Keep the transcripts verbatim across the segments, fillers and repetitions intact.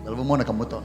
Dal bu mona kamuto.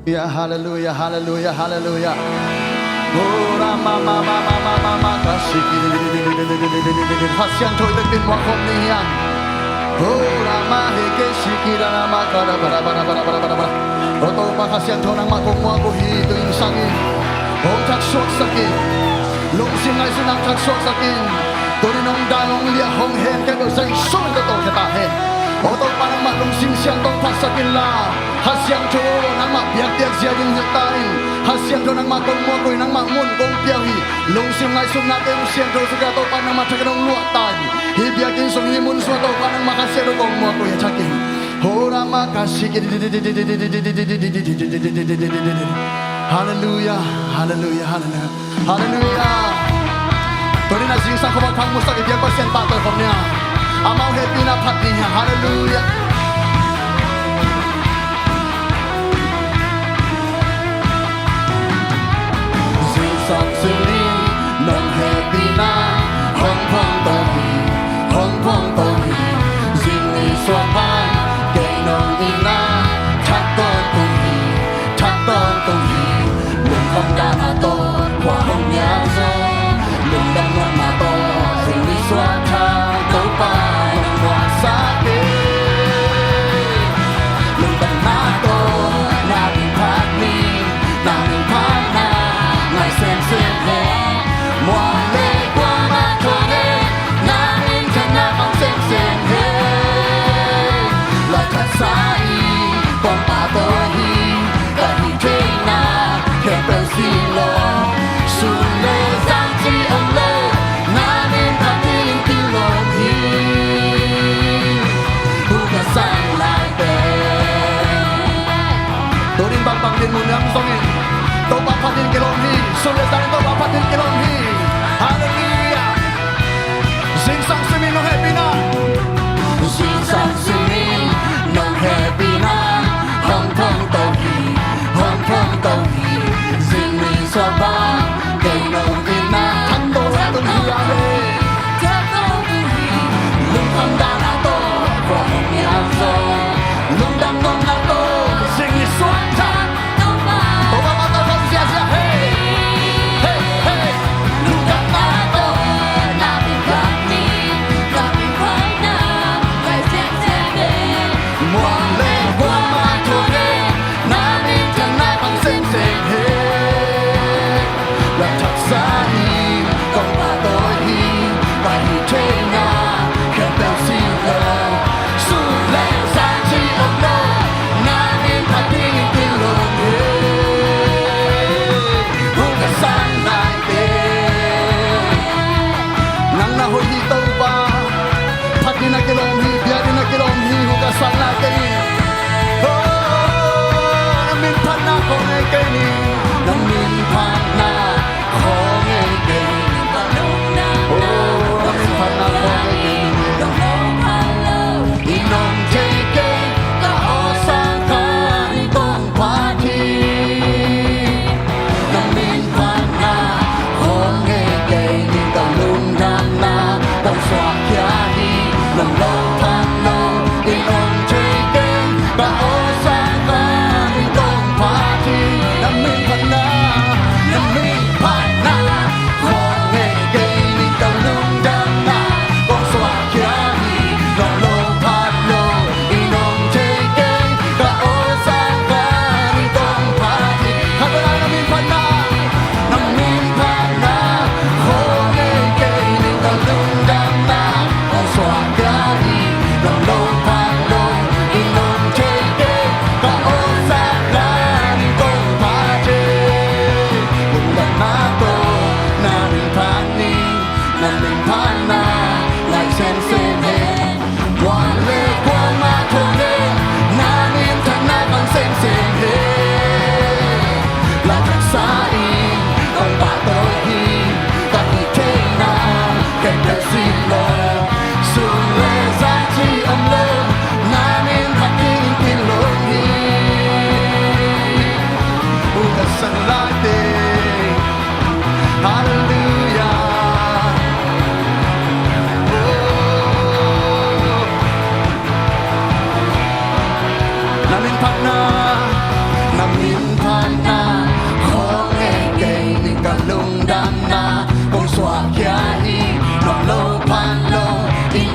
Halleluia, halleluia, halleluia. Ora ma ma ma ma ma ma ma ka siki. Kha Siangtho i bek in muak khawm ni hiam? Ora ma he ke siki ra ma ka ra ba ra ba ra ba ra. O Topa Kha Siangtho nangmah kong muak uh hi, tu in sang in hong thaksuaksak in. Lungsim ngaihsutna hong thaksuaksak in. Tuni in hong dan hong liah hong hen kei beuh zai sung in tawh tawlkhia ta hen. O Topa nangmah lungsim siangtho phatsak inla, Kha Siangtho nangmah biakpiak zia ding hilh ta in. Kha Siangtho nangmah kong muak uh hi, nangmah mun kong pia uh hi. Lungsim ngaihsutnate hong siangtho suk a Topa nangmah thak in hong luah ta in. Hih biakinn sung hih mun sung a Topa nangmah Kha Siangtho kong muak uh hi a thak in. Hora ma ka siki. Halleluia, halleluia, halleluia. Halleluia. Tuni in a zingsang khuavak khang musak i biak Pasian pahtawi khawm ni a, amau hehpihna phat ding hi a. Halleluia. Zingsang sung in nong hehpihna hong phong to hi, hong phong to hi. Zing ni suak pan kei nong itna thak tawntung hi, thak tawntung hi. Lungkham dan a tawh khua hong nial zong, lungdam nuamna tawh zing ni suak thak Topa nong muaksak hi. Lungdamna tawh na min phat ni, na min phatna ngai semsem hi. Mual le kuamah thawn hi, na min phatna pang semsem hi. Lathaksa in kong pahtawi hi, ka hih theihna khempeuh si lo. Sun le zan ci om lo, na min phat ding kilawm hi. Hu ka sang lai teh. Tuni in bangbang din mun lam zongin Topa phat ding kilawm hi. Sun le zan in Topa phat ding kilawm hi. Halleluia. Zingsang sung in nong hehpihna, zingsang sung in nong hehpihna hong phong to hi, hong phong to hi. Zing ni suak pan kei nong itna thak tawntung hi a le. Lungkham dan a tawh khua hong nial zong, lungdam nuamna tawh zing ni suak thak Topa mah tawh khawm ziahziah hi. Hei, hei. Lungdamna tawh na min phat ni, na min phatna ngai semsem hi. Mual le kuamah thawn hi, na min phatna pang semsem hi. Lathaksa in kong pahtawi hi, ka hih theihna khempeuh si lo. Sun le zan ci om lo, na min phat ding kilawm hi. Hu ka sang lai teh. Nang na hoih hi Topa. Phat ding na kilawm hi, bia ding na kilawm hi, hu ka sang lai teh. Oh, na min phatna khawng ngei kei ni, na min phatna khawng ngei kei ni. Oh, na min phatna khawng ngei kei ni. I nong thei kei, ka aw sang kha in kong phat hi. Na min phatna khawng ngei kei ni, ka lungdamna kong suahkhia hi. Nong lo phat lo in om thei kei, ka aw sang kha in kong phat hi. Na min phatna, na min phatna khawng ngei kei ni, ka lungdamna kong suahkhia hi. Nong lo phat lo in om thei kei, ka aw sang kha in kong phat hi. Khat velah na min phatna, na min phatna khawng ngei kei ni, ka lungdamna kong suahkhia hi.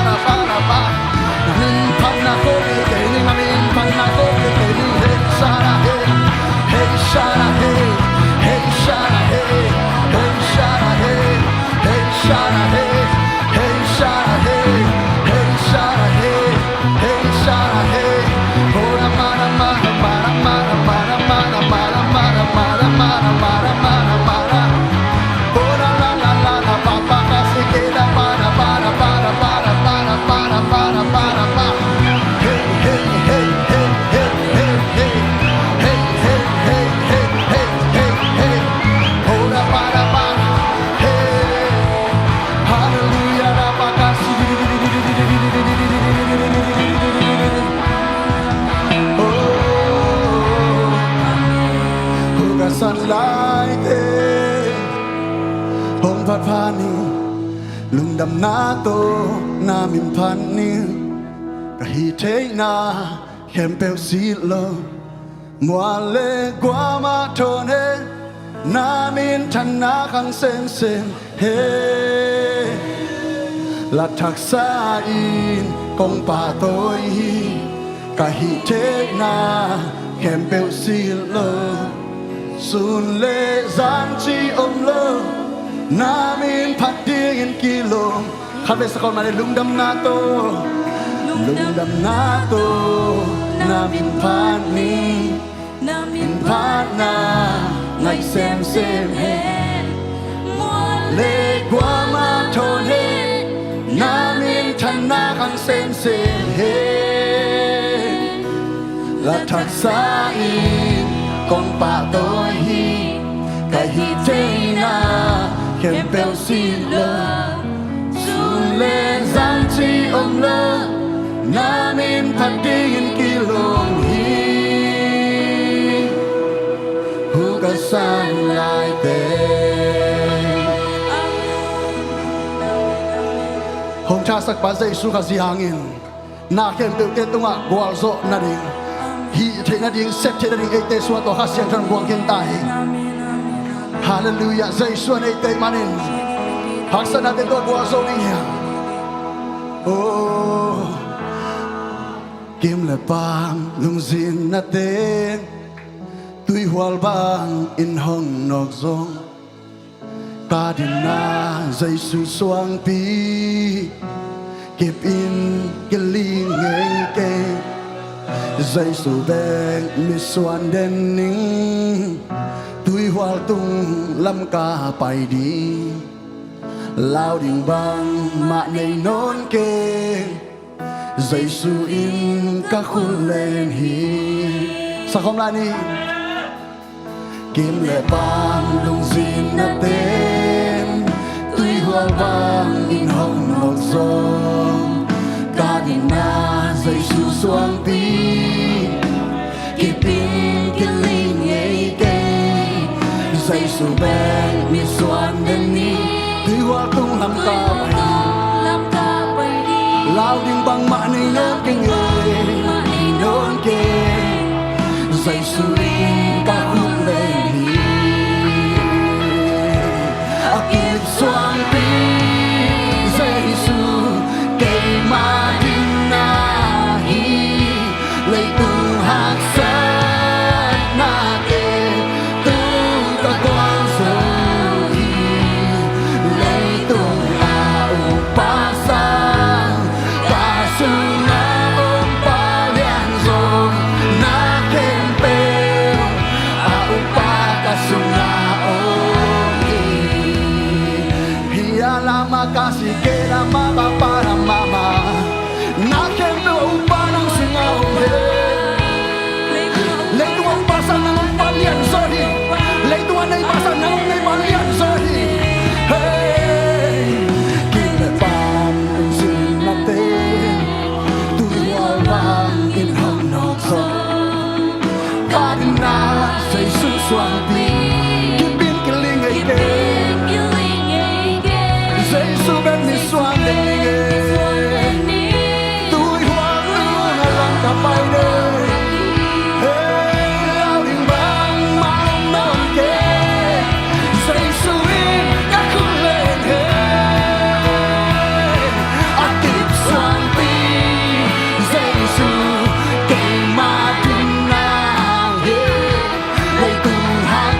Sara, Sara, Sara. Na min phatna ko kei ning, na min phatna ko kei ning, he, Sara, he. Lungdamna tawh na min phat ning, ka hih theihna khempeuh silh lo. Mual le guam ah thawn hen, na minthanna khang semsem hen. Lathaksa in kong pahtawi hi, ka hih theihna khempeuh silh lo. Sun le zan cih om lo, na min phat dingin kilawm. Khatvei sa khawm mah ni. Lungdamna tawh, lungdamna tawh na min phat ning, na min phatna ngaih semsem hen. Mual le guam ah thawn hen, na minthanna khang semsem hen. Lathaksa in kong pahtawi hi, ka hih theihna khempeuh silh lo. Sun le zan cih om lo, na min phat dingin kilawm hi. Hu ka san lai teng. Hong thahatsak pa Jesu Khazih hangin na khempeuhte tungah gualzawh nading, hih theih nading, sep theih nading eite sungah tua Kha Siangtho in guang khin ta hi. Halleluiah. Jesu in eite manin haksatnate tawh gualzo ding hi hang. Oh, kim le paam lungzinna teng, tuihual bangin hong nawk zong, ka dinna Jesu suangpi kip in kiling ngei kei. Jesu bek misuan den ning, tuihual tung lam ka pai ding. Lau ding bangmah nei nawn kei, Jesu in ka khut len hi. Sa khawm lai ni. Kim le paam lungzinna teng, tuihual bangin hong nawk zong, ka dinna Jesu suangpi kip in kiling ngei kei. Jesu bek misuan den ning, tuihual tung lam ka pai ding. Lau ding bangmah nei nawn kei, nei nawn kei. Jesu in ka khut len hi. A kip suangpi Jesu keima dinna hi. Leitung haksatnate tung ka gualzo hi. Leitung a ukpa sang, ka sungah om pa lianzaw, na khempeuh a ukpa ka sungah om hi. Hih a lamah ka si, kei lamah, Papa lamah mah, na khempeuh a ukpa nang sungah om hi. Leitung a ukpa sang nang ukpa lianzaw hi. Leitung a neipa sang nang neipa lianzaw hi. Hey, kim le paam lungzinna teng, tuihual bangin hong nawk zong, ka dinna Jesu suangpi kip in kiling ngei kei. Jesu bek misuan den ning ei. Tuihual tung a lam ka pai ding. Hey, lau ding bangmah om nawn kei. Jesu in ka khut len hi. A kip suangpi Jesu keima dinna hi. Leitung hak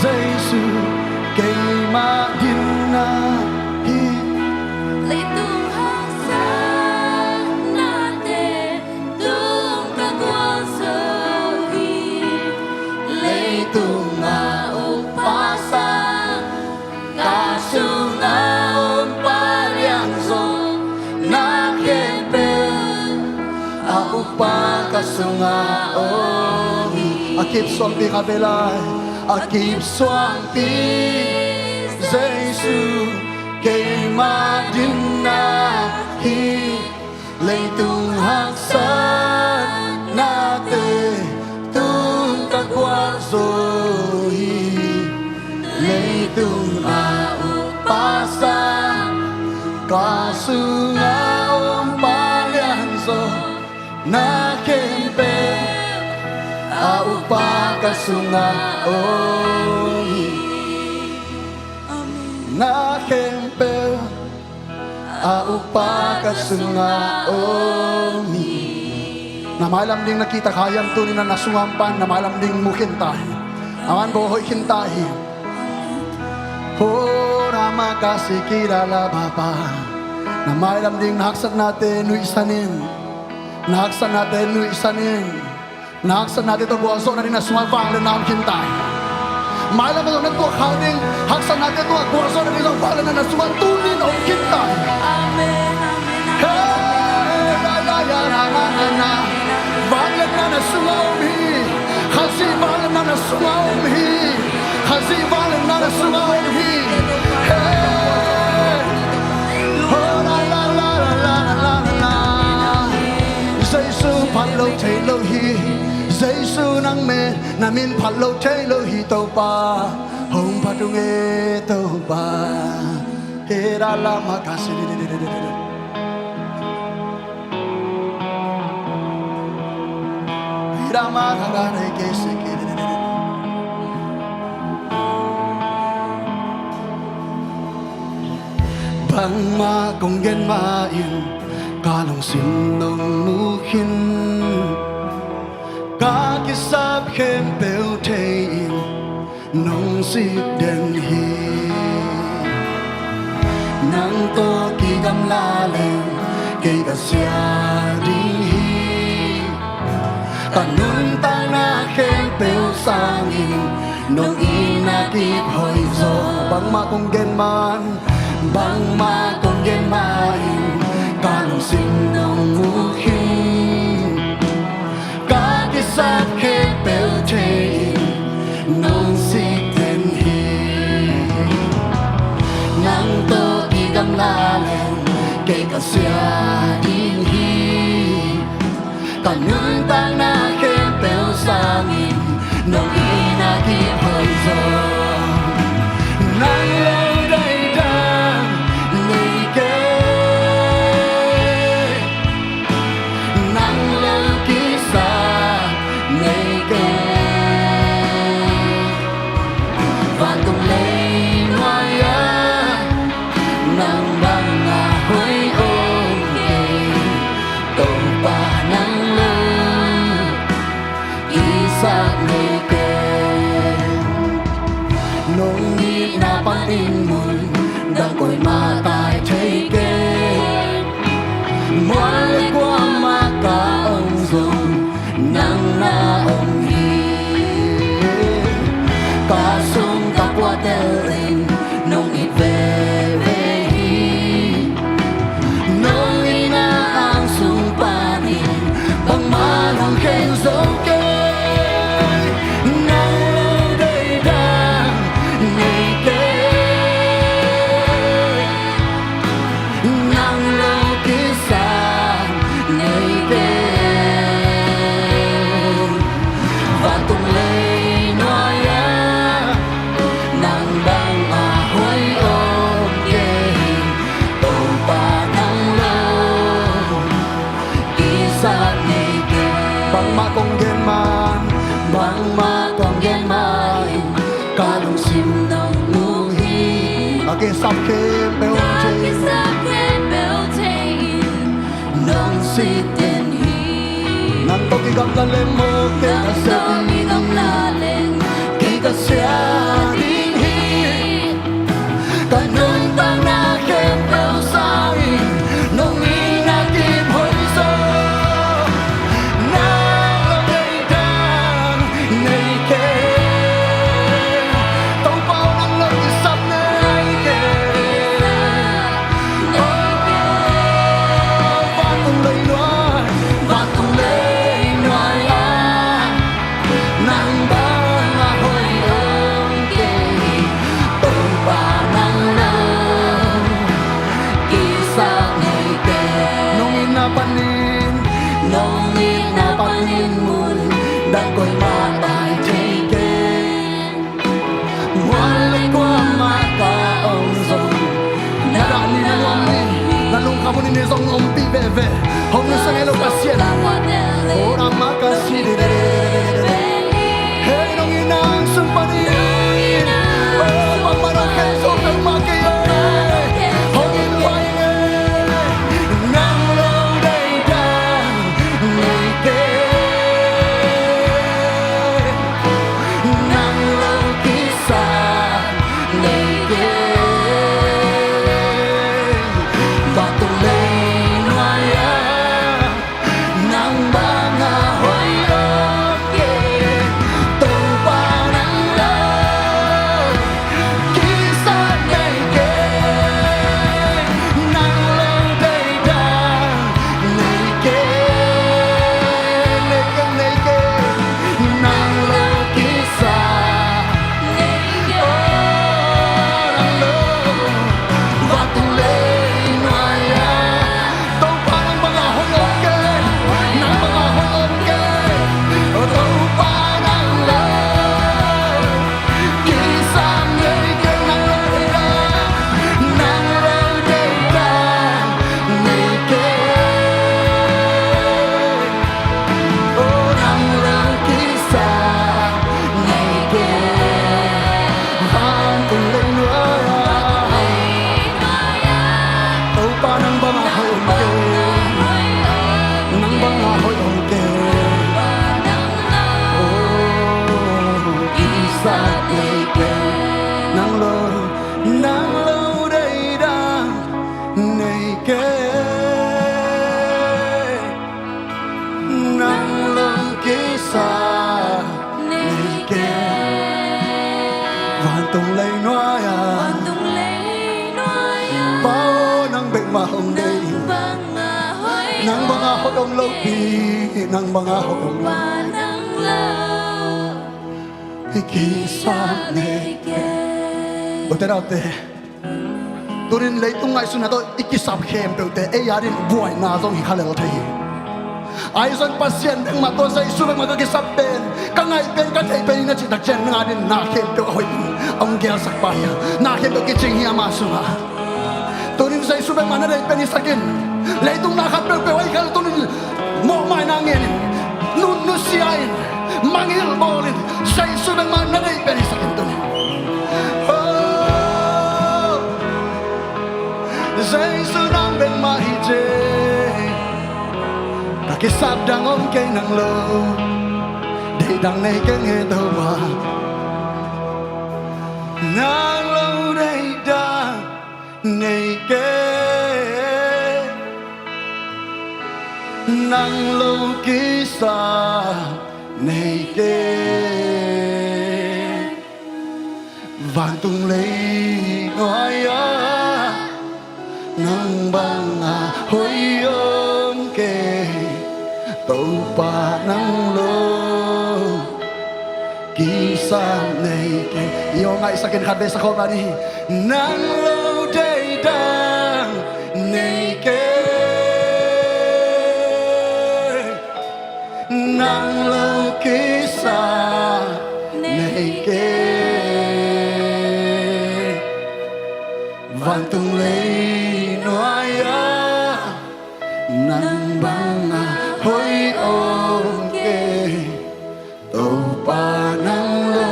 Jesu, keimah dinna hi. Leitung haksatnate tung ka gualzo hi. Leitung a ukpa sang, ka sunga om Pa Lianzaw, na khempeuh a ukpa ka sunga om hi. A kip suangpi kha ve lai. A kip suangpi Jesu, keimah dinna hi. Leitung haksatnate tung ka gualzo hi. Leitung a ukpa sang, ka sunga om Pa Lianzaw, na khempeuh a ukpa ka sunga om hi. Na khempeuh a ukpa ka sunga om hi. Na mailam ding na kihta kha hiam? Tuni-in na sungah om pan, na mailam ding mu khin ta hi. Aman bawl hoih khin ta hi. Ho rama ka sikira la baba. Na mailam ding na haksatnate nuihsan in. Na haksatnate nuihsan in. Na haksatnate tawh gualzawhna ding na sungah vangliatna om khin ta hi. Mailam a zong na tuak khak ding haksatnate tawh gualzawhna ding zong vangliatna na sungah tuni-in om khin ta hi. Amen, amen, amen. Hey, ya, ya, ya, na, na, na, na. Vangliatna na sungah om hi. Khazih vangliatna na sungah om hi. Khazih vangliatna na sungah om hi. Hey. Oh, la, la, la. Jesu phat lo thei lo hi. Jesu nang min, na min phat lo thei lo hi Topa. Hong phat ung e Topa. He ra la ma ka si di di di di di di. He ra ma ka ga re ke si ki di di di di. Bangmah kong gen mah in ka lungsim nong mu khin. Ka kisap khempeuh thei in nong sik den hi. Nang tawh kigamla leng kei ka sia ding hi. Ka nuntakna khempeuh sangin nong itna kip hoih zaw. Bangmah kong gen mah in, bangmah kong gen mah in ka lungsim nong mu khin. Ka kisap khempeuh thei in nong sik den hi. Nang tawh kigamla leng kei ka sia ding hi. Ka nuntakna khempeuh sangin nong itna kip hoih zaw. Nang lo deih dang nei kei. Nang lo kisap nei kei. Vantung leinuai ah nang bang a hoih om kei. Topa nang lo kisap khempeuh hong thei. Nang tawh kigamla leng maw, kei ka sep hi. Kei ka sia ding hi. Ka nuntakna khempeuh sangin nong itna kiphoih zaw. Nang lo deih dan nei kei. Topa aw, nang lo kisap nei kei. Aw, vantung leinuai, vantung leinuai ah, nang bang a hoih om kei. Topa nang lo kisap nei kei. Nong itna panin, nong itna panin mun dang koimah tai thei kei. Mual le kuamah ka om zong, na dah ni, na nuam ni, na lungkham hun ni zong ompih veve. Hong nusia ngei lo Pasian. Ora maka si de de de de de de. Hei, nong itna sung panin, oh, bangmah nong khen zo peuhmah kei, hong it luai ngei. Nang lo deih dan nei kei. Nang lo kisap nei kei. Vantung leinuai ah, nang bang a hoih om kei. Topa nang lo kisap nei kei. Nang lo deih dan nei kei. Nei kei, nei kei. Nang lo kisap. Oh, nang lo. Vantung leinuai ah, Topa nang bang a hoih om kei. Nang bang a hoih om kei. Oh, Topa nang lo kisap nei kei. Nang lo deih dan, nang lo deih dan nei kei. Oh, nang lo kisap nei kei. Vantung leinuai ah, Topa nang bang a hoih om kei. Nang bang a hoih om kei. Oh, kisap nei kei. Nang lo, nang lo deih dan nei kei. Nang lo kisap nei kei. Vantung leinuai ah, Pa aw, nang bek mah hong deih. Nang bang a hoih om lopi, nang bang a hoih om lo. Kisap nei kei. Ute naute, tunin leitung ngaihsutna tawh i kisap khempeuhte ei adin buaina zong hi kha lel thei hi. Ahi zongin Pasian bek mah tawh, Jesu bek mah tawh kisap pen, ka ngaih pen, ka theih pen hi na cih tak ciang nang adin na khempeuh a hoih in hong gelsak pa hi a, na khempeuh kicing hi ama sungah. Tunin Jesu bek mah na deih pen hisak in. Leitung na khat peuhpeuh ahi kha leh tunin mawhmaina ngen in, nu, nusia in, mangngilh bawl in, Jesu bek mah na deih pen hisak in tunin. Oh, Jesu nang bek mah hi ci. Ka kisap dang om kei, nang lo deih dang nei keng e Topa. Nang lo deih dang nei kei. Nang lo kisap nei kei. Vantung leinuai ah, nang bang a hoih om kei. Topa nang lo kisap nei kei. I aw ngaihsak in khatvei sa khawm lai ni. Nang lo deih dang nei kei. Nang lo kisap nei kei. Vantung leinuai ah, nang bang a hoih om kei. Topa nang lo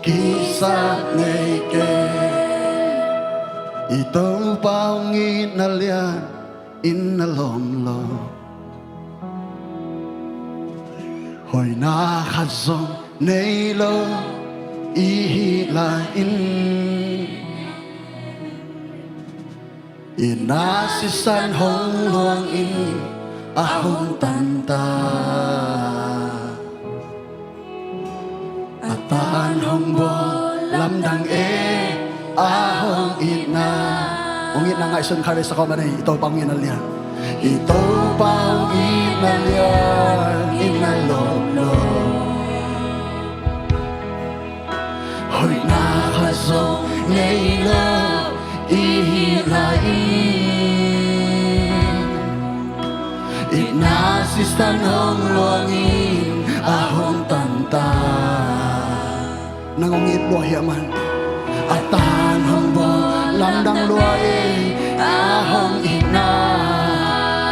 kisap nei kei. I Topa hong itna lian in a lawm lo. Hoihna khat zong nei lo i hih lai-in, itna sisan hong luangin a hong tanta. A tan hong bawl lamdang e, a hong itna. Hong itna ngaihsun kha ve sa kawm a nei, i Topa hong itna lian. I Topa hong itna lian in a lawm lo. Hoihna khat zong nei lo i hih lai-in, itna sisan hong luangin a hong tanta. Nang hong it lua hiam an? A tan hong bawl lamdang lua e, a hong itna.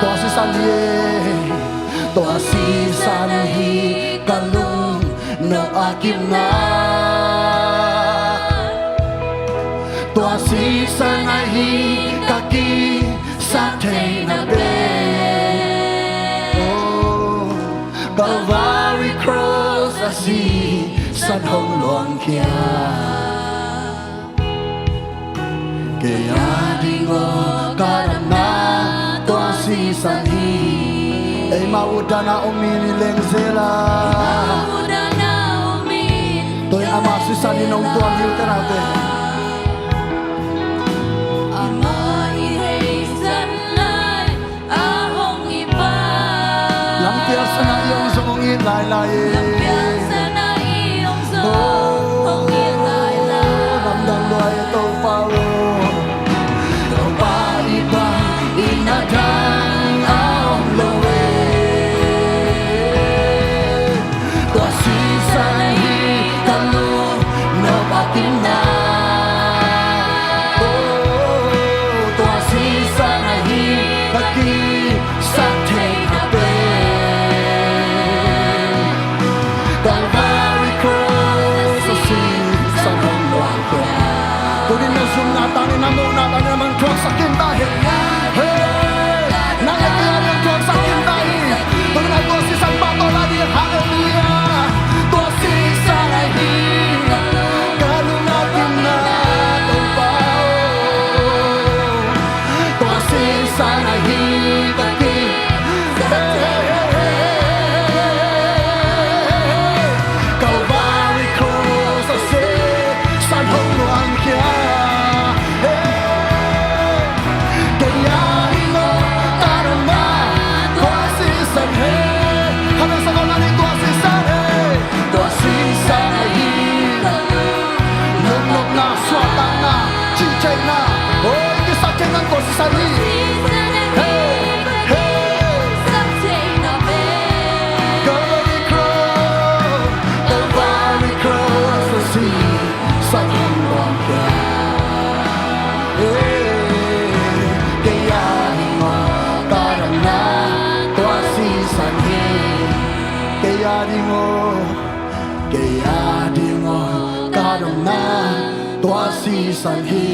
Tua sisan hi e, tua sisan hi ka lung nop a kimna. Tua sisan ahi ka kisap theihna pen. Oh, Calvary Cross a sisan hong luangkhia. Kei a ding aw ka damna tua sisan hi. Eima utdan a om mi ni leng zel a. Eima utdan a om mi. Tua in ama sisan hi nong tuam hi uh te naute. Ama i heisan lai a hong i pa. Lampial sana i hong zong hong it lailai e. Lampial sana i hong zong hong it lailai. Lamdang lua e Topa aw. Topa i pa i na dang a om lo e. Tua sisan ahi ka lung nop a kimna. Oh, tua sisan ahi ka kisap theihna pen. Calvary Cross a sisan hong luangkhia. Tuni na zumna tangin, na muhna tangin, na man thuaksak khin ta hi. Hey, na le kei a ding thuaksak khin ta hi. Tuni na tua sisan pah tawh la ding, hallelujah. Tua sisan ahi ka lung a kimna Topa aw. Tua sisan ahi ka ki. Calvary Cross a sisan hong luangkhia. Kei a ding aw ka damna tua sisan hi. Khatvei sa ko na ni tua sisan hi. Tua sisan ahi. Nopnopna, suahtakna, cihtheihna. Oi, kisap theihna tua sisan hi. Hey, hey. Calvary Cross, Calvary Cross a sisan hong luangkhia. Hey, kei a ding aw ka damna tua sisan hi. Kei a ding aw, kei a ding aw ka damna tua sisan hi.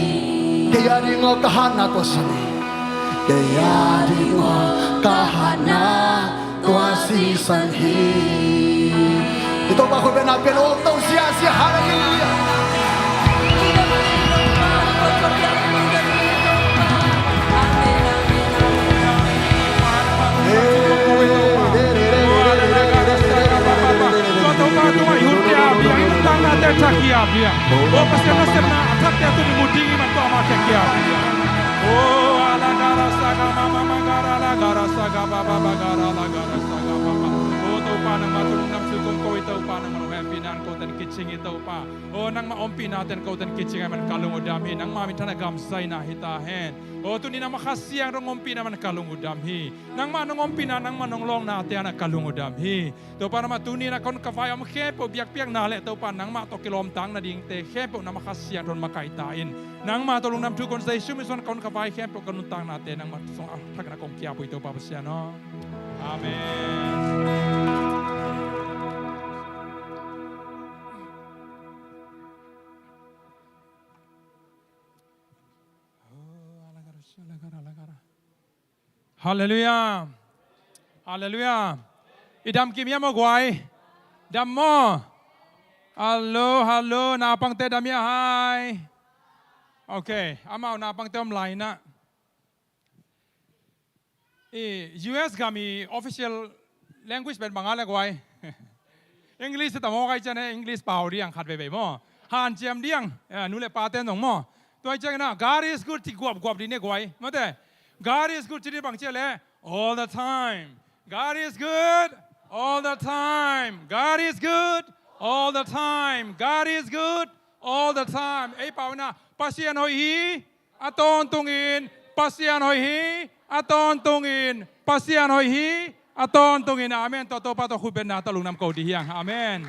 Kei a ding aw ka hatna tua sisan hi. Kei a ding aw ka hatna tua sisan hi. I Topa khut bengna pia lo, to ziahziah, hallelujah. Tua Topa tungah i hun khia biang, i nuntaknate thak khia biang. O Pasian nasepna a thakte tuni mu ding i man tua mah khia khia biang. O ala gara saga mama magara la gara saga baba bagara la gara saga baba. O Topa nangmah tungah nam sukong ko i Topa nangmah nong hehpihna in kote in kicing i Topa. O nangmah ompihna ten kote in kicing a man ka lung uh dam hi. Nangmah minthanna gamzaina hi ta hen. O tuni nangmah Kha Siangtho nong ompihna man ka lung uh dam hi. Nangmah nong ompihna, nangmah nong lawngnate in ka lung uh dam hi. Topa nangmah tuni in a kon ka vai a om khempeuh biakpiakna le Topa nangmah tawh kilawmtak nadingte khempeuh nangmah Kha Siangtho in makaih ta in. Nangmah tawh lungdam thu kon Jesu min suang kon ka vai khempeuh ka nuntaknate nangmah sungah a thak in a kong kiap uh hi Topa Pasian aw. Amen. Halleluiah. Halleluiah. I dam kim hiam aw guai? Dam maw? Hallo, hallo, naupangte dam hia hai? Ok, amau naupangte om lai inah. I U S gam i official language pen bang a le guai? English a tam aw kai cian e, English pau diang khat veivei maw. Hanciam diang, eh, nu le pa ten zong maw. Tua i ciangin ah, "God is good," ci guapguap dih ne guai. Mate, "God is good," ci dih bang cia le, "All the time. God is good all the time. God is good all the time. God is good all the time." Ei pau inah, Pasian hoih hi, a tawntungin Pasian hoih hi, a tawntungin Pasian hoih hi, a tawntungin. Amen. Tua Topa tawh khutbetna tawh lungdam ko dih hiang. Amen.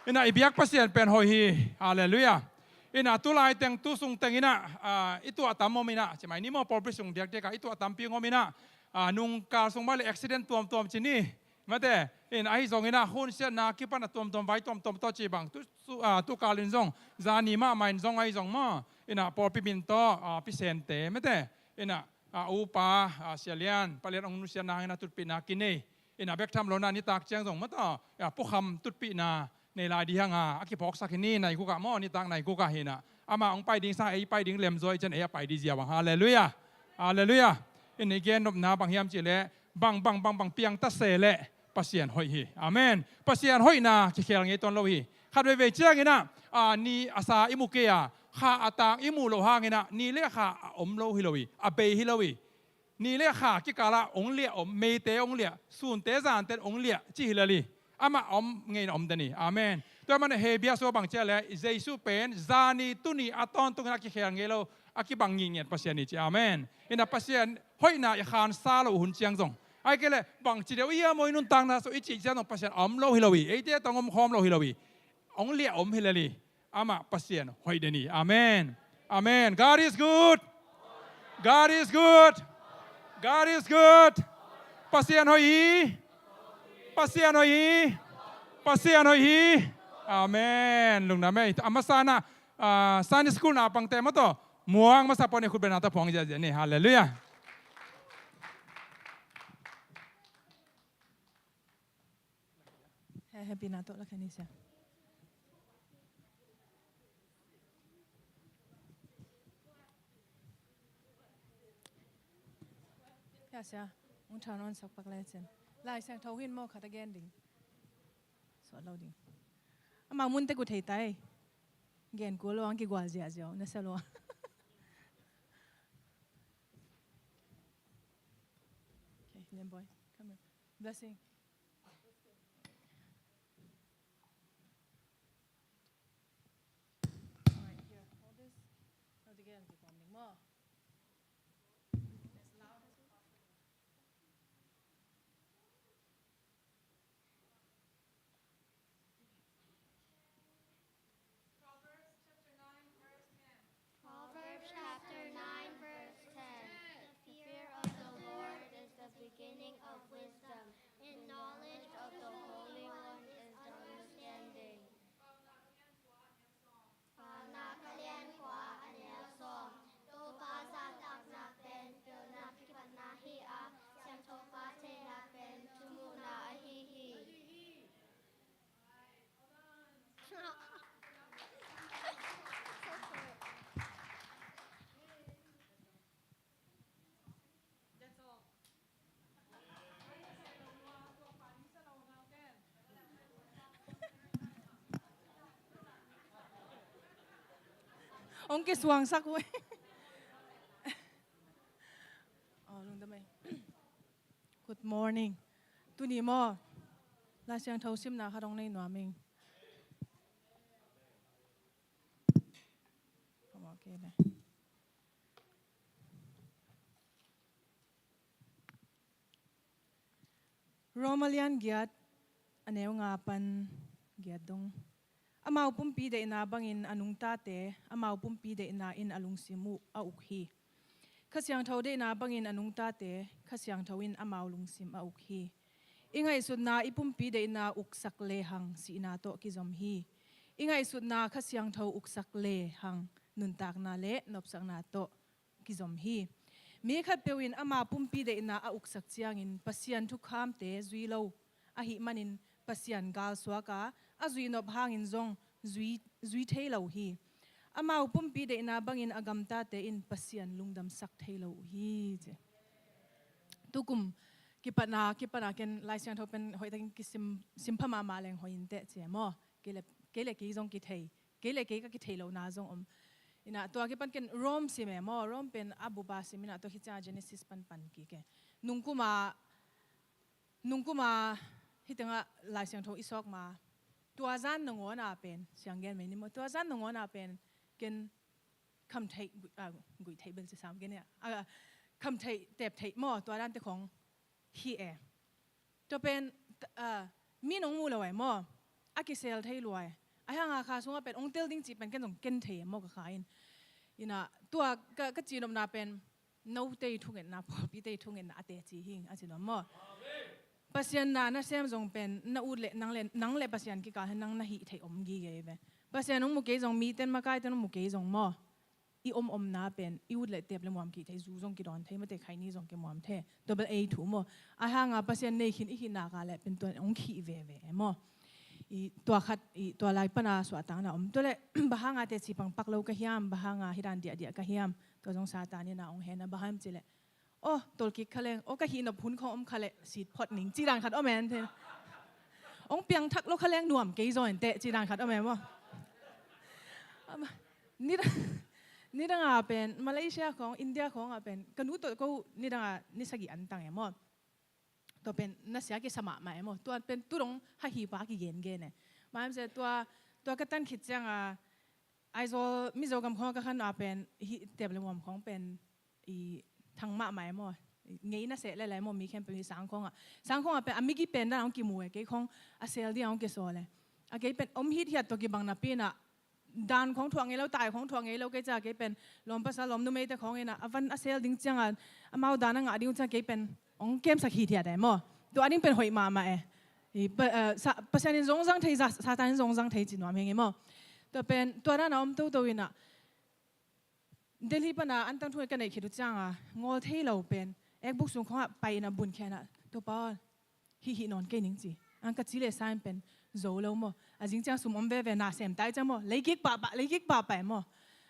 Inah i biak Pasian pen hoih hi. Halleluiah. Inah tu laiteng tu sungteng inah, ah, i tuah tam om inah, ci mai ni maw, pawlpi sung diakdiak ah i tuah tampi om inah, ah, nungkal sung mai le accident tuamtuam ci ni. Mate, in ahi zong inah hun siatna kipan a tuamtuam vai tuamtuam tawh ci bang tu, tu, ah, tu kal in zong, zani mahmah in zong ahi zong maw, inah pawlpi min tawh, ah, Pi Sente, mate, inah, ah, upa, ah, Sia Lian, Pa Lian hong nusiatna hang inah tutpihna kinei. Inah bek tham lo inah nitak ciang zong maw tawh, ah, Pu Kham tutpihna nei lai dih hang a, a kiphawksak hi ni, nai guk ah maw, nitak nai guk ah hi inah. Amah hong pai ding sang ei pai ding lemzaw i cian ei a pai dih zia bang. Halleluiah. Halleluiah. In i gen nopna bang hiam cih leh, bang, bang, bang, bang piang ta se leh Pasian hoih hi. Amen. Pasian hoihna kikhel ngei tuan lo hi. Khat veivei ciang inah, ah, ni a sa i mu kei a, kha a tang i muh loh hang inah, ni le kha a om lo hi lo hi, a bei hi lo hi. Ni le kha kikal ah hong liah om, meite hong liah, sunte zante hong liah, ci hi lel hi. Amah om ngei inah om den hi. Amen. Tua ahih manin Hebru sung bang cia le, Jesu pen zani tuni a tawntungin a kikhel ngei lo, a kibang ngitngiat Pasian hi ci. Amen. Inah Pasian hoihna i khansa loh hun ciang zong, ahih kei leh bang ci deuh hiam aw i nuntakna sung i cih ciang zong Pasian a om lo hi lo hi. Eite tawh hong om khawm lo hi lo hi. Hong liah om hi lel hi. Amah Pasian hoih den hi. Amen. Amen. God is good. God is good. God is good. Pasian hoih hi. Pasian hoih hi. Pasian hoih hi. Amen. Lungdam ei. A masa inah, ah, Sunday school naupangte maw tawh, muang masa pawh ni khutbetna tawh phuang ziahziah ni. Halleluiah. He, hehpihna tawh lakhia ni sia. Hia sia, hong tha nawn sak pak le cin. Lai Siangtho hi in maw khat a gen ding? Suah lo ding. Amau mun tek uh thei ta ei. Gen kul lo ang kigual ziahziah uh, na sia lo. Okay, Lian Boy, come here. Blessing. Alright, here, hold this. Now again, keep on more. As loud as possible. Proverbs chapter nine, verse ten. Proverbs chapter nine, verse ten. The fear of the Lord is the beginning of wisdom, and knowledge of the Holy One is understanding. Paunak a lian kua a neu sawm. Topa zahtakna pen pilna kipatna hi a, siangthopa theihna pen thumuhna ahi hi. Hong kisuangsak uh. Oh, lungdam ei. Good morning. Tuni maw, Lai Siangtho simna khat hong nei nuam ing. Phamawh kei le. Roma lian giat, a neu nga pan giat dong. Amau pumpi deihna bangin a nungtate, amau pumpi deihna in a lungsim uh a uk hi. Kha Siangtho deihna bangin a nungtate, Kha Siangtho in amau lungsim a uk hi. I ngaihsutna i pumpi deihna uksak lehang sihna tawh kizom hi. I ngaihsutna Kha Siangtho uksak lehang nuntakna le nopsakna tawh kizom hi. Mi khatpeuh in ama pumpi deihna a uksak ciangin Pasian thukhamte zui lo ahih manin Pasian galsuak a, a zuihnop hangin zong zui, zui thei lo hi. Amau pumpi deihna bangin a gamtate in Pasian lungdamsak thei lo uh hi, ci. Tukum kipatna, kipatna ken Lai Siangtho pen hoihtakin kisim, simpha mahmah leng hoih inteh ci e maw. Kei le, kei le kei zong kithei, kei le kei ka kithei lohna zong om. Ina tua kipan ken Rom sim e maw, Rom pen a bupa sim ina tua khit ciang Genesis pan pan kik e. Nungkuma, nungkuma hih tengah Lai Siangtho i sawk ma, tua zan nangawna pen, siang gen mai ni maw, tua zan nangawna pen ken kham theih, gui, a, gui theih bel ci sam gen ia. A, kham theih, tep theih maw, tua dante khong hi e. Tua pen, a, mi nong mu lo e maw, a kisel thei lua e. Ahi hanga kha sungah pen ong tel ding cih pen ken zong ken thei e maw ka kha in. Ina tua ka, ka cihnopna pen note i thungetna, pawlpite i thungetna a teci hi ing a ci nuam maw. Pasian na nasem zong pen na ut le nang le, nang le Pasian kikal hi nang na hih theih om gige ve. Pasian ong mu kei zong, miten makaiten ong mu kei zong maw, i om omna pen i ut le tep le muam kih thei, zu zong kidawn thei, mate khaini zong kimuam thei. Tua bel ei thu maw. Ahi hanga Pasian nei khin i khihna ka le pen tua ong khih veve e maw. I tua khat, i tua lai pana suahtakna om. Tua le bang hanga teci pangpak lo ka hiam, bang hanga hi dan diahdiah ka hiam. Tua zong Satan ina ong hen a, bang hang ci le, aw, tolkik kha leng, aw, ka hihnop hun khong om kha le sit phot ning ci dan khat om e, an thei. Ong piangthak lo kha leng nuam kei zaw inteh ci dan khat om e maw. Ama, nidang, nidanga pen Malaysia khong, India khonga pen ka nu tawh ko nidanga ni sagih an tang e maw. Tua pen nasia kisa mahmah e maw. Tua pen tu dong ha hi pa kigengen e. Mahmah tua, tua ka tan khit cianga Aizawl Mizo gam khonga ka khan a pen hih tep le muam khong pen i thang mahmah e maw. Ngeina seh lele maw, mi khempeuh hi sang khonga. Sang khonga pen a migi pen dan ong kimu e, kei khong a sel ding ong kisawl e. A kei pen om hithiat tawh kibang napi ina dan khong thuak ngei lo, tai khong thuak ngei lo, kei ca kei pen lawm pasal lawm numeite khong ina a van a sel ding cianga amau dan a ngah ding uh ciang kei pen ong kemsak hithiat e maw. Tua a ding pen hoih mahmah e. I pa, eh, sa, Pasian in zong zang thei, sa, Satan in zong zang thei ci nuam heng e maw. Tua pen tua dana om toto ina Delhi pana an tang thu ka neih khit uh cianga ngawl thei lo pen ekbuk sung khongah pai ina bun khiana, Topa aw, hih hih nawn kei ning ci. An ka ci le sa in pen zo lo maw. A zing ciang sum om veve, na sem tai ciang maw, leikik pahpah, leikik pahpah e maw.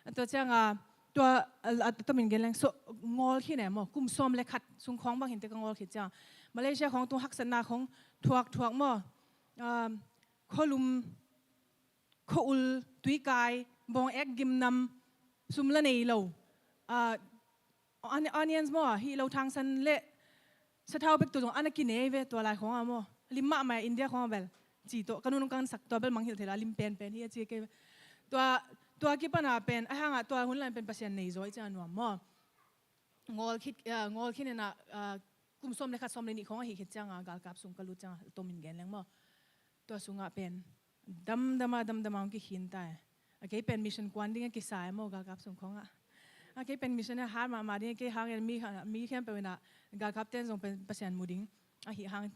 A tua cianga tua a, a tomin gen leng so ngawl khin e maw. Kum sawm le khat sung khong bang hinte ka ngawl khit ciang Malaysia khong tung haksatna khong thuak thuak maw. Um, khualum, khua-ul, tuikai, bawng ek gimnam, sum la nei lo. Ah, on-, onions maw, hi lo, thangsan le sathau bek tua zong ana kinei ve tua lai khonga maw. Lim mahmah India khonga bel. Ci tawh ka nu nong kansak tua bel mangngilh thei lo, a lim penpen hi a ci kei ve. Tua, tua kipana pen, ahi hanga tua hun lai pen Pasian nei zaw i ciang a nuam maw. Ngawl khit, ah, ngawl khin ina, ah, kum sawm le khat sawm le nih khong ahi khit cianga galkap sung ka lut cianga tomin gen leng maw. Tua sungah pen damdama damdama hong kikhin ta e. A kei pen mission kuan ding a kisa e maw, galkap sung khongah. A kei pen mission a hat mahmah ding a, kei hangin mi, mi khempeuh ina galkap ten zong pen Pasian mu ding ahi hang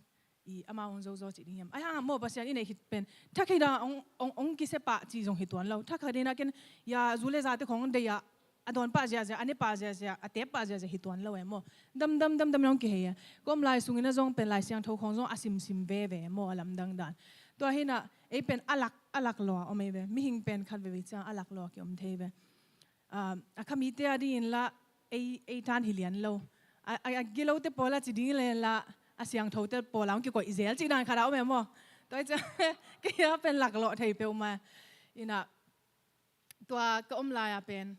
i amau hong zozo cih ding hiam. Ahi hang maw Pasian i neih khit pen thakhit a ong, ong, ong kisia pah cih zong hi tuan lo. Thakhit ina ken ya zu le zate khong deih a, a dawn pah ziazia, a ne pah ziazia, a tep pah ziazia hi tuan lo e maw. Damdam damdam in hong kihei e. Ka om lai sungin a zong pen Lai Siangtho khong zong a simsim veve e maw, a lamdang dan. Tua hi ina ei pen a lak, a lak lua om ei ve. Mihing pen khat veve ciang a lak lua kiom thei ve. Ah, a khamite a dingin la ei, ei tan hi lian lo. A, a, a gilote pawla ci ding le la a siangthote pawla hong kikoih zel cih dan khat a om e maw. Tua hi ciang kei a pen laklawh thei peuhmah. Ina tua ka om lai-a pen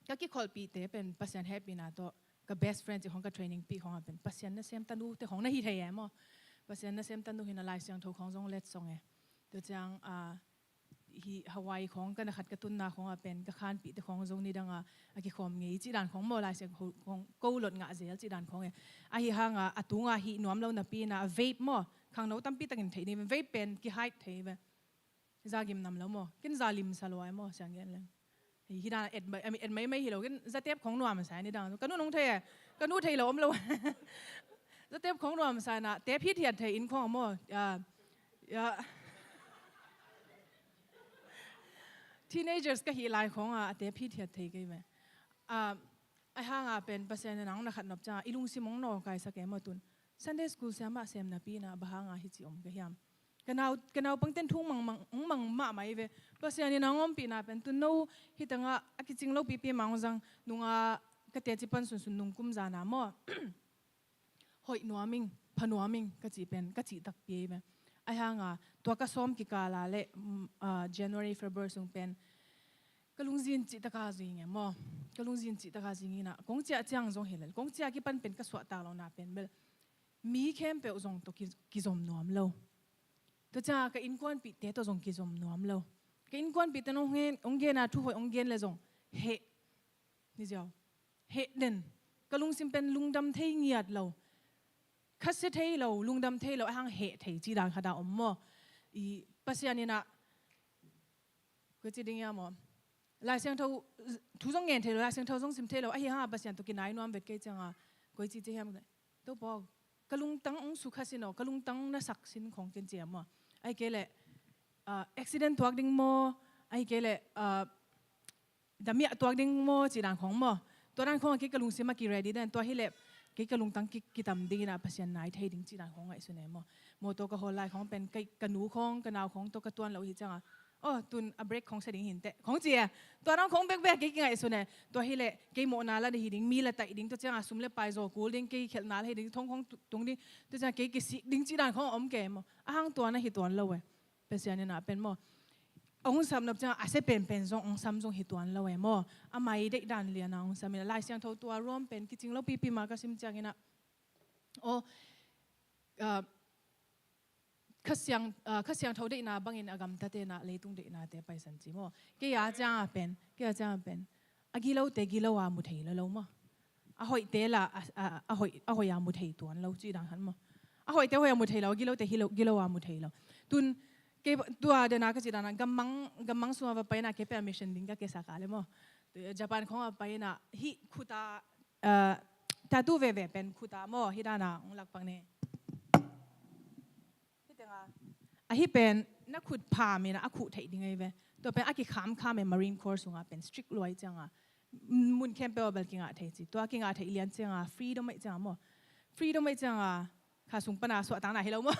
ka kikholhpihte pen Pasian hehpihna tawh ka best friend cih khong, ka training pih khong a pen Pasian nasem tanute khong na hi thei e maw. Pasian nasem tanu hi ina Lai Siangtho khong zong letsong e. Tua ciang, ah, hi Hawaii khong ka na khat ka tunna khong a pen ka khanpihte khong zong nidanga a kikhawm ngei cih dan khong maw, Lai Siangtho khong ko lot ngah zel cih dan khong e. Ahi hanga a tunga hih nuam lo napi ina vape maw, khangno tampi takin theih ni, vape pen ki-hide thei ve. Za gimnam lo maw, ken za limsa lua e maw, siang gen leng. Hi, hi dan et mai, et mai mai hi lo, ken za tep khong nuamsa e nidang. Ka nu nong thei e, ka nu thei lo om lo. Za tep khong nuamsa ina tep hithiat thei inn khong a maw. Ya, ya. Teenagers ka hih lai khonga a tep hithiat thei kei ve. Ah, Ahi hanga pen Pasian in a hong na khat nop cianga i lungsim hong nawngkaisak e maw tun. Sunday school siam ah sem napi inah bang hanga hici om ka hiam? Ka nau, ka naupangten thu hong mang, mang, hong mang mahmah hi ve. Pasian in a hong ompihna pen tun no hi tangah a kicing lo pipi mah hong zang nunga ka teci pan sunsun nungkum zana maw. Hoih nuam ing, pha nuam ing ka cih pen ka cih takpi hi ve. Ahi hanga tua ka sawm kikala le, mm, ah, January, February sung pen ka lungzin cihtaka zing e maw. Ka lungzin cihtaka zing inah kong ciah ciang zong hi lel, kong ciah kipan pen ka suahtak lohna pen bel mi khempeuh zong tawh ki, kizom nuam lo. Tua cianga ka innkuanpihte tawh zong kizom nuam lo. Ka innkuanpihte hong gen, hong gena thu hoih hong gen le zong heh. Ni ziau. Heh den. Ka lungsim pen lungdam thei ngiat lo. Khasia thei lo, lungdam thei lo, a hang heh thei ci dan khat a om maw. I Pasian inah koi ci ding ia maw. Lai Siangtho thu zong ngen thei lo, Lai Siangtho zong sim thei lo. Ahi hanga Pasian tawh kinai nuam vet kei cianga koi ci ci hiam. Topa, ka lungtang hong sukha sin aw, ka lungtang na sak sin khong ken ci a maw. Ahi kei leh, ah, accident tuak ding maw, ahi kei leh, ah, damiah tuak ding maw, ci dan khong maw. Tua dan khong a kei ka lungsim a ki ready den, tua hileh kei ka lungtang ki, kitam ding inah Pasian nai thei ding ci dan khong ngaihsun e maw. Mawtaw ka hawl lai khong pen ka, ka nu khong, ka nau khong tawh ka tuan lo hi cianga. Oh, tun a break khong sa ding hinteh khong ci e. Tua dan khong bekbek kei kingaihsun e. Tua hileh kei mawhna la ding hi ding, mi la taih ding, tua cianga sum le pai zaw kul ding, kei khelhna la hi ding, thong khong tu, tung ding, tua cianga kei kisik ding ci dan khong a om kei maw. A hang tua na hi tuan lo e. Pasian inah pen maw. A hong sam nop cianga a sia penpen zong hong sam zong hi tuan lo e maw. A mai deih dan liana hong sam inah Lai Siangtho tua Rom pen kicing lo pipi mah ka sim ciang inah. Aw, ah, Kha Siang, ah, Kha Siangtho deihna bangin a gamtate inah leitung deihnate paisan ci maw. Kei a cianga pen, kei a cianga pen a gilote gilo a mu thei lo lo maw. A hoihte la a, a, a hoih, a hoih a mu thei tuan lo ci dan khat maw. A hoihte hoih a mu thei lo, a gilote hi lo, gilo a mu thei lo. Tun kei tua dena ka ci dana gammang, gammang sunga va paina kei pen a mission ding ka kesa ka le maw. Japan khong a paina hih khuta, ah, tattoo veve pen khuta maw, hih dana hong lakpak ne. Hih tenga, ahi pen na khut pham inah a khuh theih ding ahi ve. Tua pen a kikhamkham e Marine Corps sunga pen strict luai cianga. Mun khempeuh a bel kingah thei ci. Tua kingah theih lian cianga freedom ahi cianga maw. Freedom ahi cianga kha sung pana suahtakna hi lo maw.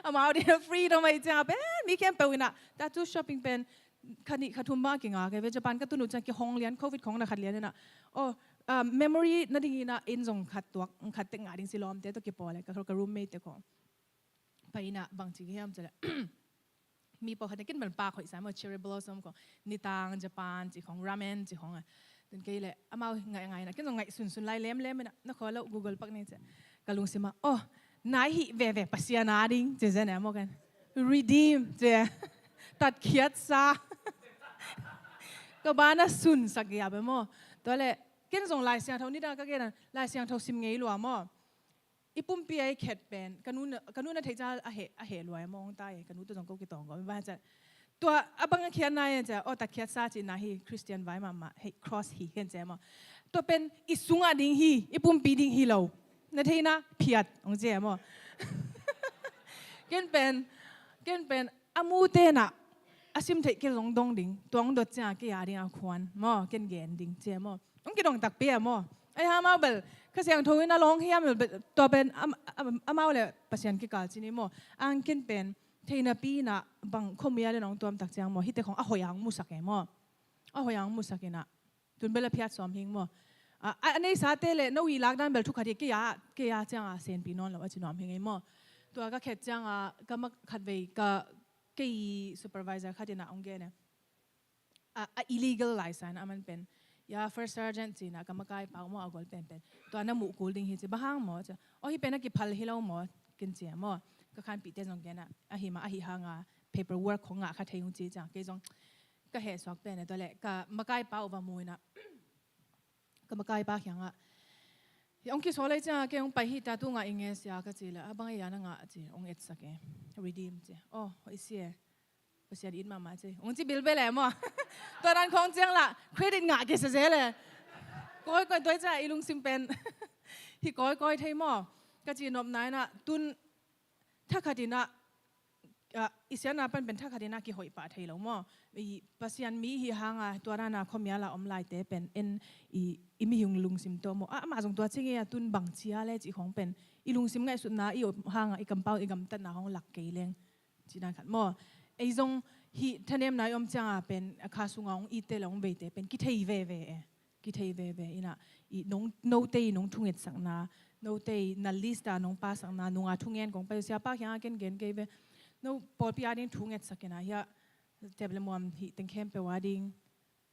Amau dina freedom ahi cianga pen mi khempeuh inah tattoo shopping pen kha nih kha thum bang a kingah kei ve. Japan ka tun uh ciang kihong lian, covid khong na khat lian inah. Oh, ah, memory na ding inah inn zong khat tuak, khat tek ngah ding si lawmte tawh kipawl e, ka, ka roommate te khong. Pai inah bangci ka hiam ci leh mi pawlkhat ken ban pak hoih sa maw, cherry blossom khong, nitang Japan ci khong, ramen ci khong a. Tun kei leh amau ngaih ngaih inah ken zong ngaih sunsun lai lemlem inah na khua lo Google pak ni ci. Ka lungsim ah, oh, nai hih veve Pasian a ding ci zen e maw ken. Redeem ci. Tatkhiat sa. Ka bana sunsak ia be maw. Tua leh ken zong Lai Siangtho nidang ka gen a Lai Siangtho sim ngei lua maw. I pumpi a i khet pen ka nu na, ka nu na theih ciang a heh, a heh luai maw, hong tai e, ka nu tawh zong ko kitawng ko mi bang ciang. Tua a bang a khiatna e ciang, aw, tatkhiat sa cihna hi, Christian vai mahmah hei, cross hi hen ciang maw. Tua pen i sungah ding hi, i pumpi ding hi lo. Na theihna phiat hong ci e maw. Ken pen, ken pen a mute inah a sim theih kei zong dong ding, tua hong dot cianga kei a ding a khuan maw, ken gen ding ci e maw. Hong kidong takpi e maw. Ahi hang amau bel Kha Siangtho in a lawng hiam bel, tua pen am, am, amau le Pasian kikal ci ni maw. Ang ken pen theihnapi inah bang khuamui a le nong tuamtak ciang maw, hihte khong a hoih a hong musak e maw. A hoih a hong musak inah tun bel a phiat sawm hing maw. A, a, a neisate le no i lakdan bel thukhat hi, kei a, kei a cianga senpi nawn lo a ci nuam hing ei maw. Tua ka khet cianga ka mak khatvei ka, kei supervisor khat inah hong gen e. A, a illegal license a man pen. Ya, first sergeant ci inah ka makaipa uh maw a gol penpen. Tua na muh kul ding hi ci, bang hang maw ci. Aw, hih pen a kiphal hi lo maw, ken ci e maw. Ka khanpihte zong gen a, ahi mah, ahi hanga paperwork khong ngah kha thei ung ci ciang. Kei zong ka heh suak pen e, tua leh ka makaipa uh va mu inah. Ka makaipa kiangah, hih hong kisawl ei cianga kei hong pai hi, tattoo ngah ing e sia ka ci leh, a bang ei a na ngah ci, hong etsak e. Redeem ci. Aw, hoih si e. Pasian it mahmah ci. Hong ci bilbel e maw. Tua dan khong ciang lah credit ngah kisa zel e. Kawikawi tua i ciang i lungsim pen hi kawikawi thei maw. Ka ci nopna inah tun thakhat inah ah, i siatna pan pen thakhat in a kihoih pah thei lo maw? I Pasian mi hi hanga tua dana khuamiala om laite pen en i, i mihing lungsim tawh maw? Ah, amah zong tua ci ngei a, tun bang cia le cih khawng pen i lungsim ngaihsutna i om hanga i kampau i gamtatna hong lak kei leng, ci dan khat maw? Ei zong hih thanemna i om cianga pen a kha sunga hong itte le hong veite pen kithei veve e. Kithei veve ina, i nong, note i nong thungetsakna, note i na lista nong pasakna nunga thungen kong pai uh. Siapa kianga ken gen kei ve. No pawlpi ading thungetsak ina, hia tep le muam hih teng khempeuh ading,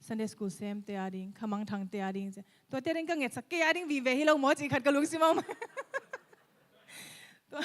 Sunday school semte ading, khamangthangte ading, tuate ading ka ngetsak kei ading vive hi lo maw cih khat ka lungsim a om. Tua,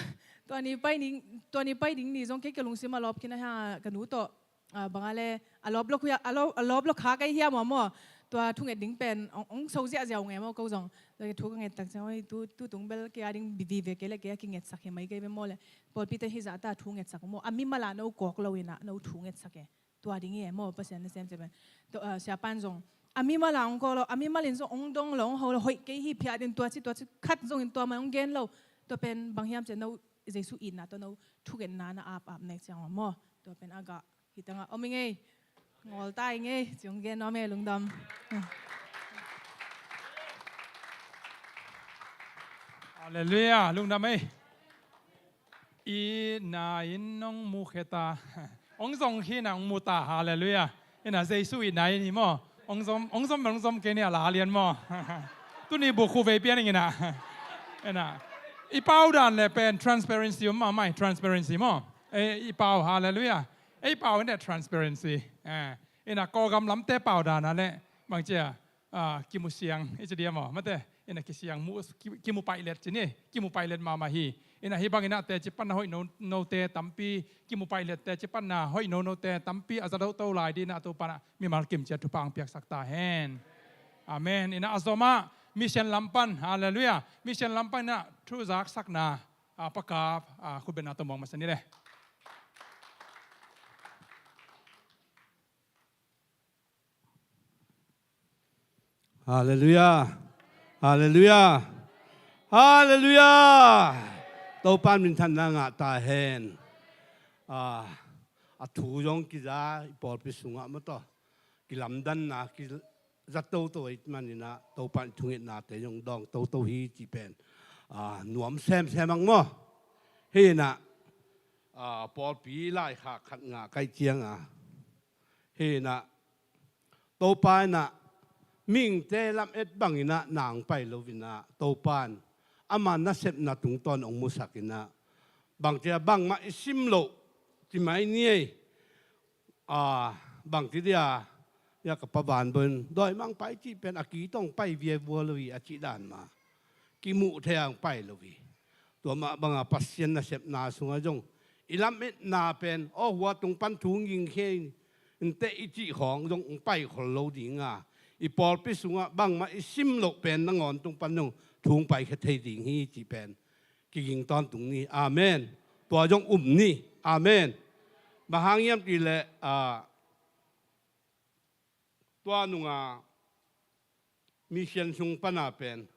tua ni pai ding, tua ni pai ding ni zong kei ka lungsim a lawp khin a hia, ka nu tawh, ah, banga le, a lawp lo khuia, a lawp, a lawp lo kha kei hia maw maw? Tua thunget ding pen ong, ong so ziahziah ong e maw ko zong. Tua thu ka ngettak ciang, oi, tu, tu tung bel kei ading vive kei le kei a kingetsak hi mai kei ve maw le. Pawlpite hizah ta thungetsak maw? A mimala no kawk lo ina no thungetsak e. Tua ding hi e maw, Pasian nasem cih pen. Tua, ah, siapan zong a mimal a ong kawk lo, a mimal in zong ong dong lo, ong ho lo, hoih kei hi phiat in tua ci, tua ci khat zong in tua man ong gen lo. Tua pen bang hiam cih no Jesu itna tawh no thungetna na ap ap nek ciang maw? Tua pen a gah hi tanga om i ngei. Ngawl ta i ngei ci ong gen om e, lungdam. Halleluiah, lungdam ei. I na in nong mu kheta. Ong zong hi na ong mu ta, halleluiah. Ina Jesu i na in hi maw? Ong zom, ong zom, ong zom kei ni a la lian maw? Tuni buk khu vei pian ing ina. Ina. I pau dan le pen transparency om ma mai, transparency maw? E, i pau, halleluiah. Ei pau in le transparency. E, ina Kawlgam lamte pau dan a le bang cia, ah, kimu siang, i ci dia maw, mate, ina kisiang mu, ki, kimu paihlet ci ni, kimu paihlet mahmah hi. Ina hi bang ina teci pan na hoih no, note tampi, kimu paihlet teci pan na hoih no note tampi, a za doto lai dina tu pana mimal kim cia thupha ong piaksak ta hen. Amen. Ina a zoma, mission lam pan, halleluiah. Mission lam pan ina thu zaksakna, ah, pakap, ah, khutbetna tawh muang masa ni le. Halleluiah. Halleluiah. Halleluiah. Topan minthanna ngah ta hen. Ah, a thu zong kiza i pawlpi sungah maw tawh kilamdanna kiza toto i hih maninah Topan i thungetnate zong dawng toto hi cih pen, ah, nuam semsem ang maw? Hinah, ah, pawlpi laikhak khat ngah kaih cianga hinah Topa inah mihingte lamet banginah nang pai loinah Topa in ama nasepna tungtawn hong musakinah bangcia bangmah i sim loh ci mai ni ei. A, bangci dia, ia ka pa vanbon dawimangpa i cih pen a kitong pai viavua lo hi a cih dan ma kimuh thei ang pai lo hi. Tua mah banga Pasian nasepna sungah zong i lametna pen aw hua tung pan thu ngingkhia inteh i cih khawng zong ong pai khol lo dinga i pawlpi sungah bangmah i sim loh pen nangawn tung pan zong thu ong paikhia thei ding hi cih pen kiging tawntung ni. Amen. Tua zong um ni. Amen. Bang hang hiam cih leh, ah, tua nunga mission sung pana pen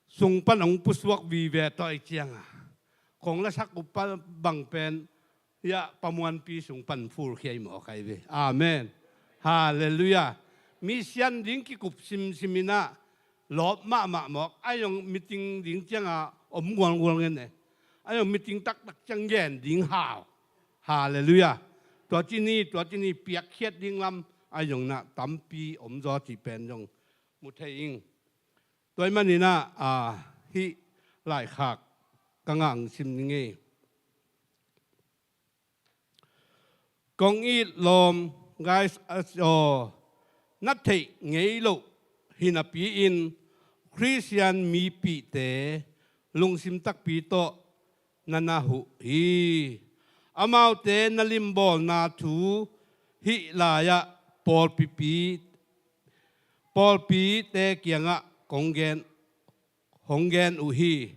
sung pan hong pusuak vive tawh i cianga kong lasak uh pa bang pen ia pamuanpi sung pan fulkhia i mawk ai ve. Amen. Halleluiah. Mission ding kikup simsim inah lawp mahmah mawk. A zong meeting ding cianga om gualgual ngen e. A zong meeting taktak ciang gen ding hau. Halleluiah. Tua cini, tua cini piakkhiat ding lam a zong na tampi om zaw cih pen zong mu thei ing. Tua i maninah, a, hih laikhak ka ngah sim ning ei. Kong it lawm guys, a, aw, na theih ngei loh hinapi in Khristian mipihte lungsim takpi tawh na na huh hi. Amaute na limbawlna thu hih lai-ah pawlpipi, pawlpite kiangah kong gen, hong gen uh hi.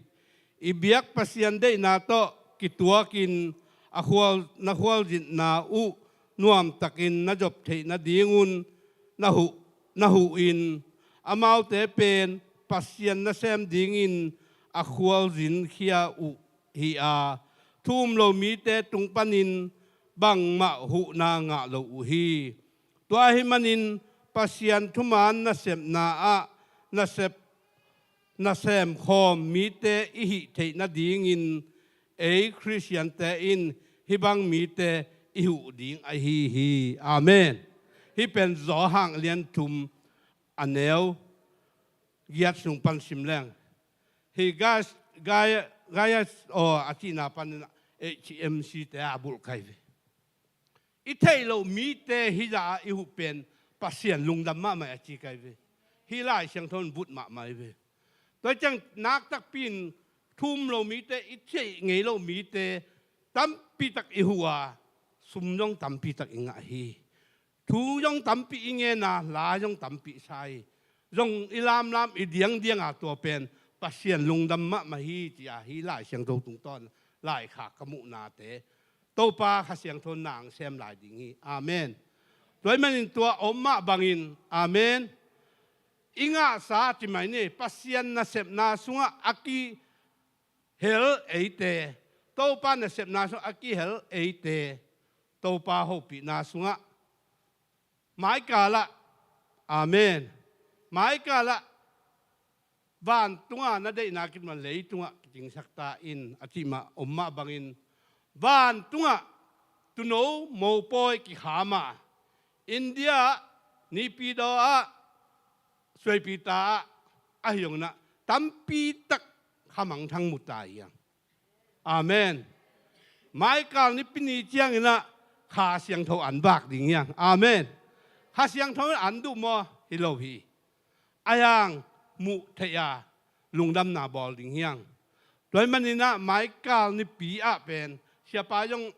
I biak Pasian deihna tawh kituakin a khual, na khualzinna uh nuamtakin na zop theih nadingun na huh, na huh in amaute pen Pasian nasem dingin a khualzinkhia uh hi a, thu um lo mite tung panin bangmah huhna ngah lo uh hi. Tua ahih manin Pasian thuman nasepna ah nasep nasemkhawm mite i hih theih nadingin ei Khristiante in hih bang mite i huh ding ahi hi. Amen. Hih pen Johan lian thum a neu giat sung pan sim leng, hih Gaius, Gaius, Gaius aw a cihna panin H M C te a bulh kai ve. I theih loh mite hih zah a i huh pen Pasian lungdam mahmah a ci kai ve. Hih Lai Siangtho in vut mahmah hi ve. Tua ciang nak takpi in thu um lo mite, i theih ngei loh mite tampi tak i huh a, sum zong tampi tak i ngah hi. Thu zong tampi i ngen a, la zong tampi sa hi. Zong i lamlam i diangdiang a, tua pen Pasian lungdam mahmah hi ci a, hih Lai Siangtho tungtawn laikhak ka muhnate Topa Kha Siangtho in na sem lai ding hi. Amen. Tua ahih manin tua om mah bangin, amen, i ngahsa ci mai ni, Pasian nasepna sungah a kihel eite, Topa nasepna sungah a kihel eite, Topa hopihna sungah maikalah, amen, maikalah vantunga na deihna kipna leitungah kicingsak ta in a cih mah om mah bangin, vantungah tuuno mopawi kikham a, India ah, Naypyidaw ah, Suaipita ah, ahi zongin ah tampi tak khamangthang mu ta hi hang. Amen. Maikal nipi ni ciangin ah Kha Siangtho an vak ding hi hang. Amen. Kha Siangtho in an duh maw? Hi lo hi. Ahi hang muh theih a lungdamna bawl ding hi hang. Tua ahih manin ah maikal nipi ah pen siapa zong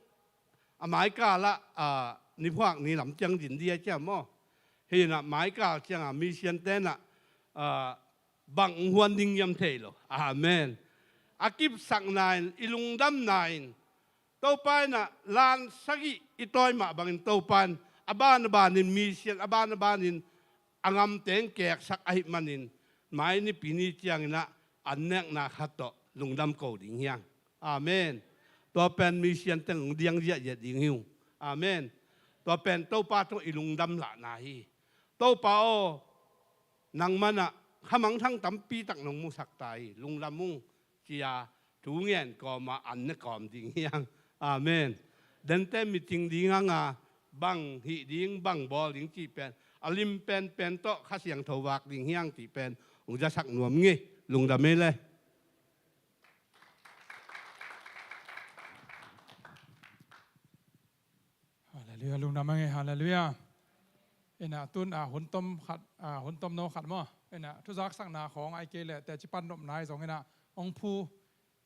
a maikal ah, a, niphuak ni lam ciang din ding a ci a maw? Hi in ah maikal ciang a mission te in ah, a, bang hong huan ding hiam thei lo. Amen. A kipsakna in, i lungdamna in, Topa in ah lan sagih i tawi mah bangin Topa in a ban a banin mission, a ban a banin a ngamteng keksak ahih manin mai nipi ni ciangin ah an nekna khat tawh lungdam ko ding hi hang. Amen. Tua pen mission teng hong diang ziahziah ding hi ung. Amen. Tua pen Topa tawh i lungdam lahna hi. Topa aw, nangman ah khamangthang tampi tak nong musak ta hi, lungdam ung, ci a thu ngen kawm a an ne kawm ding hi hang. Amen. Dente meeting ding hang a, bang hih ding, bang bawl ding cih pen a lim penpen tawh Kha Siangtho vak ding hi hang cih pen hong zasak nuam ing. Lungdam ei le. Halleluiah, lungdam ing e, halleluiah. Ina tun a hun tom khat, a hun tom no khat maw. Ina thuzaksakna khawng ai kei le teci pan nopna ahi zong ina hong phu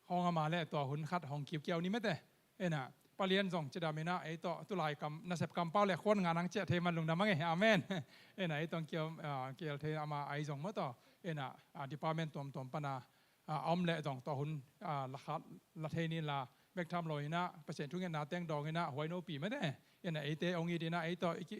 khawng a ma le tua hun khat hong kiukiau ni mete. Ina palian zong cidam ina ei tawh tulai kam nasep kampau le khuan ngan ang ciah thei man lungdam ang e. Amen. Ina ei tawh kiau, a, kial thei ama ahi zong maw tawh. Ina, a, department tuamtuam pana a, a om leh zong tua hun, a, la khat la thei ni la bek tham lo ina Pasian thungetna teng dawng ina huai nopi mete. Ina eite hong it ina ei tawh i ki,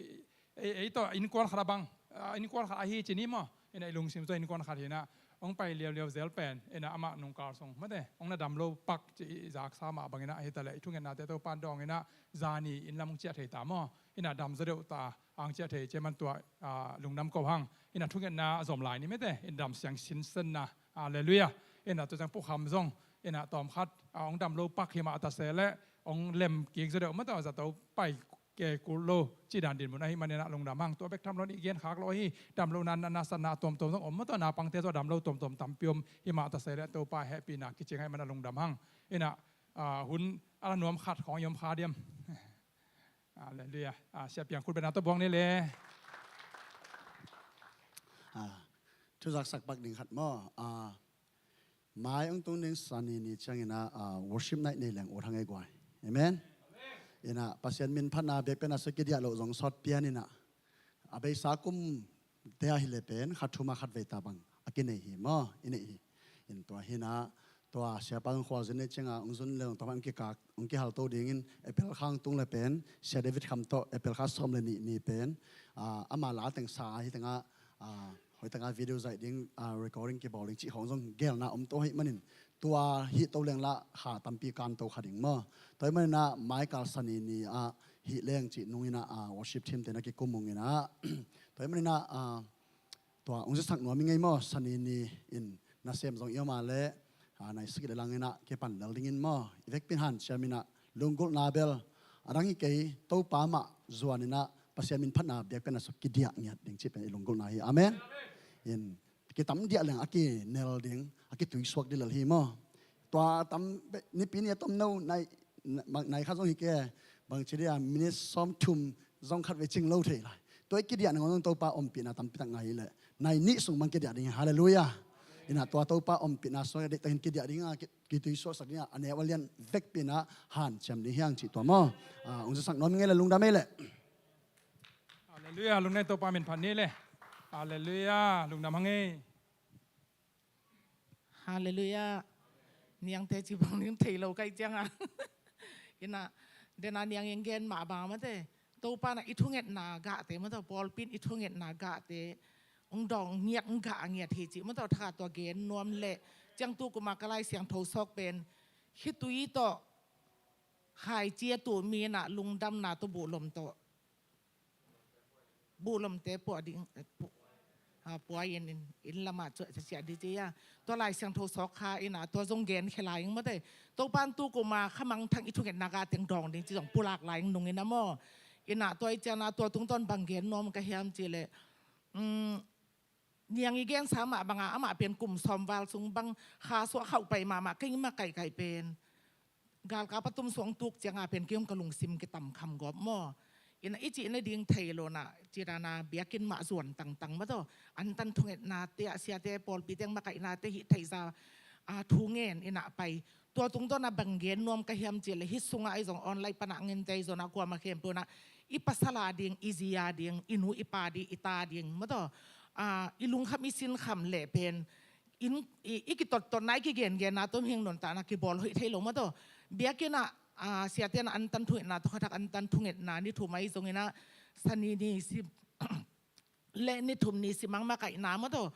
ei, ei tawh innkuan khat a bang, a, innkuan khat ahi ci ni maw. Ina i lungsim tawh innkuan khat hi ina hong pai liauliau zel pen ina amah nungkal sung mete hong na dam lo pak ci i zaksa mah bang ina hi ta leh i thungetnate Topa in dawng ina zani inn lam hong ciah thei ta maw. Ina dam zaw deuh ta ang ciah thei cia man tua, a, lungdam ko hang. Ina thungetna a zom lai ni mete, ina dam siang sinsenna. Halleluiah. Ina tua ciang Pu Kham zong ina tawm khat, a, hong dam lo pak hi mah a ta se le hong lem kik zaw deuh maw tawh zato pai ke kul lo ci dan din mun ahi man ina lungdam hang. Tua bek tham lo ni gen khak lo hi, dam lo na, na, na sanna a tuamtuam zong om maw tawh naupangte zong dam lo tuamtuam tampi om hi mah a ta se le Topa hehpihna kicing ahi man a lungdam hang. Ina, a, hun a la nuam khat khawng i om kha diam. Halleluiah. A, Sia Piang khut bena tawh buang ni le. A, thuzaksak pak ding khat maw. A, mai hong tung ding Sani ni ciangin a, a, worship night nei leng ut hang ei guai. Amen. Ina Pasian min phatna biakpiakna sua kidiah loh zong sawt pian ina a beisa kum te ahi le pen khat thum a khat vei ta bang a kinei hi maw, i neih hi. In tua hi na, tua siapa zong khualzin nei cianga hong zun le zong tua hong kikak, hong kihalto dingin April kha hong tung le pen Sia David Kham tawh April kha sawm le nih ni pen, a, ama la teng sa ahi tengah, a, Hoih taka video zaih ding, ah, recording kibawl ding cih khawng zong gelna om to ahih manin, tua hih to leng lah kha tampi kanto kha ding maw. Tua ahih manin ah maikal Sani ni ah hih leng cih nungin ah, ah, worship team te na kikum ung in ah. Tua ahih manin ah, ah, tua ung ziasak nuam i ngei maw, Sani ni in nasem zong i om a leh, ah, nai sagih le lang in ah kipan lel dingin maw, i vekpi in hanciam in ah, lunggulhna bel a dang hi kei, Topa mah zuan in ah Pasian min phatna biakpiakna sung kidiah ngiat ding cih pen i lunggulhna hi. Amen. In kitam diah leng a kinel ding, a kituisuak ding lel hi maw. Tua tam, nipi ni a tom no, nai, nai khat zong hi kei, bangci dia minute sawmthum zong khat vei cing lo thei lai. Tua i kidiah nangawn zong Topa ompihna tampi tak ngah hi leh, nai nih sung bang kidiah ding hi. Halleluiah. In ah tua Topa ompihna sung a deih takin kidiah ding a, ki, kituisuaksak ding a, a neu a lian vekpi in ah hanciam ding hi hang cih tua maw. Ah, ung ziasak nuam i ngei leh lungdam ei leh. Halleluiah, lungdam ei, Topa min phat ni leh. Halleluiah, lungdam hang ei. Halleluiah. Niangte ci bang ning thei lo kai ciang a. In ah, den a niang in gen mah bang mate. Topa in ah i thungetna gahte mate, pawlpi in i thungetna gahte ong dawng ngiat, ong gah ngiat hi cih mate, thakhat tua gen nuam leh. Ciang tu kum a ka Lai Siangtho sawk pen, khitui tawh khaici a tuh mi in ah lungdamna tawh buhlom tawh, buhlomte puah ding, eh, pu-, ah, puah in, in, inn lamah ciah, ciah ding ci a. Tua Lai Siangtho sawk kha in ah, tua zong genkhia lai ing mate. Topa in tu kum a kha mangthang i thungetna gah teng dawng ding ci zong pulak lai ing nung in ah maw. In ah tua i ciang ah tua tungtawn bang gen nuam ka hiam cih leh, mm, niang i gensa mah bang a, amah pen kum sawm val sung bang kha suah khauh pai mahmah, kei mah kaikai pen galkap a tum suang tuk ciang a pen kei om ka lungsim kitam kham gawp maw. In ah i cih nading thei lo in ah, ci dan a biakinn mah zuan tangtang mate, antan thungetnate ah siate pawlpi teng makaihnate hih theihsa, ah, thu ngen in ah pai. Tua tungtawn ah bang gen nuam ka hiam cih leh, hih sung ah ahi zong online pan ah ngente ahi zong ah kuamah khempeuh in ah i pasal a ding, i zi a ding, i nu i pa ding, i ta ding mate, ah, i lungkham i sinkham leh pen in, i, i kitottotna, i kigengenna tom hing nuntakna kibawl hoih thei lo mate. Biakinn ah, ah, siate in ah antan thungetna, tawh khatak antan thungetna ni thum ahi zong in ah, Sani ni si leh ni thum ni si mang makaihna mate,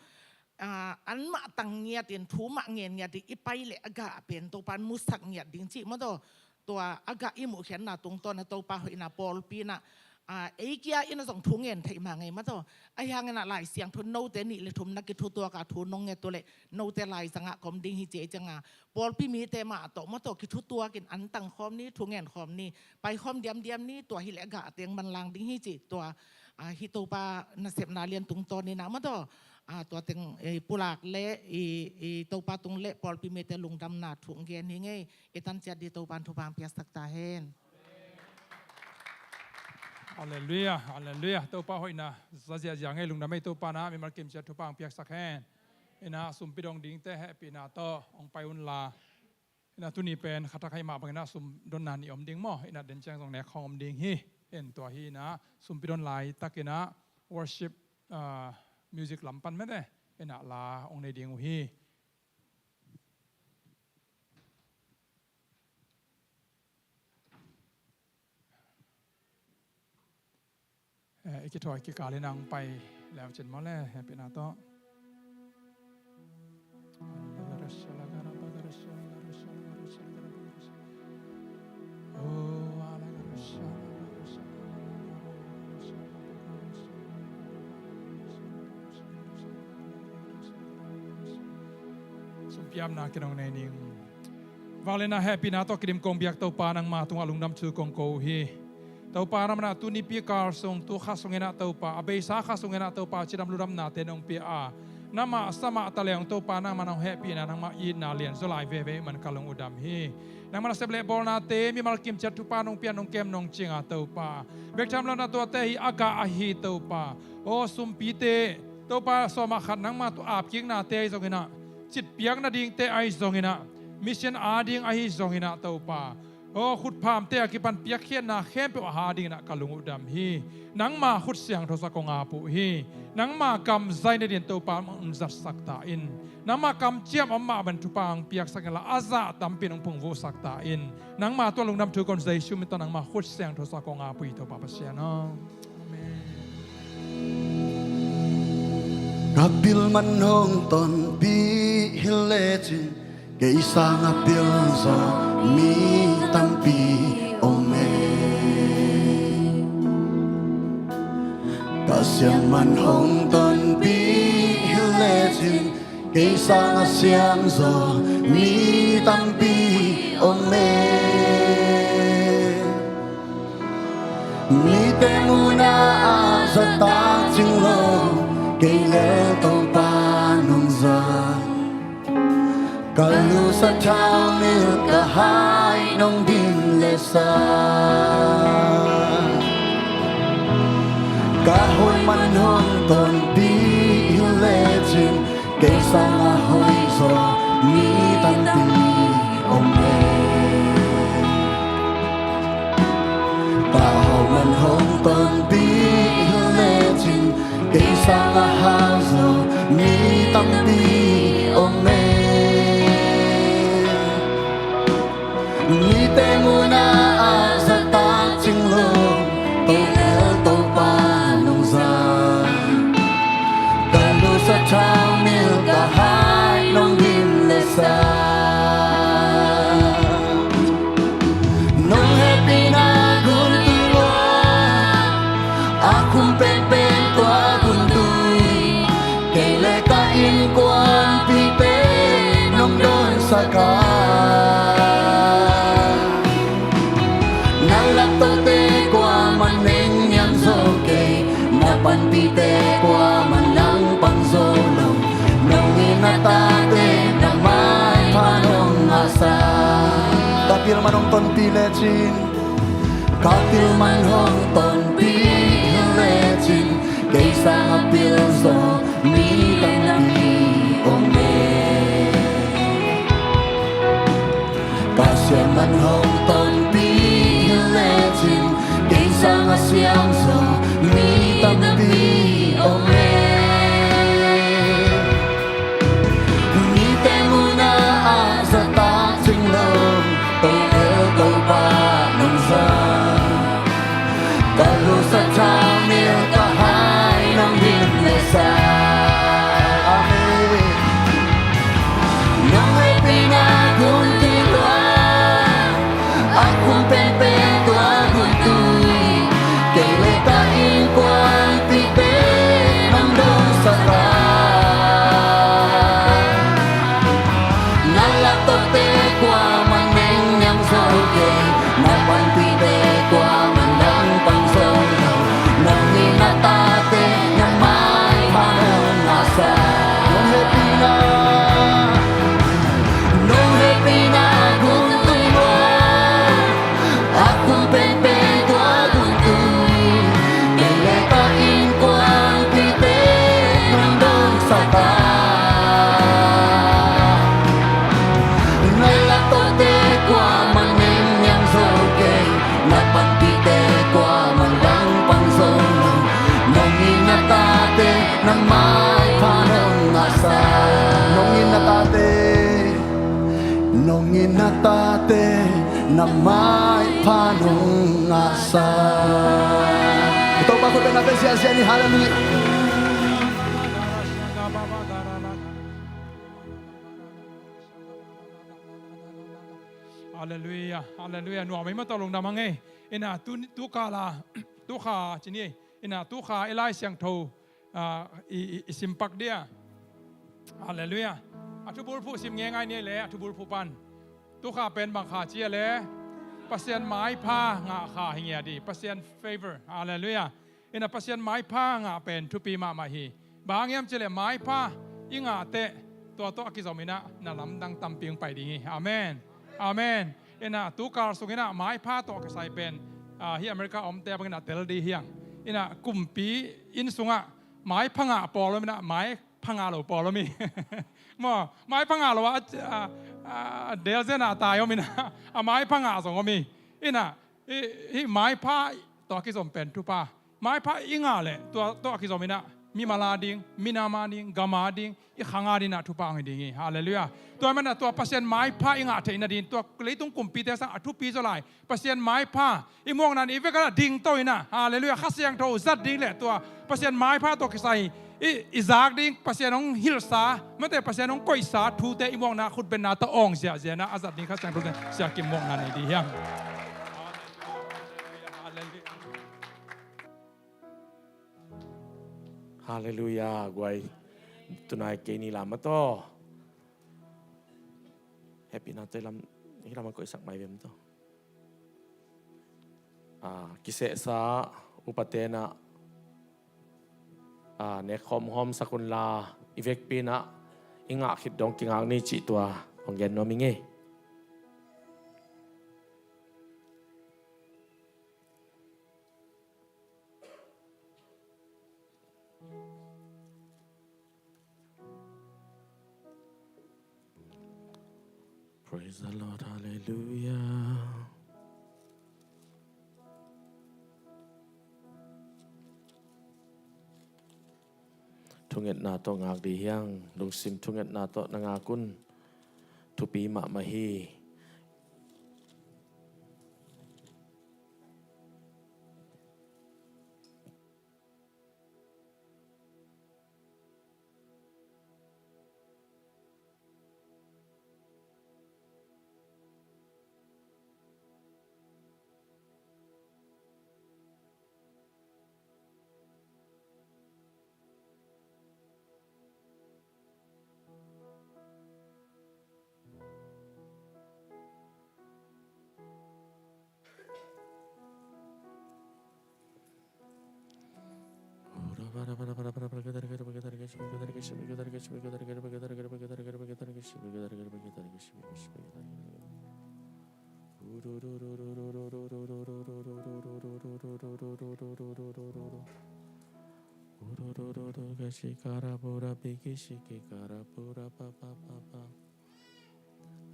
ah, an mah tang ngiat in, thu mah ngen ngiat in i pai leh a gah pen Topa in musak ngiat ding cih mate. Tua a gah i muhkhiatna tungtawn ah Topa hoihna pawlpi in ah, ah, ei kia in ah zong thu ngen theih mah ngei mate. Ahi hangin ah Lai Siangtho note nih le thum na kithutuak a thu nong nget uh leh note laizang ah ka om ding hi ci a, i ciang a pawlpi mite mah tawh mate kithutuak in an tang khawm ni, thu ngen khawm ni, pai khawm diamdiam ni, tua hi leh a gah teng manlang ding hi cih tua, ah, hih Topa nasepna lian tungtawn in ah mate, ah, tua teng, eh, pulak leh i, i Topa tung leh pawlpi mite lungdamna thu gen hi ing ei. I tan ciat ding Topa in thupha piaksak ta hen. Halleluiah, halleluiah. Topa hoihna za ziahziah ing ei, lungdam ei, Topa in ah mimal kim ciat thupha piaksak hen. In ah sumpi dong dingte hehpihna tawh ong pai un la. In ah tuni pen khatak ahih mah bangin ah sum donna ni om ding maw. In ah den ciang zong nek khawng om ding hi. In tua hi in ah sumpi don laitak in ah worship, ah, music lam pan mate in ah la ong nei ding uh hi. Eh, i kithawi kikal in ah ong pai leu cin maw le, hehpihna tawh. Sumpiamna kei nong nei ning. Vangliatna hehpihna tawh kidim kong biak Topa, nangma tungah lungdam thu kong ko uh hi. Topa, nangmah in ah tuni pi kal sung, tu kha sungin ah Topa, a beisa kha sungin ah Topa, cidam ludamnate nong pia a, nangmah sa mah ta leng Topa, nangmah nong hehpihna, nangmah itna lianzaw lai veve ahih man ka lung uh dam hi. Nangmah nasep le bawlnate mimal kim ciat thupha nong pia, nong kem nong cing a Topa, bek tham lo in ah tuate hi a gah ahi Topa. Aw sumpite Topa, sawm ah khat nangma tawh apkiknate ahi zongin ah, citpiak nadingte ahi zongin ah, mission a ding ahi zongin ah Topa, aw khutphamte a kipan piakkhiatna khempeuh a ha dingin ah ka lung uh dam hi. Nangma khut siangtho sung kong ap uh hi. Nangma kam zai nadingin Topa ong zatsak ta in. Nangma kamciam om mah bangin thupha ong piaksak in la, a zah tampi in ong phungvuhsak ta in. Nangma tungah lungdam thu kong, Jesu min tawh nangma khut siangtho sung kong ap uh hi Topa Pasian aw. Amen. Ka pil man hong tonpih hi lecin, kei sangah pil zaw mi tampi om e. Ka siam man hong tonpih hi lecin, kei sangah siam zaw mi tampi om e. Mite muhna ah zahtak cing lo, kei lel Topa nong zang. Ka lusa thaumil ka hai nong dim le sa. Ka hoih man hong tonpih hi lecin, kei sangah hoih zaw mi tampi om e. Ka hau man hong tonpih hi lecin, kei sangah hau zaw mi tampi om e. Mite muhna ah zahtak cing lo, kei lel Topa nong zang. Ka lusa thaumil ka hai nong dim le sa. Nong hehpihna guntu lua, a khum penpen tua guntu, kei le ka innkuanpihte nong dawnsak a. Na lak tohte kuamah nengniam zo kei, na panpihte kuamah nang pang zo lo. Nong in na tate na maipha nong ngahsa. Ka pil man hong tonpih lecin, ka pil man hong tonpih hi lecin, kei sangah pil zaw mi tampi om e. Ka siam man hong tonpih hi lecin, kei sangah siam zaw mi tampi om e. Mite muhna ah zahtak cing lo, kei lel Topa nong zang. Ka lusa thaumil ka hai nong dim le sa. Amen. Nong hehpihna guntu lua, a khum penpen tua guntu, kei le ka innkuanpihte nong dawnsak a. Na lak tohte kuamah nengniam zo kei, na panpihte kuamah nang pang zo lo. Nong in na tate na maipha nong ngahsa. Nong hehpihna, nong hehpihna guntu lua, a khum penpen tua guntu, kei le ka innkuanpihte nong dawnsak a. Na lak tohte kuamah nengniam zo kei, na panpihte kuamah nang pang zo lo. Nong in na tate na maipha nong ngahsa. Nong in na tate, nong in na tate na maipha nong ngahsa. I Topa khut bengna pen siansian ni. Halleluiah. Halleluiah, halleluiah. Nuam ei maw, tawh lungdam hang ei. Ina tu, tu kala, tu kha ci ni ei. Ina tu kha i Lai Siangtho, ah, i, i, i sim pak dia. Halleluiah. A thubulphuh sim ngeingai ni ei le, a thubulphuh pan. Tu kha pen bang kha ci a le, Pasian maipha ngah kha hi ngia di, Pasian favor. Halleluiah. Ina Pasian maipha ngah pen thupi mahmah hi. Bang hang hiam cih leh maipha i ngah teh tua tawh a kizom ina na lamdang tampi hong pai ding hi. Amen. Amen. Ina tu kal sung ina maipha tawh kisai pen, ah, hi America omte bang ina tel di hiang. Ina kumpi inn sungah maipha ngah pawl om ina maipha ngah lo pawl om hi. Maw, maipha ngah lo a, a, a, delzena tai om ina a maipha ngah zong om hi. Ina hi, hi maipha tawh a kizom pen thupha. Maipha i ngah leh tua tawh a kizom ina mimal a ding, minam a ding, gam a ding, i khang a ding ina thupha hong hi ding hi. Halleluiah. Tua manin tua Pasian maipha i ngah theih nading tua leitung kumpite sang a thupi zaw lai Pasian maipha i muakna in i vekpi-in dingto ina, halleluiah, Kha Siangtho zat ding le tua Pasian maipha tawh kisai i, i zak ding, Pasian hong hilhsa, mate Pasian hong koihsa thute i muakna khutbenna tawh awng ziahziah na a zat ding Kha Siangtho te siakim muakna nei dih hiam? Halleluiah, guai. Tunai kei ni lam a taw. Happy na te lam, i lam a koihsak mai vem taw. Ah, kisehsa upa tenah, ah, nekkhawm hawm sakunla i vekpi inah i ngah khit dong kingak ni cih tua hong gen nuam i ngei. Praise the Lord, hallelujah. Thungetna tawh ngak dih hiang, lungsim thungetna tawh na ngak un, thupi mahmah hi.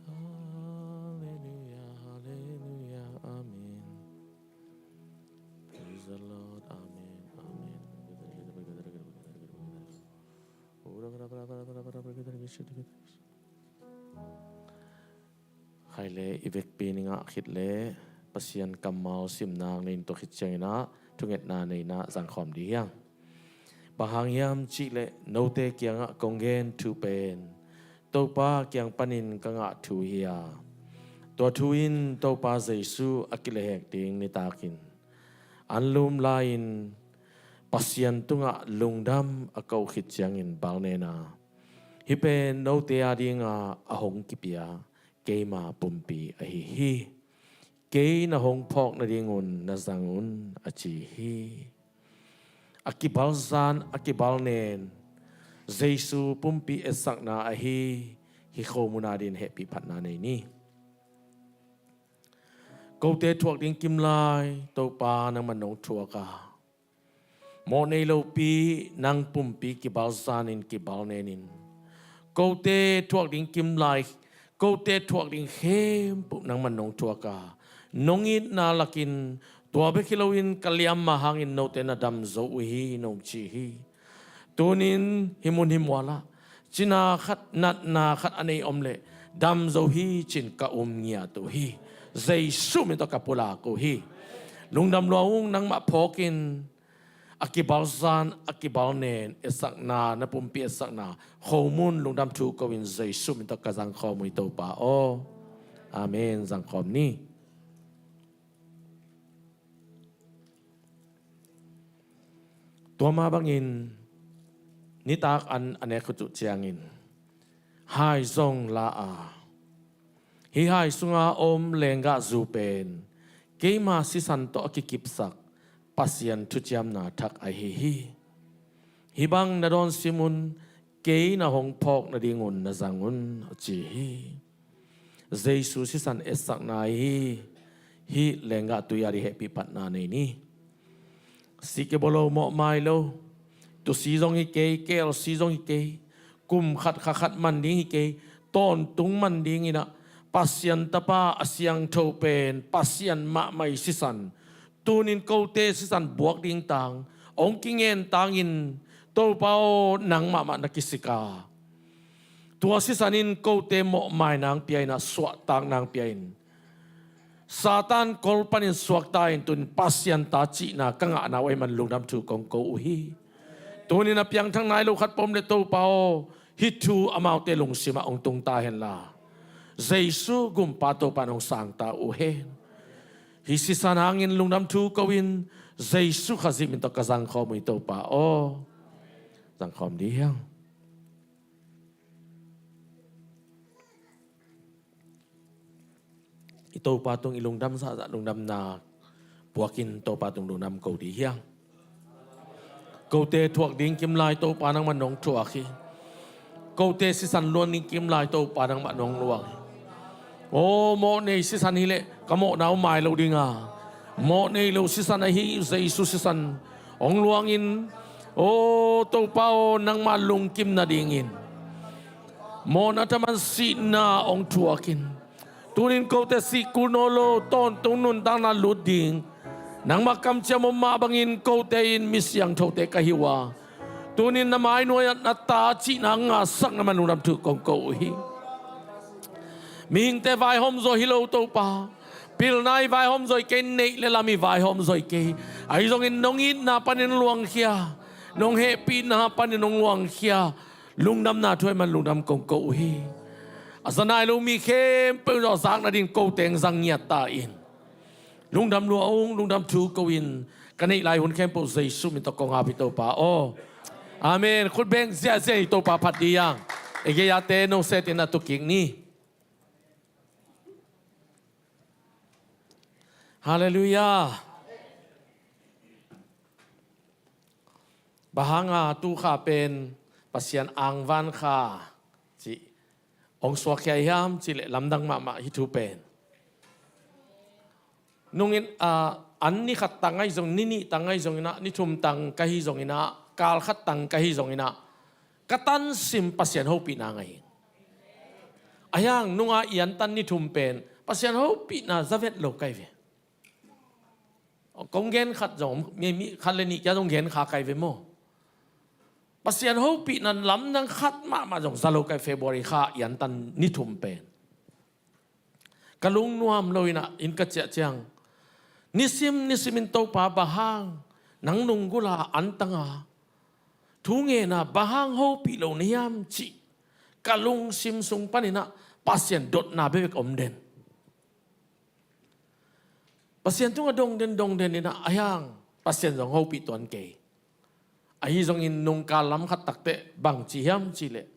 Hallelujah, hallelujah, amen. Praise the Lord, amen, amen. Khai le i vekpi in i ngah khit le Pasian kammal simna nei in tua khit ciangin ah thungetna nei in ah zangkhawm dih hiang. Bang hang hiam cih leh note kiangah kong gen thu pen Topa kiang panin ka ngah thu hi a, tua thu in Topa Jesu a kilehhek ding nitakin anlum lai-in Pasian tungah lungdam a ko khit ciangin bal nen a, hih pen note a dinga a hong kipia keima pumpi ahi hi. Kei na hong phawk nadingun na zang un, a ci hi. A kibalzan, a kibalnen Jesu pumpi etsakna ahi hi. Khomun a din hehpih phatna nei ni. Kote thuak ding kim lai Topa nangman nong thuak a, mawh nei lopi nang pumpi kibalzanin kibalnenin kote thuak ding kim lai, kote thuak ding khempeuh nangman nong thuak a, nong itna lakin tua bek hi loin ka liamma hangin note na dam zo uh hi, nong ci hi. Tunin hih mun hih mualah cina khat natna khat a nei om leh dam zo hi cin ka um ngiat uh hi. Jesu min tawh ka pulak uh hi. Lungdam lua ung, nangmah phawkin a kibalzan a kibalnen etsakna, na pumpi etsakna Khomun lungdam thu ko-in Jesu min tawh ka zangkhawm uh hi Topa aw. Amen. Zangkhawm ni. Tua mah bangin nitak an a nek uh ciangin hai zong la a, hih hai sunga om lenggah zu pen keima sisan tawh a kikipsak Pasian thuciamna thak ahi hi. Hih bang na dawn sim un, kei na hong phawk nadingun na zang un, a ci hi. Jesu sisan etsakna hi. Hih lenggah tui a di hehpih phatna nei ni. Si kibolo mawhmai lo. Tusi zong hi kei, K L C zong hi kei. Kum khat kha khat man ding hi kei. Tawntung man ding inah Pasian Tapa a siangtho pen Pasian mahmah i sisan tunin kote sisan buak ding tang, hong kingen tangin Topa aw, nang mahmah na kisik a, tua sisan in kote mawhmai nang pia in a, suahtak nang pia in, Satan kol panin suakta in, tun Pasian ta cihna ka ngahna uh ahih man lungdam thu kong ko uh hi. Tunin a piangthak nai lo khat pom le Topa aw, hih thu amaute lungsimah hong tung ta henla, Jesu gumpa Topa in hong sang ta uh hen. Hih sisan hangin lungdam thu ko-in Jesu Khazih min tawh ka zangkhawm uh hi Topa aw. Zangkhawm dih hiang. I Topa tung i lungdam zahzah lungdamna puakin Topa tung lungdam ko dih hiang. Kote thuak ding kimlai Topa nangmah nong thuak hi. Kote sisan luang ding kimlai Topa nangmah nong luang hi. Aw, mawh nei sisan hileh ka mawhna uh mai lo dinga, mawh nei lo sisan ahi Jesu sisan hong luangin, aw Topa aw, nangmah lungkim nadingin mawhna thaman sihna hong thuakin, tunin kote sih kul nawn lo tawntung nuntakna lut ding nangmah kamciam om mah bangin kote in mi siangthote ka hi uh a, tunin na mai nuai-ah na ta cihna ngahsak nangmah lungdam thu kong ko uh hi. Mihingte vaihawm zaw hi lo Topa. Pilna i vaihawm zaw i kei, neih le lam i vaihawm zaw i kei. Ahi zongin nong itna panin luangkhia, nong hehpihna panin nong luangkhia, lungdamna thu ahih man lungdam kong ko uh hi. A za nai lo mi khempeuh in zawh zak nading ko teng zang ngiat ta in. Lungdam lua ung, lungdam thu ko-in ka neih lai hun khempeuh Jesu min tawh kong ap hi Topa aw. Amen. Khut beng ziahziah in Topa phat dih hiang. I gei-ate no setin a tu kik ni. Halleluiah. Bang hanga tu kha pen Pasian angvan kha cih hong suakkhia hiam cih leh lamdang mahmah hi thu pen. Nungin, ah, an ni khat tang ahi zong, ni nih tang ahi zongin ah, ni thum tang ka hi zongin ah, kal khat tang ka hi zongin ah, ka tansim Pasian hopihna ngah hi. Ahi hang nunga i antan ni thum pen Pasian hopihna za vet lo ka hi ve. Kong gen khat zong, mi, mi khat le nih kia zong gen kha ka hi ve maw. Pasian hopihna lamdang khat mahmah zong za lo ka hi, February kha i antan ni thum pen. Ka lungnuam lo in ah inn ka ciah ciang, nisim nisimin Topa, bang hang nang nunggulh a antang a thu ngen a, bang hang hopih lo na hiam cih ka lungsim sung panin ah Pasian dotna bekbek om den. Pasian tungah dong den, dong den in ah, ahi hang Pasian zong hopih tuan kei. Ahi zongin nungkal lam khat tak teh bang ci hiam cih leh,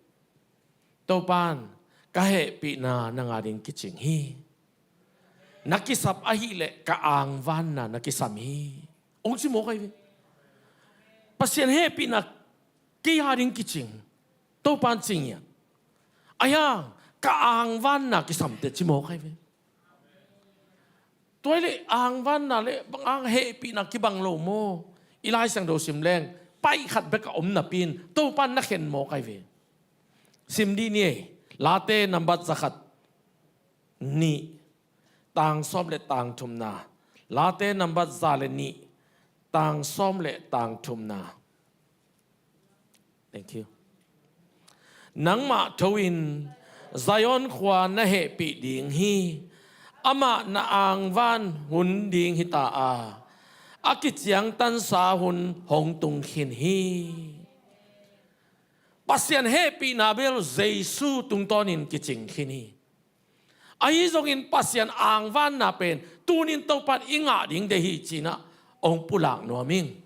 Topa'n ka hehpihna nang ading kicing hi. Na kisap ahih leh ka angvanna na kisam hi, hong ci mawk ahi ve. Pasian hehpihna kei ading kicing, Topa'n ci ngiat. Ahi hang ka angvanna kisam teh ci mawk ahi ve. Tua hi leh angvanna le bang hang hehpihna kibang lo maw. I Lai Siangtho sim leng, paih khat bek a om napi-in Topa'n na khen mawk ahi ve. Sim dih ni ei. Late nambat za khat, nih, tang sawm le tang thumna. Late nambat za le nih, tang sawm le tang thumna. Thank you. Nangmah tho-in Zion khua na hehpih ding hi. Amah na angvan hun ding hi ta a, a kiciangtansa hun hong tung khin hi. Pasian hehpihna bel Jesu tungtawnin kicing khin hi. Ahi zongin Pasian angvanna pen tunin Topa'n i ngah ding deih hi ci-in ah hong pulak nuam ing.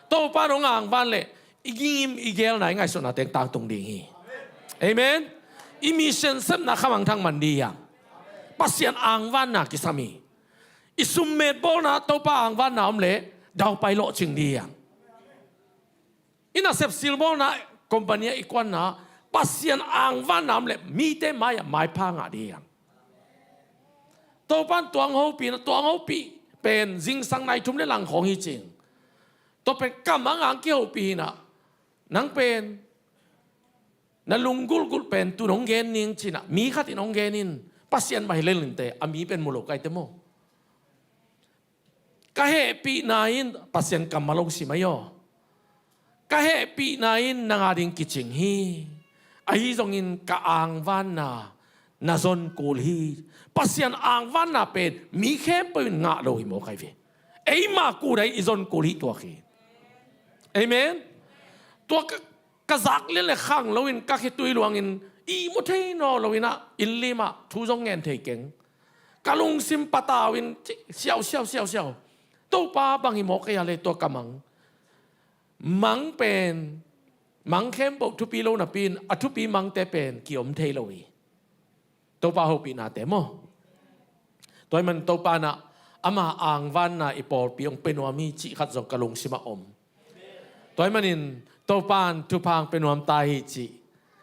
Topa'n hong angvan leh i gingim i geelna, i ngaihsutna teng tangtung ding hi. Amen. I mission sepna khamangthang man dih hiang. Pasian angvanna kisam hi. I summet bawlna Topa angvanna om leh daupai lawhcing dih hiang. I nasep silbawlna, company ah i kuanna, Pasian angvanna om leh mite mai-ah maipha ngah dih hiang. Topa'n tuang hopihna, tuang hopih pen zingsang nai thum le lang khawng hi ci-in, tua pen kam a ngang kihopih hi-in ah, nang pen na lunggulhgulh pen tu-in hong gen ning ci-in ah mi khat in hong gen in, Pasian mah hi lel inteh, a mi pen mu lo ka hi teh maw. Ka hehpihna in, Pasian kammal hong sim ahi aw. Ka hehpihna in nang ading kicing hi. Ahi zongin ka angvanna na zon kul hi. Pasian angvanna pen mi khempeuh in ngah lo hi mawk ahi ve. Eima kul ahi, i zon kul hi tuak hi. Amen. Tua ka, ka zak lian le khang loin ka khitui luangin ihmu thei nawn loin ah, inn limah thu zong ngen thei keng. Ka lungsim patau in ci, siau, siau, siau, siau. Topa bang hi mawk ei a le tua ka mang. Mang pen, mang khempeuh thupi lo napi in, a thupi mangte pen kiom thei lo hi. Topa hopihnate maw. Tua ahih manin Topa in ah ama angvanna i pawlpi hong pia nuam hi cih khat zong ka lungsimah om. Tua ahih manin Topa in thupha hong pia nuam ta hi cih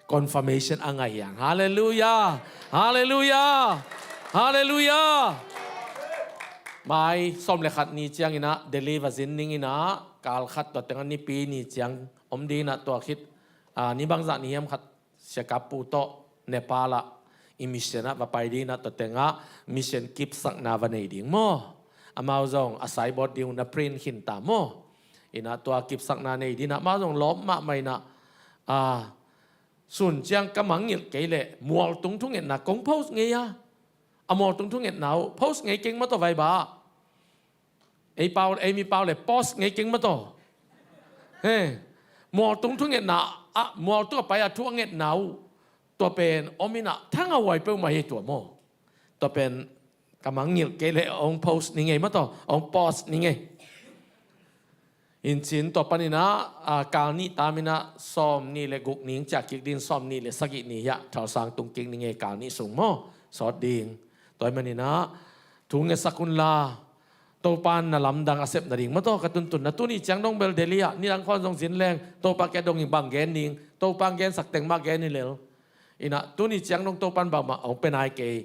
confirmation a ngah hi hang. Halleluiah! Halleluiah! Halleluiah! Mai sawm le khat ni ciangin ah Delhi va zin dingin ah, kal khat tua tengah Nipi ni ciang om dingin ah, tua khit, ah, ni bangzah ni hiam khat Sia Kap Pu tawh Nepal ah i mission ah va pai dingin ah, tua tengah mission kipsakna va nei ding maw. Amau zong a signboard ding uh na print khin ta maw. In ah tua kipsakna nei dingin ah, amau zong lawp mahmah in ah, ah, sun ciang ka mangngilh kei leh mualtung thungetna kong post ngei a. A mualtung thungetna uh post ngei keng maw tawh, Viber ah. Ei pau, ei mi pau le post ngei keng maw tawh. He, mualtung thungetna ah, mualtung a pai a thu a ngetna uh, tua pen om in ah, thangah huai peuhmah hi tua maw. Tua pen ka mangngilh kei leh hong post ni ngei maw tawh, hong post ni ngei. In cin tua panin ah, ah, kal nih tam in ah, sawm nih le guk ni hong ciah kik ding, sawm nih le sagih ni hiah Thalsang tung kik ni ngei, kal nih sung maw, sawt ding. Tua ahih manin ah thu ngetsak un la. Topa in na lamdang a sep nading maw tawh ka tuntunna. Tuni ciang dong bel Delhi ah nidang khawng zong zin leng, Topa kiang dong in bang gen ding, Topa hong gensak teng mah gen hi lel. In ah tuni ciang dong Topa in bangmah hong pia nai kei.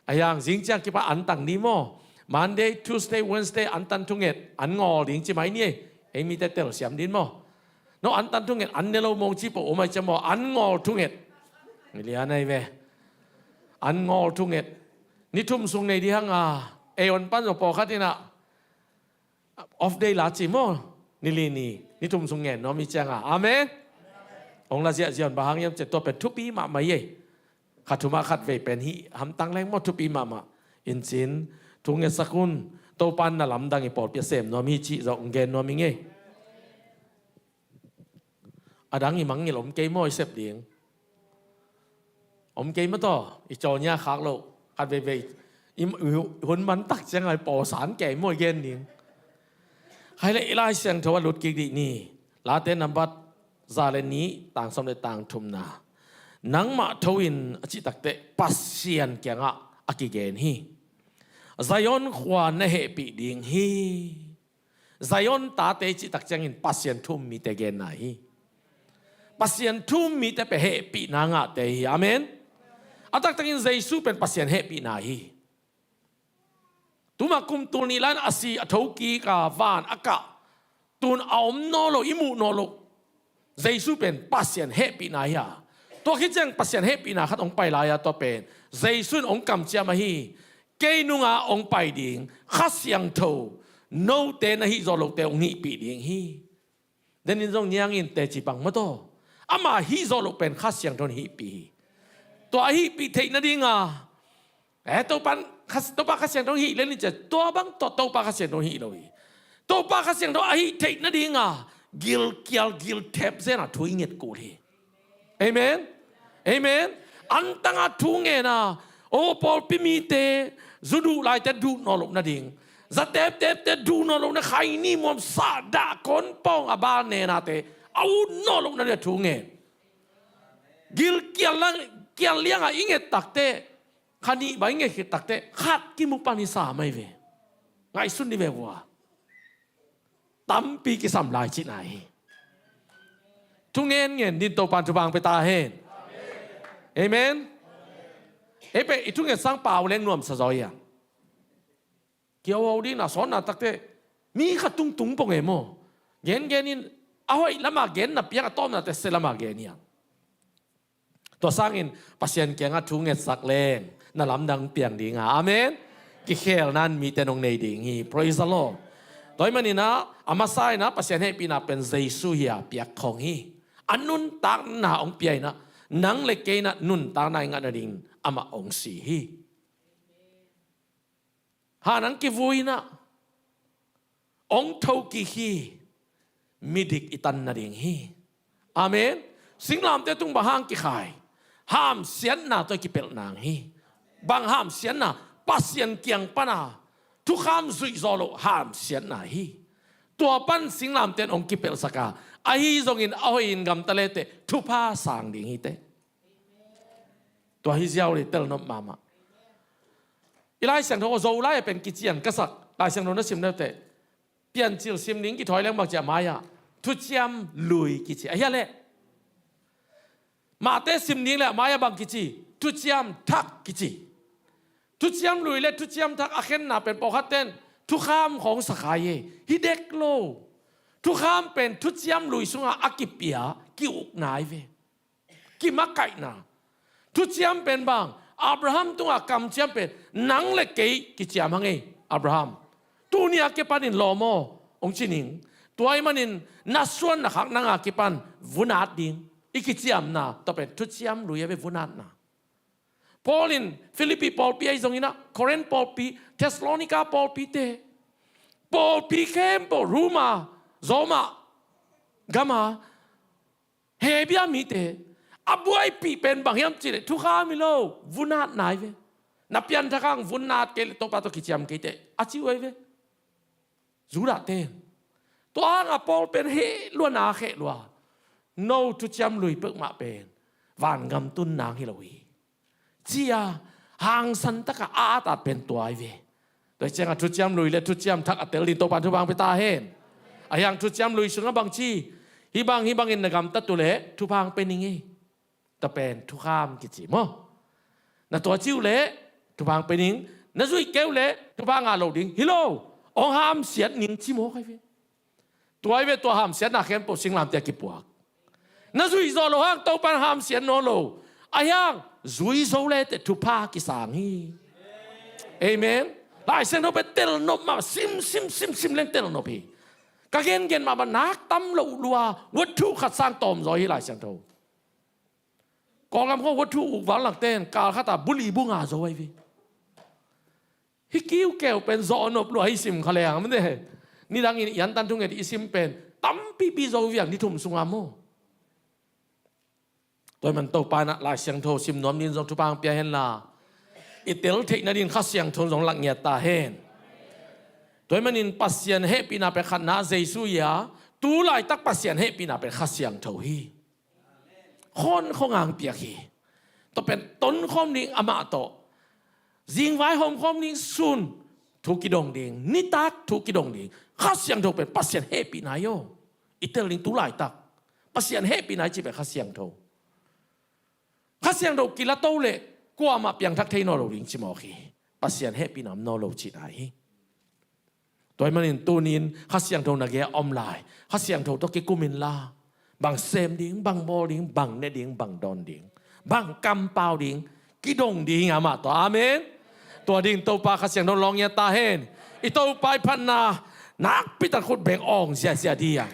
Ahi hang zing ciang kipan antang ding maw. Monday, Tuesday, Wednesday antan thunget, an ngawl ding ci mai ni ei. Ei mite telsiam ding maw. No antan thunget, an ne lo mawng ci peuh om ahih ciang maw, an ngawl thunget. Milian ahi ve. An ngawl thunget. Ni thum sung nei ding hang a, ei hong pan zong pawlkhat in ah off day la ci maw. Ni li ni, ni thum sung ngen nuam hi ciang a. Amen. Hong la ziahziah un, bang hang hiam cih leh tua pen thupi mahmah hi ei. Kha thum ah khat vei pen hih hamtang leng maw, thupi mahmah. In cin thu ngetsak un. Topa in na lamdang i pawlpi a sem nuam hi cih zong gen nuam hi ing ei. A dang i mangngilh om kei maw i sep ding? Om kei maw tawh, i caw nia khak loh. Khat veivei i, i hun man tak ciang a i pawlsan kei maw i gen ding? Khai le i Lai Siangtho ah lut kik dih ni. Late nambat za le nih, tang sawm le tang thumna. Nangmah tho in a cih takteh Pasian kiangah a kigen hi. Zion khua na hehpih ding hi. Zion tate i cih tak ciangin Pasian thu um mite genna hi. Pasian thu um mite pen hehpihna ngahte hi. Amen. A taktakin Jesu pen Pasian hehpihna hi. Tuma kum tul nih lai-in a si, a thokik a, van a kah, tun a om nawn lo, i muh nawn lo. Jesu pen Pasian hehpihna hi a. Tua khit ciang Pasian hehpihna khat hong pai lai a, tua pen Jesu in hong kamciam ahi. Kei nunga hong pai ding Kha Siangtho note na hih zawh lohte hong hihpih ding hi. Denin zong niangin teci bang maw tawh. Ama hih zawh loh pen Kha Siangtho in hihpih hi. Tua a hihpih theih nadinga, eh, Topa Kha, Topa Kha Siangtho hih le ni cia, tua bang tawh Topa Kha Siangtho hih lo hi. Topa Kha Siangtho a hih theih nadinga gilkial gilthep zena thu i nget kul hi. Amen. Amen. Antanga thu ngena, o pawlpi mite, zu duh laite duh nawn loh nading, za teptepte duh nawn loh na, khaini muam sah dah kon pawng a bal nenate a ut nawn loh nading a thu ngen. Gilkial lang, kial lianga i nget takte, kha nih bang i nget khit takte khat kimu pan i sa mai ve. Ngaihsun ni ve vua. Tampi kisam lai cihna hi. Thu ngen ngen din Topan thupha hong pia ta hen. Amen. Ei pen i thu ngen sang pau leng nuamsa zaw hi a. Kiau ho ding na sawnna takte mi khat tungtung pong e maw. Gen genin a hoih lama genna piang, a tawpna tese lama gen hi a. Tua sangin Pasian kiangah thu ngetsak leng na lamdang piang dinga. Amen. Kikhelna in mite nong nei ding hi. Praise the Lord. Tua ahih maninah a masa inah Pasian hehpihna pen Jesu hi a piak khong hi. A nuntakna hong pia inah nang le kei inah nuntakna i ngah nading amah hong si hi. Ha nang kivui inah hong thokik hi. Midik i tan nading hi. Amen. Singlamteh tung bang hang kikhai? Hamsiatna tawh kipelh nang hi. Bang hamsiatna? Pasian kiang pana thukham zuihzawh loh hamsiatna hi. Tua pan singlamteh in hong kipelhsak a, ahi zongin a hoih in gamta leteh thupha sang ding hi teh. Tua hi ziau le telnop mahmah. I Lai Siangtho Zolai a pen kician ka sak Lai Siangtho na sim leteh, Piancil sim ding kithawi leng bang ci a mai-ah? Thuciam lui kici. A hia leh? Mahte sim ding le a mai-ah bang kici? Thuciam thak kici. Thuciam lui le thuciam thak a khenna pen pawlkhat ten thukham khawng sakhai e. Hi dek lo. Thukham pen thuciam lui sungah a kipia ki-ukna hi ve. Kimakaihna. Thuciam pen bang? Abraham tungah kamciam pen nang le kei kiciam hang ei. Abraham, tuni a kipanin lawm aw, hong ci ning. Tua ahih manin na suan na khak nang a kipan vun at ding. I kiciamna tawh pen thuciam lui a ve, vun atna. Paul in Philippi pawlpi ahi zongin ah, Corinth pawlpi, Thessalonica pawlpite, pawlpi khempeuh, Roma, Roma gama Hebia mite a buaipih pen bang hiam cih leh thukham hi lo, vun at nai ve. Na pianthak hang vun at kei leh Topa tawh kiciam kei teh a ci uh ahi ve. Judah ten. Tua hangah Paul pen heh lua na kheh lua. No thuciam lui peuhmah pen vangam tun nang hi lo hi, ci-a hangsan takah a at at pen tua ahi ve. Tua hi ciangah thuciam lui le thuciam thak a tel ding Topa in thupha hong pia ta hen. Ahi hang thuciam lui sungah bang ci? Hih bang, hih bangin na gamtat uh leh thupha hong pia ning ei. Tua pen thukham kici maw? Na tua ci uh leh thupha hong pia ning. Na zuih kei uh leh thupha ngah lo ding hi lo. Hong hamsiat ning ci mawk ahi ve. Tua hi ve, tua hamsiatna khempeuh singlamteh a kipuak. Na zuih zawh loh hang Topa in hamsiat nawn lo. Ahi hang zui zo leteh thupha kisang hi. Amen. Lai Siangtho pen telnop mah, sim, sim, sim, sim leng telnop hi. Ka gengen mahmah nak tam loh lua, wathu khat sang tawm zaw hi Lai Siangtho. Kawlgam khawng wathu uk val lakte in kal khatah buli bu nga zo ahi ve. Hih kiukeu pen zawh nop lua hi, sim kha leng mate. Nidangin i antan thunget i sim pen tampipi zo viang ni thum sunga maw? Tua hi man Topa in ah Lai Siangtho sim nuam dingin zong thupha hong pia henla, i tel theih nadingin Kha Siangtho in zong lak ngiat ta hen. Tua hi manin Pasian hehpihna pen khatna Jesu hi a, tu laitak Pasian hehpihna pen Kha Siangtho hi. Khawn khawngang piak hi. Tua pen tonkhawm ding amah tawh, zingvai hawmkhawm ding, sun thu kidong ding, nitak thu kidong ding. Kha Siangtho pen Pasian hehpihna hi aw. I tel ding tu laitak Pasian hehpihna i cih pen Kha Siangtho. Kha Siangtho kilato leh kuamah piangthak thei nawn lo ding ci mawk hi. Pasian hehpihna om nawn lo cihna hi. Tua hi manin tuni-in Kha Siangtho na gei-ah om lai, Kha Siangtho tawh kikum inla, bang sem ding, bang bawl ding, bang ne ding, bang dawn ding, bang kampau ding, kidong ding hi amah tawh. Amen. Tua dingin Topa Kha Siangtho lawng ngiat ta hen. I Topa i phatna nakpi tak khut beng awng ziazia ding.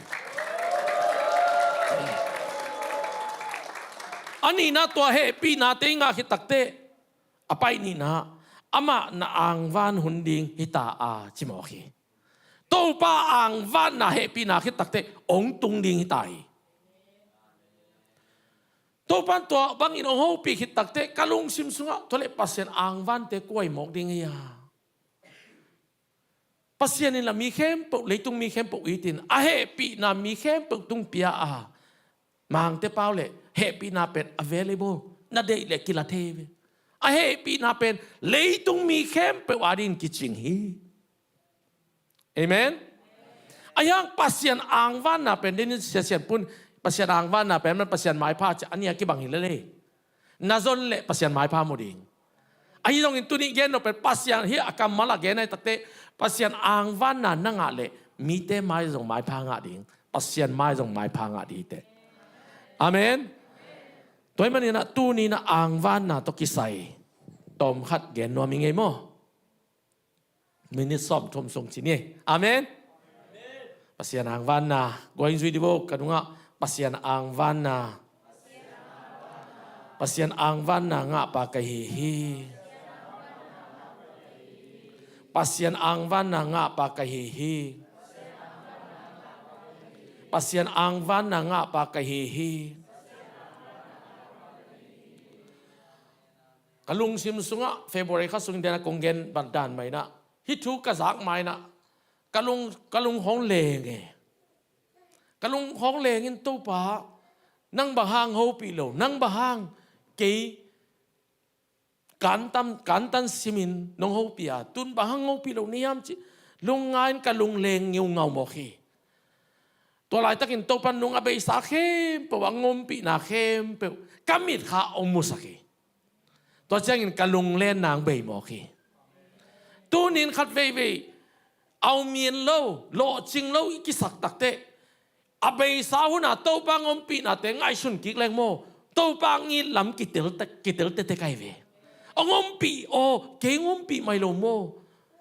A nihna, tua hehpihnate i ngah khit takteh, a pai nihna, amah na angvan hun ding hita a ci mawk hi. Topa angvanna hehpihna khit takteh hong tung ding hita hi. Topa in tua bangin hong hopih khit takteh ka lungsim sungah tua leh Pasian angvante kua hi mawk ding hi a. Pasian in la mi khempeuh, leitung mi khempeuh it in, a hehpihna mi khempeuh tung pia a, Mangte pau leh hehpihna pen available, na deih leh kila thei ve. A hehpihna pen leitung mi khempeuh adingin kicing hi. Amen. Ahi hang Pasian angvanna pen, den in sia sian pun, Pasian angvanna pen man Pasian maipha ci a, a nih a kibang hi lel e. Na zon leh Pasian maipha mu ding. Ahi zongin tuni gen nop pen Pasian hi a, kammal a gen ahi takteh, Pasian angvanna na ngah leh mite mai zong maipha ngah ding, Pasian mai zong maipha ngah ding hi teh. Amen. Tua hi manin ah tuni-in ah angvanna tawh kisai tawmkhat gen nuam ing ei maw? Minit sawmthum sung ci ni. Amen. Pasian angvanna, guai in zui di bo, ka nungah, Pasian angvanna. Pasian angvanna ngahpa ka hi hi. Pasian angvanna ngahpa ka hi hi. Pasian angvanna ngahpa ka hi hi. Ka lungsim sungah February kha sungin dena kong gen ban dan mah inah, hih thu ka zak mah inah ka lung, ka lung hong leng e. Ka lung hong lengin, Topa, nang bang hang hopih lo, nang bang hang kei kantan, kantan simin nong hopih a, tun bang hang hopih lo ni hiam cih lungngai-in ka lung leng ngeungau mawk hi. Tua laitakin Topan nung a beisa khempeuh, a ngompihna khempeuh ka mitkha hong musak hi. Tua ciangin ka lunglenna hong bei mawk hi. Tunin khat veivei au min lo, lawhcing lo i kisak takteh, a beisa huna Topa hong ompihnate ngaihsun kik leng maw, Topa hong it lam kitel, kitel tete kai ve. Hong ompih aw, kei hong ompih mai lo maw,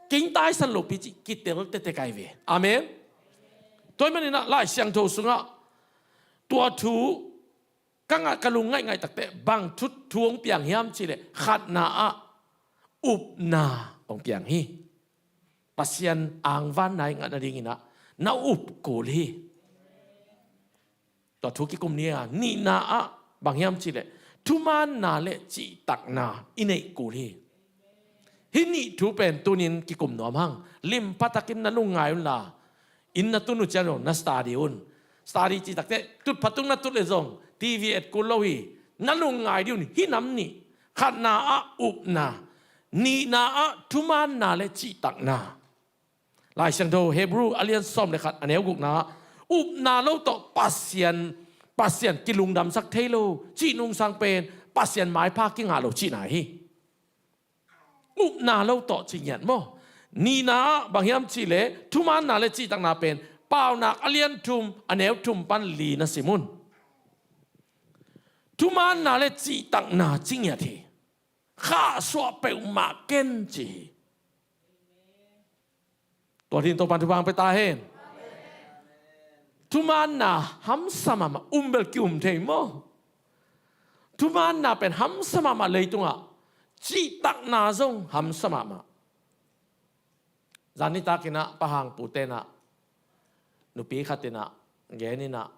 kei hong taisan lopi cih kitel tete kai ve. Amen. Tua ahih maninah Lai Siangtho sungah tua thu ka ngah, ka lung ngaihngaih takteh bang thu, thu hong piang hiam cihleh, khatna ah upna hong piang hi. Pasian angvanna i ngah nadinginah na up kul hi. Tua thu kikum ni a, nihna ah bang hiam cihleh, thumaanna le cihtakna i neih kul hi. Hih nih thu pen tunin kikum nuam hang. Limpa takin na lungngai unla, inn na tun uh ciang lo na study un. Study cih takteh tutphah tung na tut leh zong TV et kul lo hi. Na lungngai dih un, hih nam nih. Khatna ah upna, nihna ah thumaanna le cihtakna. Lai Siangtho Hebrew a lian sawm le khat, a neu gukna ah, upna lo tawh Pasian, Pasian kilungdamsak thei lo cih nungsang pen Pasian maipha kingah lo cihna hi. Upna lo tawh cih ngiat maw? Nihna ah bang hiam cihleh, thumaanna le cihtakna pen Paunak a lian thum, a neu thum pan li na sim un. Thumaanna le cihtakna cih ngiat hi. Khahsuah peuhmah ken ci hi. Tua ding Topan thupha hong pia ta hen. Thumaanna hamsa mahmah, um bel ki-um thei maw? Thumaanna pen hamsa mahmah leitungah, cihtakna zong hamsa mahmah. Zan nitakinah pa hang pu tenah nupi khatinah geninah,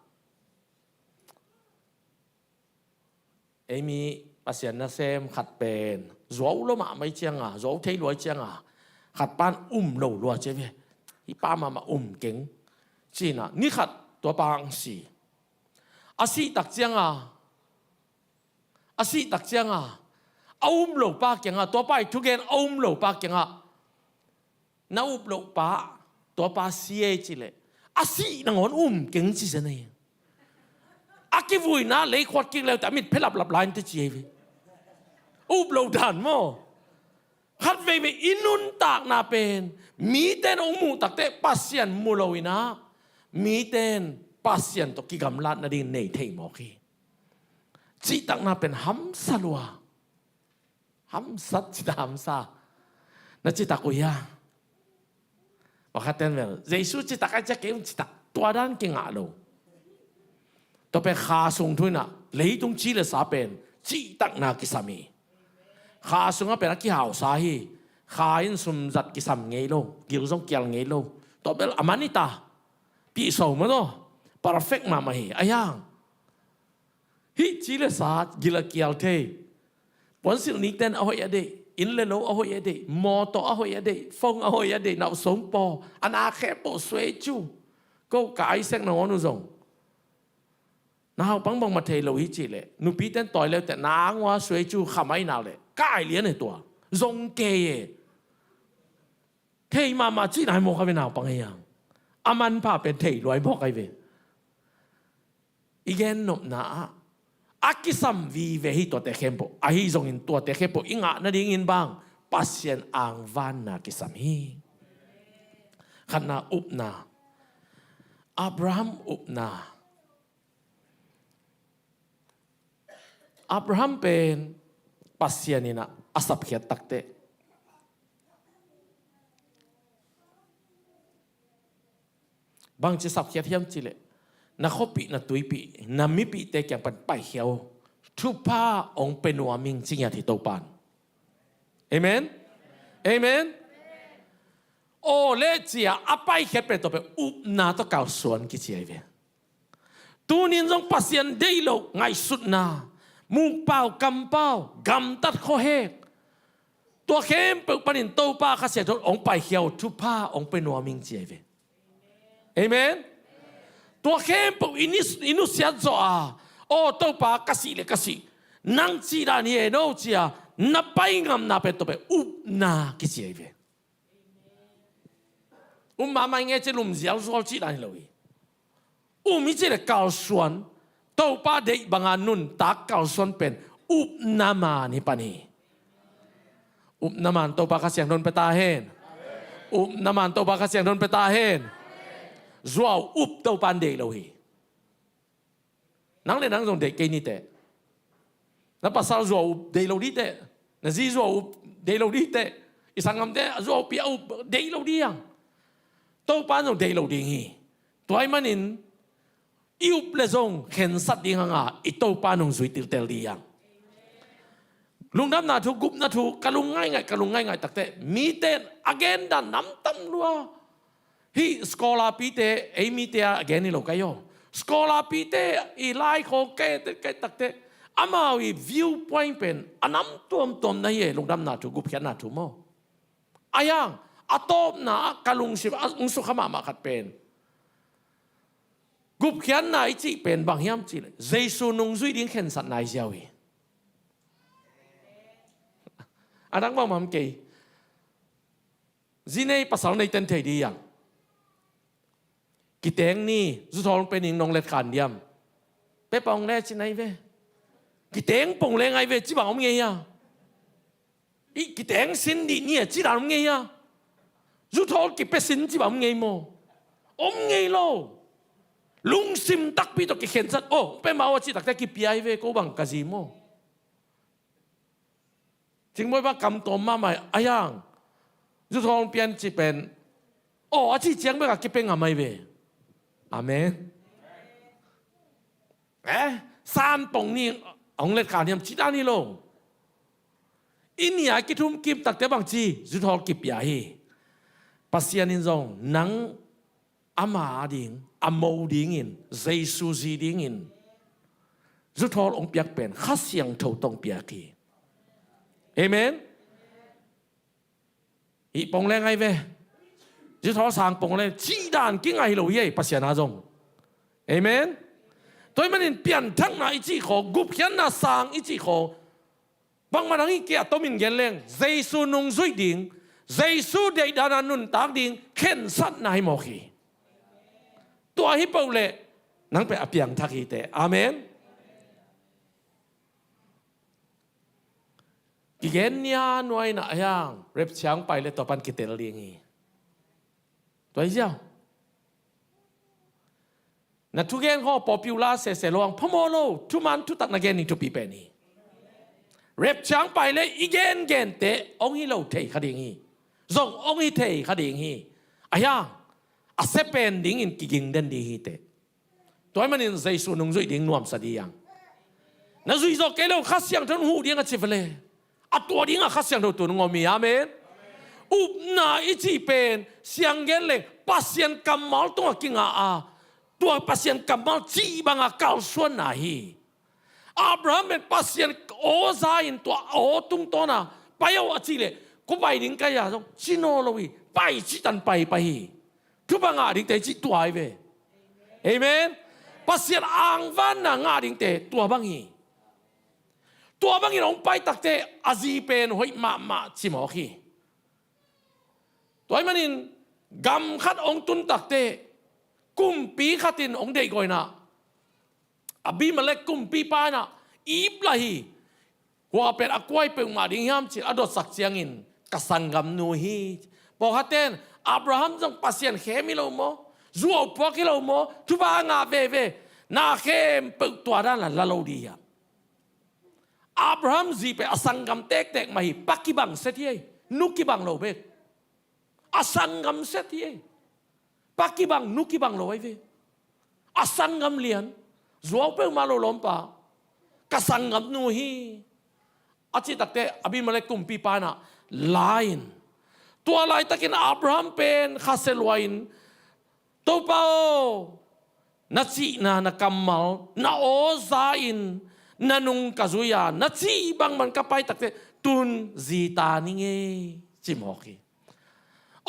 ei mi Pasian nasem khat pen zuau lo mahmah i cianga, zuau thei lua i cianga, khat pan um lo lua cia ve. Hih pa mahmah um keng. Cinah ni khat tua pa ang si. A sih tak cianga, a sih tak cianga, a um lo pa kiangah, tua pa i thugen a um lo pa kiangah, na up loh pa, tua pa si ei cileh, a sih nangawn um keng ci zen ei. A kivuina leikhuat kik leute a mit phe laplap lai in te ci ei ve. Up lo dan maw? Khat veivei i nuntakna pen mite in hong muh takteh Pasian mu loinah, mite in Pasian tawh kigamlat nading nei thei mawk hi. Cihtakna pen hamsa lua. Hamsat cita hamsa. Na citak uh hia? Pakhaten bel Jesu citak a ciak kei un citak, tua dan kingah lo. Tua pen kha sung thu inah, leitung ci le sa pen cihtakna kisam hi. Kha sungah pen a kihausa hi. Kha in sumzat kisam ngei lo, gil zong kial ngei lo. Tua bel a man hi ta. Pihso mah tawh perfect mahmah hi. A hiang hih ci le sa gil a kial thei. Puansilh nikten a hoih a deih, inn le lo a hoih a deih, mawtaw a hoih a deih, phone a hoih a deih, nauhsong paw, a na khempeuh suai cu. Ko ka Isaac nangawn uh zong, na hau pang bangmah thei lo hi cihleh, nupiten tawi leuteh na angua suai cu kha mai nak leh ka ai lian e tua. Zong kei e. Thei mahmah cih nai mawk a ve naupang ei ang. A manpha pen thei luai mawk a hi ve. I gennopna ah a kisam vive hi tuate khempeuh. Ahi zongin tuate khempeuh i ngah nadingin bang, Pasian angvanna kisam hi. Khatna upna. Abraham upna. Abraham pen Pasian inah a sapkhiat takteh bangci sapkhiat hiam cihleh, na khuapih, na tuipih, na mipihte kiang pan paikhia uh. Thupha hong pia nuam ing ci ngiat hi Topan. Amen. Amen. Aw le cia a paikhiat pen tua pen upna tawh kalsuan kici ahi ve. Tunin zong Pasian deih loh ngaihsutna, mukpau, kampau, gamtat, khuahek, tua khempeuh panin Topa Kha Siangtho in hong paikhia uh, thupha hong pia nuam ing ci ahi ve. Amen. Tua khempeuh i ni-, i nusiat zawh a, aw Topa, ka sih le ka sih, nang cih dan hi e no, ci a na pai ngamna pen tua pen upna kici ahi ve. Um mahmah i ngei ci lumzial zual cih dan hi lo hi. Um i cih le kalsuan, Topa deih banga nuntak kalsuan pen upna man hi pan hi. Upna man Topa Kha Siangtho in pia ta hen. Upna man Topa Kha Siangtho in pia ta hen. Zuau up Topa in deih lo hi. Nang le nang zong deih kei ni teh. Na pasal zuau up deih lo dih teh. Na zi zuau up deih lo dih teh. I sanggamte zuau pia up deih lo dih a. Topa in zong deih lo ding hi. Tua ahih manin i up le zong khensat ding hang a, i Topa in hong zui tiltel dih a. Lungdamna thu, gupna thu, ka lung ngaingai, ka lung ngaingai tak teh, mite in a gen dan namtam lua. Hih scholar pite, ei mite a gen hi lo ka hi aw. Scholar pite i laikhawng kei, kei tak teh, amau i viewpoint pen a nam tuamtuam na hi e, lungdamna thu, gupkhiatna thu maw. Ahi hang, a tawpna ah ka lungsim ah hong sukha mahmah khat pen, gupkhiatna i cih pen bang hiam cih leh, Jesu nungzui ding khensatna hi ziau hi. A dang bangmah om kei. Zi nei pasal nei ten thei dih hiam? Kiteng ni, zuthawl pia ning, nong let khan diam? Pia pong le ci nai ve. Kiteng pong le ngai ve, ci bang om ngei hia? I kiteng sin dih ni a ci dan om ngei hia? Zuthawl kipia sin ci bang om ngei maw? Om ngei lo. Lungsim takpi tawh kikhensat, oh, pia mah uh a cih tak teh kipia hi ve, ko bang ka zi maw? Cingbawi bang kam tawm mahmah ahi hang, zuthawl pian cih pen, aw, a cih ciang bek a kipia ngam ahi ve. Amen. Eh, san pong ni hong let khan hiam cih dan hi lo. I ni a kithum kim tak teh bang ci, zuthawl kipia hi. Pasian in zong nang ama ding, a mo dingin, Jesu zi dingin zuthawl hong piak pen Kha Siangtho tawh hong piak hi. Amen. Hih pong le ngai ve. Zuthawl sang pong le cih dan kingai lo hi ei, Pasian a zong. Amen. Tua ahih manin pianthakna i cih khawng, gupkhiatna sang i cih khawng, bangmah dang hi kei a, tomin gen leng, Jesu nungzuih ding, Jesu deihdan a nuntak ding khensatna hi mawk hi. Tua hi peuh leh nang pen a piangthak hi teh. Amen. Kigen nia nuai-in ah hiang, rapture hong pai leh tua pan kitel ding hi. Tua hi ziau. Na thugen khawng popular sese lo hang phamawh lo, thuman thutak na gen ding thupi pen hi. Rapture hong pai leh i gengente hong hi lo thei kha ding hi. Zong hong hi thei kha ding hi. Ahi hang, a sia pen dingin kiging den ding hi teh. Tua ahih manin Jesu nungzuih ding nuamsa ding hi hang. Na zuih zawh kei lo, Kha Siangtho in huh ding a ci va leh, a tua dingah Kha Siangtho tu-in hong om hi. Amen. Upna i cih pen siang gen leng Pasian kammal tungah kinga a, tua Pasian kammal cih banga kalsuanna hi. Abraham pen Pasian aw za-in tua aw tungtawna pai aw a cih leh, ko pai ding ka hi a zong ci nawn lo hi. Pai cih tan pai pah hi. Thupha ngah dingte cih tua hi ve. Amen. Pasian angvanna ngah dingte tua bang hi. Tua bangin hong pai tak teh a zi pen hoih mahmah ci mawk hi. Tua ahih manin gam khat hong tun tak teh kumpi khat in hong deihgawh in ah, Abimelek kumpipa in ah ip lah hi. Kua pen a kuai peuhmah ding hiam ci-in a dotsak ciangin, ka sanggamnu hi. Pawlkhatte in, Abraham zong Pasian khem hi lo maw? Zuau puak hi lo maw? Thupha ngah veve. Na khempeuh tua dan a la lo ding hiam? Abraham zi pen a sanggam tektek mah hi. Pa kibang set hi ei. Nu kibang lo bek. A sanggam set hi ei. Pa kibang, nu kibang lo ahi ve. A sanggam lian, zuau peuhmah lo lawmpa, ka sanggamnu hi. A cih tak teh Abimelek kumpipa in ah la-in, tua laitakin Abraham pen khasia lua-in, Topa aw, na cihna, na kammal, na aw za-in na nung ka zui a, na cih bangbang ka pai takteh tun zi ta ning ei, ci mawk hi.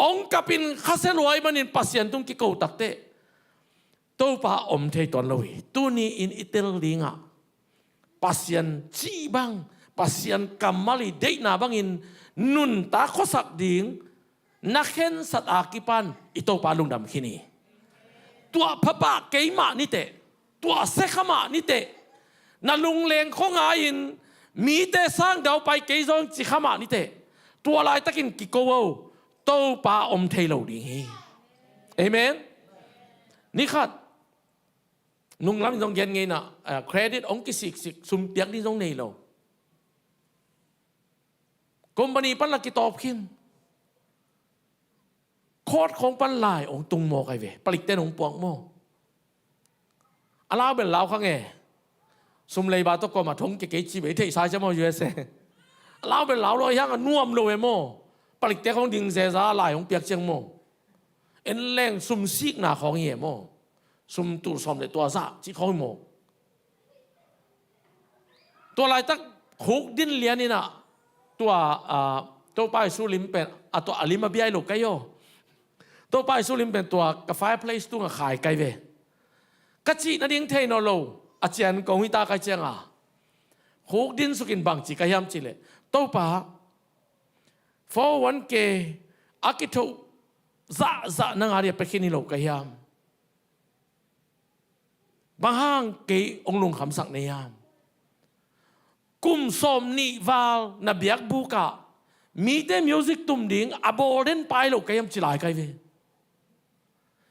Ong kapin khasia luai manin Pasian tung kiko takteh Topa om thei tuan lo hi. Tuni-in i tel dingah Pasian cih bang, Pasian kammal i deihna bangin nuntak khuasak ding na khensat a kipan i Topa lungdam khin hi. Tuah pha pah kei mah niteh, tuah sia kha mah niteh, na lungleng khua ngai-in mite sang dau pai kei zong ci kha mah niteh, tua laitakin kiko o, Topa om thei lo ding hi. Amen. Ni khat nunglam in zong gen ngeina, ah, credit ong kisiksik, sum piak ding zong nei lo. Company pan la kitawp khin. Court khawng pan lai ong tung maw kai ve. Palikte nong puak maw. A lau bel lau kha nge. Sum leiba tawh kawm a thong kei kei ci bei theih sai cia maw U S A. A lau bel lau lo hiang a nuam lo e maw. Palikte khawng ding zeza lai ong piak ciang maw. En leng sum sikna khawng hi e maw. Sum tul sawm le tua zah cih khawng hi maw. Tua laitak khuk din lian in ah tua, ah, Topa Jesu lim pen, a tua a lim a biai lo kai aw. Topa Jesu lim pen tua ka fireplace tungah khai kai ve. Ka cih nading thei nawn lo a cian kong hi ta kai ciang a, khuk din sukin bang ci ka hiam cih leh, Topa, four oh one K a kithoh zahzah nang a dia pia khin hi lo ka hiam? Bang hang kei ong lungkhamsak na hiam? Kum sawm nih val na biakbuk ah mite music tum ding a bawl den pai lo ka hiam ci lai kai ve.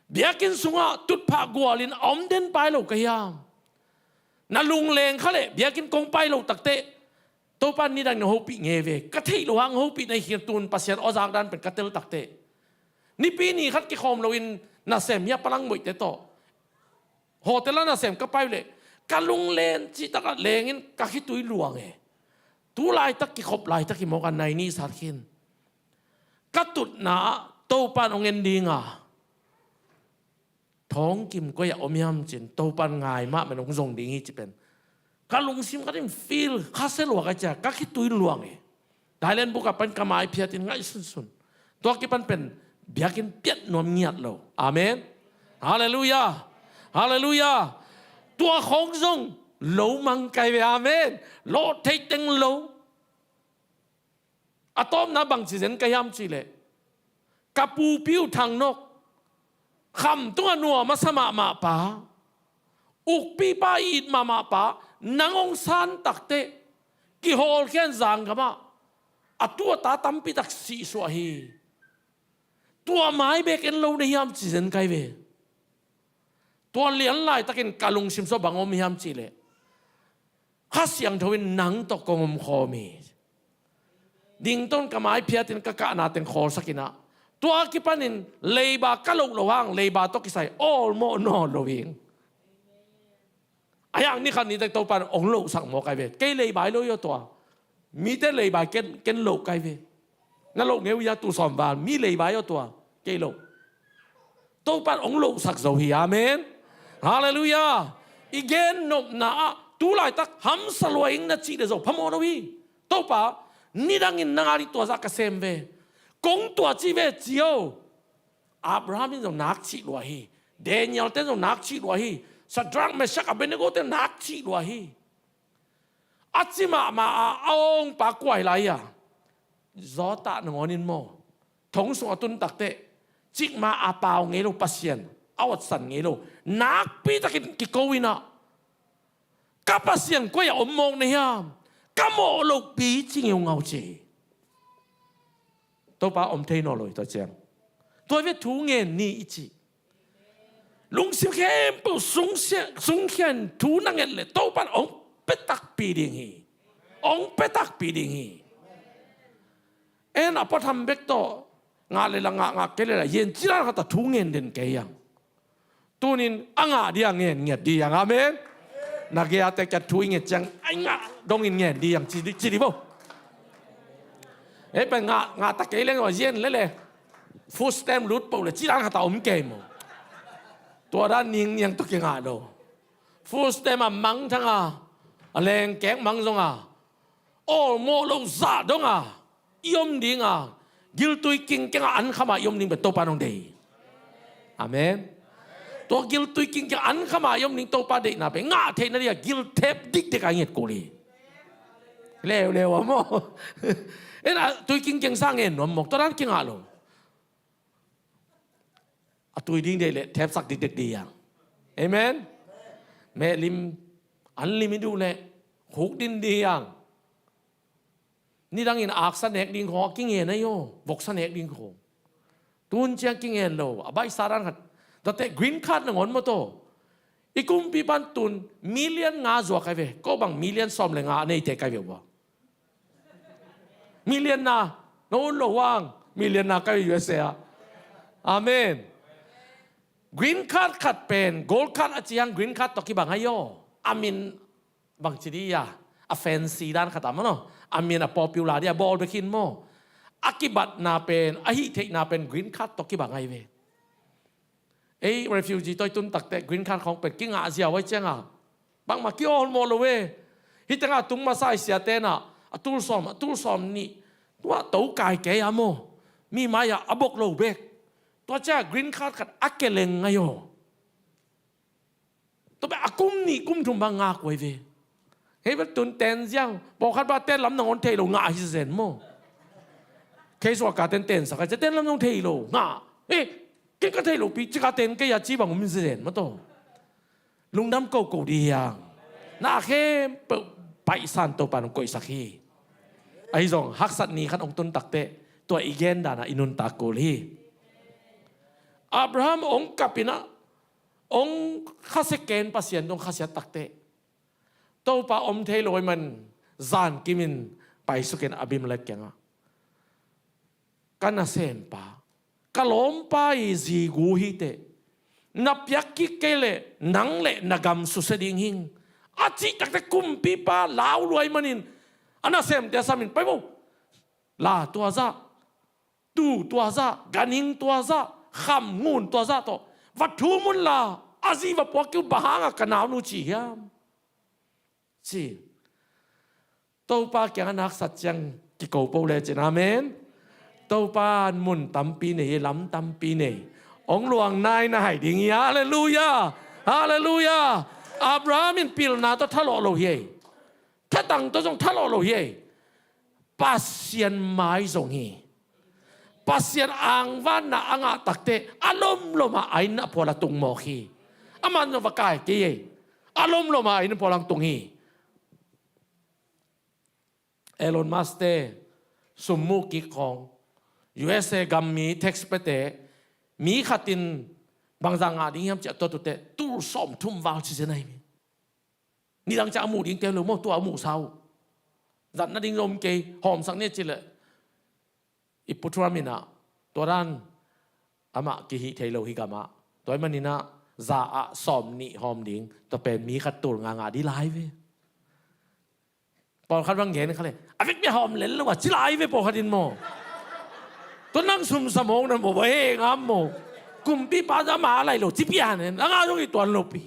Biakinn sungah tutphah gualin a om den pai lo ka hiam? Na lungleng kha leh biakinn kong pai lo takteh Topa nidang na hopih nge ve. Ka theih lo hang hopih na hi khin, tun Pasian aw zak dan pen ka tel takteh. Nipi ni khat kikhawm loin nasem hia, palang moihte tawh hotel ah nasem ka pai uh leh ka lunglen cihtakah lengin ka khitui luang e. Tu laitak kikhop laitak hi mawk a, nai ni sat khin. Ka tutna ah Topa in ong en ding a, thawngkim koi ah om hiam cin Topa in ngai mahmah in ong zong ding hi ci pen ka lungsim khat in feel khasia lua ka cia, ka khitui luang e. Thailand buk ah pan ka mai phiatin ngaihsunsun. Tua kipan pen biakinn piat nuam ngiat lo. Amen. Halleluiah. Halleluiah. Tua khawng zong lo mang kai ve. Amen. Lawh theih teng lo. A tawpna bang ci zen ka hiam cih leh, ka pupi uh Thang Nok, kham tungah nuam a sa mahmah pa, ukpipa it mahmah pa, nang ong san takteh kihawlkhia in zanggamah a tu a ta tampi tak sihsuah hi. Tua mai bek en lo na hiam ci zen kai ve. Tua lian laitakin ka lungsim sua bang om hiam cih leh, Kha Siangtho in nang tawh kong om khawm hi. Dington ka mai phiatin ka kahna teng khawlsak in ah, tua kipanin leiba ka loh loh hang leiba tawh kisai awlmawh nawn lo ing. A hiang ni khat ni tek Topa in ong lohsak maw kai ve. Kei leibai lo hi aw tua. Mite leibai ken, ken loh kai ve. Na loh ngei uh hia tu sawm val, mi leibai aw tua. Kei loh. Topa in ong lohsak zo hi. Amen. Halleluiah. I gen nopna ah tu laitak hamsa lua ing na cih le zo phamawh lo hi. Topa, nidangin nang a ding tua zah ka sem ve. Kong tua cih ve ci aw. Abraham in zong nak cih lua hi. Daniel te zong nak cih lua hi. Shadrach, Meshach, Abednego te nak cih lua hi. A ci mahmah a, a awngpa kuai lai a, zawtah nangawn in maw, thong sung a tun takteh, cikmah a pau ngei lo Pasian a awtsan ngei lo, nakpi takin kiko in ah, ka Pasian koi ah om mawk na hiam? Ka mawh lohpi ci ngeungau ci. Topa om thei nawn lo hi tua ciang. Tua ve thu ngen ni i cih. Lungsim khempeuh sungsia-, sungkhia in thu na nget leh Topa in ong pia takpi ding hi. Ong pia takpi ding hi. En a pawtham bek tawh ngah le la ngah, ngah kei le la yen ci dan khat a thu ngen den kei hiang. Tunin a ngah ding a ngen ngiat ding hiang. Amen. Na gei a tek ciat thu i nget ciang a i ngah dongin ngen ding hiang ci di, ci di bo. Hei pen ngah, ngah ta kei leng aw yen le le. Food stamp lut poh le ci dan khat a om kei maw. Tua dan ningniang tawh kingah lo. Food stamp a mangthang a, a lengkek mang zong a, awlmawh lo zah dong a i om ding a, giltui kingkeng a ankham a i om ding pen Topa nong deih. Amen. Tua giltui kingkeng a ankham a i om ding Topa deihna pen ngah theihna ding a gilthep dikdek a i nget kul hi. Leuleu a maw. En a tui kingkeng sa ngen nuam mawk, tua dan kingah lo. A tui ding deih leh thepsak dikdek ding hi hang. Amen. Mehlim an lim i duh leh khuk din ding hi hang. Nidangin aksa nek ding khawng a kingen ahi aw, voksa nek ding khawng. Tun ciang kingen lo, a baihsa dan khat. Tate green card nangawn maw taw. I kumpipa'n tun million nga zuak ahi ve. Ko bang million sawm le nga a neite ka hi ve ua. Million na, na un lo hang, million na ka hi U S A ah. Amen. Green card khat pen gold card a ci hang, green card tawh kibang ahi aw. A min bangci dih a, a fancy dan khat a maw no, a min a popular dih a bawl bek hi in maw. A kibatna pen, a hih theihna pen green card tawh kibang ahi ve. Ei refugee tawh i tun takteh green card khawng pen kingah ziau ahi ciang a, bangmah kiawlmawh lo e. Hih tengah a tung masa i siate'n a, a tul sawm, a tul sawm nih, tua to kai kei a maw, mi mai-ah a bok lo bek. Tua ciang a green card khat a keleng ahi aw. Tua pen a kum nih kum thum bang ngak uh ahi ve. Hei pen tun ten ziang, pawlkhat bang ten lam nangawn thei lo ngah hi zen maw. Kei suak a ten tensak a, ten lam nangawn thei lo ngah. Eh, ken ka thei lo pi, cik a ten kei a ci bang om hi zen maw taw. Lungdam koko dih hi hang. Na khempeuh baihsa'n Topa'n hong koihsak hi. Ahi zong haksat ni khat hong tun takteh tua i gen dan ah i nuntak kul hi. Abraham hong kap in a, hong khasia ken Pasian dong khasiat takteh, Topa om thei lo ahih man zankim in paisuk in Abimelek kiangah, ka nasempa, ka lawmpa i zi gu hi teh, na piak kik kei leh nang leh na gam susia ding hing, a cih takteh kumpipa lau lua ahih manin a nasemte a sam in, pai vo, la tua zah, tuu tua zah, ganhing tua zah, kham ngun tua zah tawh va thum un la, a zi va puak kei un, bang hangah ka naunu ci hiam, ci. Topa kiangah na haksat ciang kiko po lecin, amen. Topa'n mun tampi nei hi, lam tampi nei. Hong luang nai na hai ding hi, halleluiah, halleluiah. Abraham in pilna tawh thalawh lo hi ei. Thatang tawh zong thalawh lo hi ei. Pasian mai zong hi. Pasian angvanna a ngah takteh a lomlom a a inn a phual a tung mawk hi. Aman zong va kai kei ei. A lomlom a a inn a phual a tung hi. Elon Musk te sum mu kik khawng, U S A gam mi tax pete, mi khat in bangzah ngah ding hiam ci a tuatute tul sawmthum val ci zen ahi mi. Nidang ciang a muh ding tem lo maw, tua a muhsa uh. Zat nading zong om kei, hawmsak ni a cih leh i Pu Trump in ah tua dan amah kihih thei lo hi gamah. Tua ahih manin ah za ah sawmnih hawm ding, tua pen mi khat tul nga ngah ding lai ve. Pawlkhat bang gen kha le, a vekpi a hawm lel lo a ci lai ve pawlkhat in maw. Tua nang sum sa mawk na maw, va he ngam maw. Kumpipa za ma lai lo ci pian hen, a ngah zong hi tuan lo pi.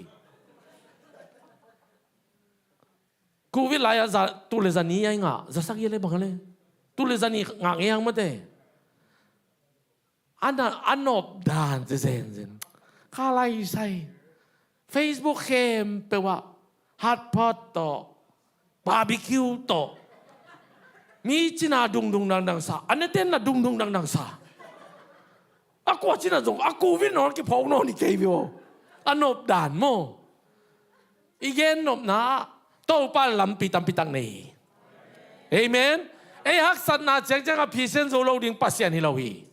Covid lai-ah za, tul le za ni a i ngah, za sagih le bang le, tul le za ni ngah ngei hang mate. A na, a nop dan zenzen. Ka lai sai. Facebook khempeuh ah hotpot tawh, barbecue tawh, mi cina dungdung dangdang sa, a netenna dungdung dangdang sa. A kua cina zong a covid nawn kiphawk nawn hi kei ve aw. A nop dan maw. I gen nopna ah Topa lampi tampi tak nei hi. Amen. Ei haksatna ciangciang a phisian zo lo ding Pasian hi lo hi.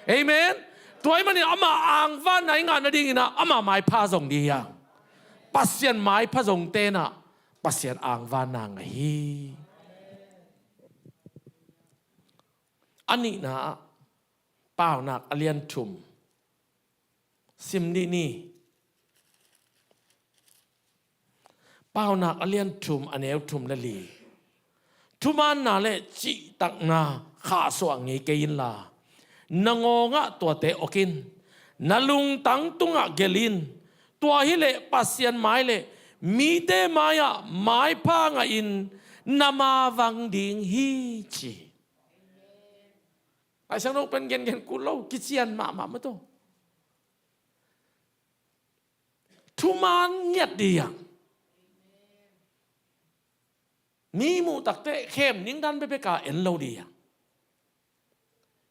Amen. Tua ahih manin ama angvanna i ngah nadingin ah ama maipha zong ding hi hang. Pasian maipha zongte in ah Pasian angvanna ngah hi. A nihna ah Paunak a lian thum sim dih ni. Paunak a lian thum, a neu thum le li. Thumaanna le cihtakna khahsuah ngei kei inla, na ngawngah tuate ok in. Na lungtang tungah gelh in. Tua hileh Pasian mai le mite mai-ah maipha ngahin na mavang ding hi, ci. Laisiangtho pen gengen kul lo, kician mahmah mah tawh. Thuman ngiat dih hiang. Mi muh takteh khem ning dan bekbek a en lo dih hiang.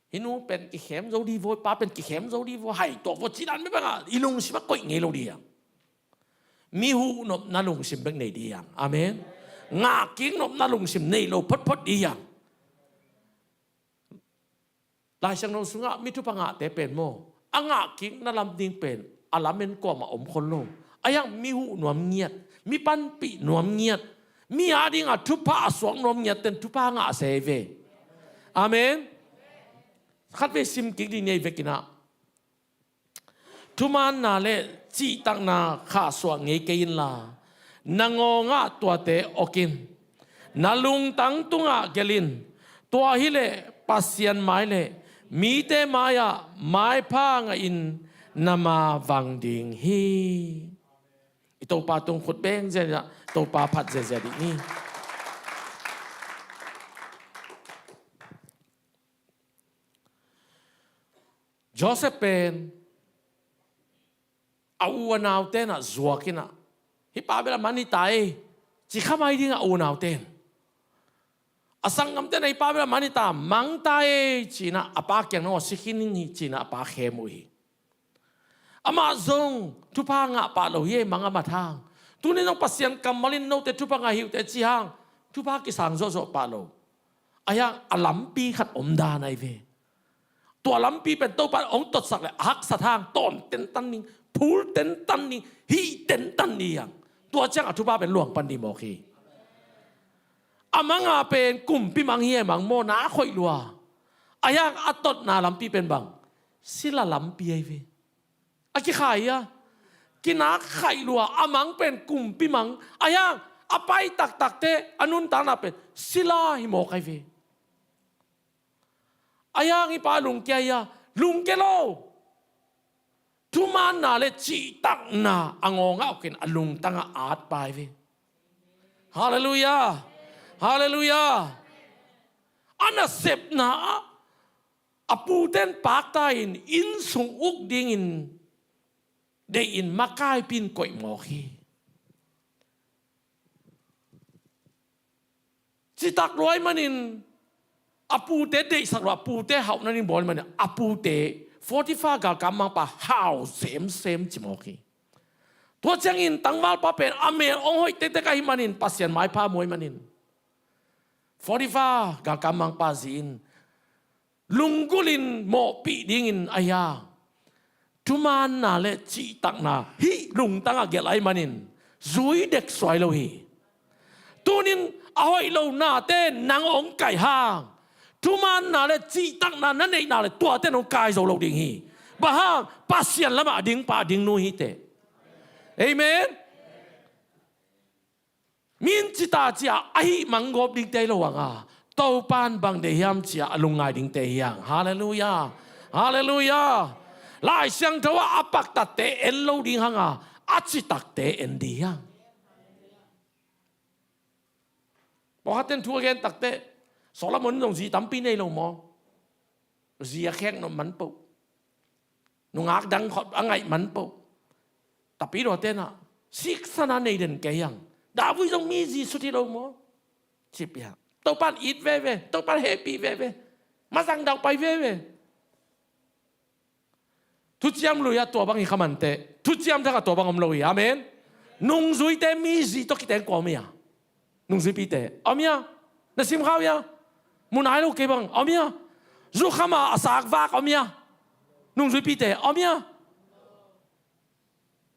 Hih nu pen kikhem zo dih vaw, pa pen kikhem zo dih vaw, hai tuah vaw, ci dan bekbek a i lungsim ah koih ngei lo dih hiang. Mi huhnopna lungsim bek nei dih hiang. Amen. Ngahkik nopna lungsim nei lo photphot dih hiang. Laisiangtho sungah mi thupha ngahte pen maw, a ngahkikna lam ding pen a lamen kuamah om khol lo. Ahi hang mi huh nuam ngiat, mi panpih nuam ngiat, mi adingah thupha a suak nuam ngiat ten thupha ngah se hi ve. Amen. Khatvei sim kik dih ni ei vekin ah. Thumaanna le cihtakna khahsuah ngei kei inla, na ngawngah tuate awk in, na lungtang tungah gelh in. Tua hileh Pasian mai le mite mai-ah maipha ngahin na mavang ding hi. I Topa tung khut beng ziahziah, Topa phat ziahziah dih ni. Joseph pen a u a naute in ah zuak in ah, hih pa bel a man hi ta ei, ci kha mai ding a, u a naute in. A sanggamte in ah hih pa bel a man hi ta, mang ta ei, ci in ah a pa kiang, nang aw, si khin in hi, ci in ah a pa khem uh hi. Amah zong thupha ngah pah lo hi ei, mang a mat hang. Tuni zong Pasian kammal in note thupha ngah hi uh teh ci hang, thupha kisang zawhzawh pah lo. Ahi hang a lampi khat om dan ahi ve. Tua lampi pen Topa in hong totsak leh a haksat hang tawn tentan ding, phul tentan ding, hih tentan ding hi hang. Tua ciang a thupha pen luang pan ding mawk hi. A mang a pen kumpi mang hi ei, mang maw, na khoih lua. Ahi hang a totna lampi pen bang? Sila lampi ahi ve. A kikhai a, kinak khaih lua, a mang pen kumpi mang. Ahi hang a pai taktak teh, a nuntakna pen sila hi mawk ahi ve. Ahi hang hih pa lungkia hi a, lungkia lo. Thumaanna le cihtakna a ngawngah awk in a lungtang ah at pa ahi ve. Halleluiah. Halleluiah. A nasepna ah a pute in pakta in, inn sung uk dingin deih in, makaipi in koih mawk hi. Citak lua ahih manin a pute deihsak lua, a pute hauhna ding bawl ahih manin a pute Potifar galkap mangpa hau semsem ci mawk hi. Tua ciangin tangvalpa pen a mel hong hoih tektek ahih manin, Pasian maipha mu ahih manin, Potifar galkap mangpa zi in lunggulh in mawhpih dingin ahi a, thumaanna le cihtakna hih lungtang ah gelh ahih manin zui dek suai lo hi. Tunin a hoih lo nate nang hong kaih hang, thumaanna le cihtakna na neihna le tuate nong kai zo lo ding hi. Bang hang? Pasian lamah a dingpa, a dingnu hi teh. Amen. Mi in ci ta ci a, a hih mang gawp dingte hi lo hang a, Topa in bang deih hiam ci a a lungngai dingte hi hang. Halleluiah. Halleluiah. Lai Siangtho ah a paktatte en lo ding hang a, a citakte en ding hi hang. Pawlkhatte in thu a gen takteh, Solomon in zong zi tampi nei lo maw? Zi a khek nop man poh, nungak dang khop a ngaih man poh. Tapi tuate in ah, siksan a nei den kei hang. David zong mi zi sut hi lo maw? Ci pia. Topa in it veve, Topa in hehpih veve, mazang dauh pai veve. Thuciam Lui ah tua bang hi kha mah inteh, Thuciam Thak ah tua bang om lo hi. Amen. Nungzuite mi zi tawh kiteng kua om hi a? Nungzuipite om hi a? Na sim kha uh hia? Mu nai lo kei bang om hi a? Zukham a a sak vak om hi a? Nungzuipite om hi a?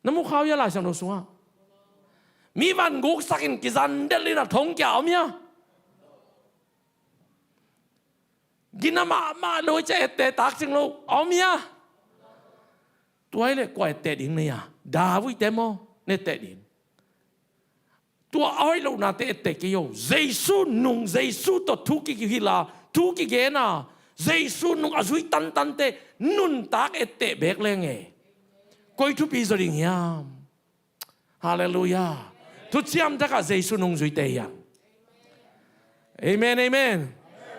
Na mu kha uh hia Lai Siangtho sungah? Mi van guk sak in kizan delh in a thong kia om hi a? Gina mahmah lo hi ci a etteh tak cing lo om hi a? Tua hi leh kua etteh ding na hi a? David te maw na etteh ding? Tua a hoih lohnate etteh kei o. Jesu nung, Jesu tawh thu kihilh a, thu kigen a, Jesu nung a zui tantante nuntak etteh beek leng e, koi thupi zaw ding hiam? Halleluiah. Thuciam takah Jesu nungzuite hiang. Amen, amen.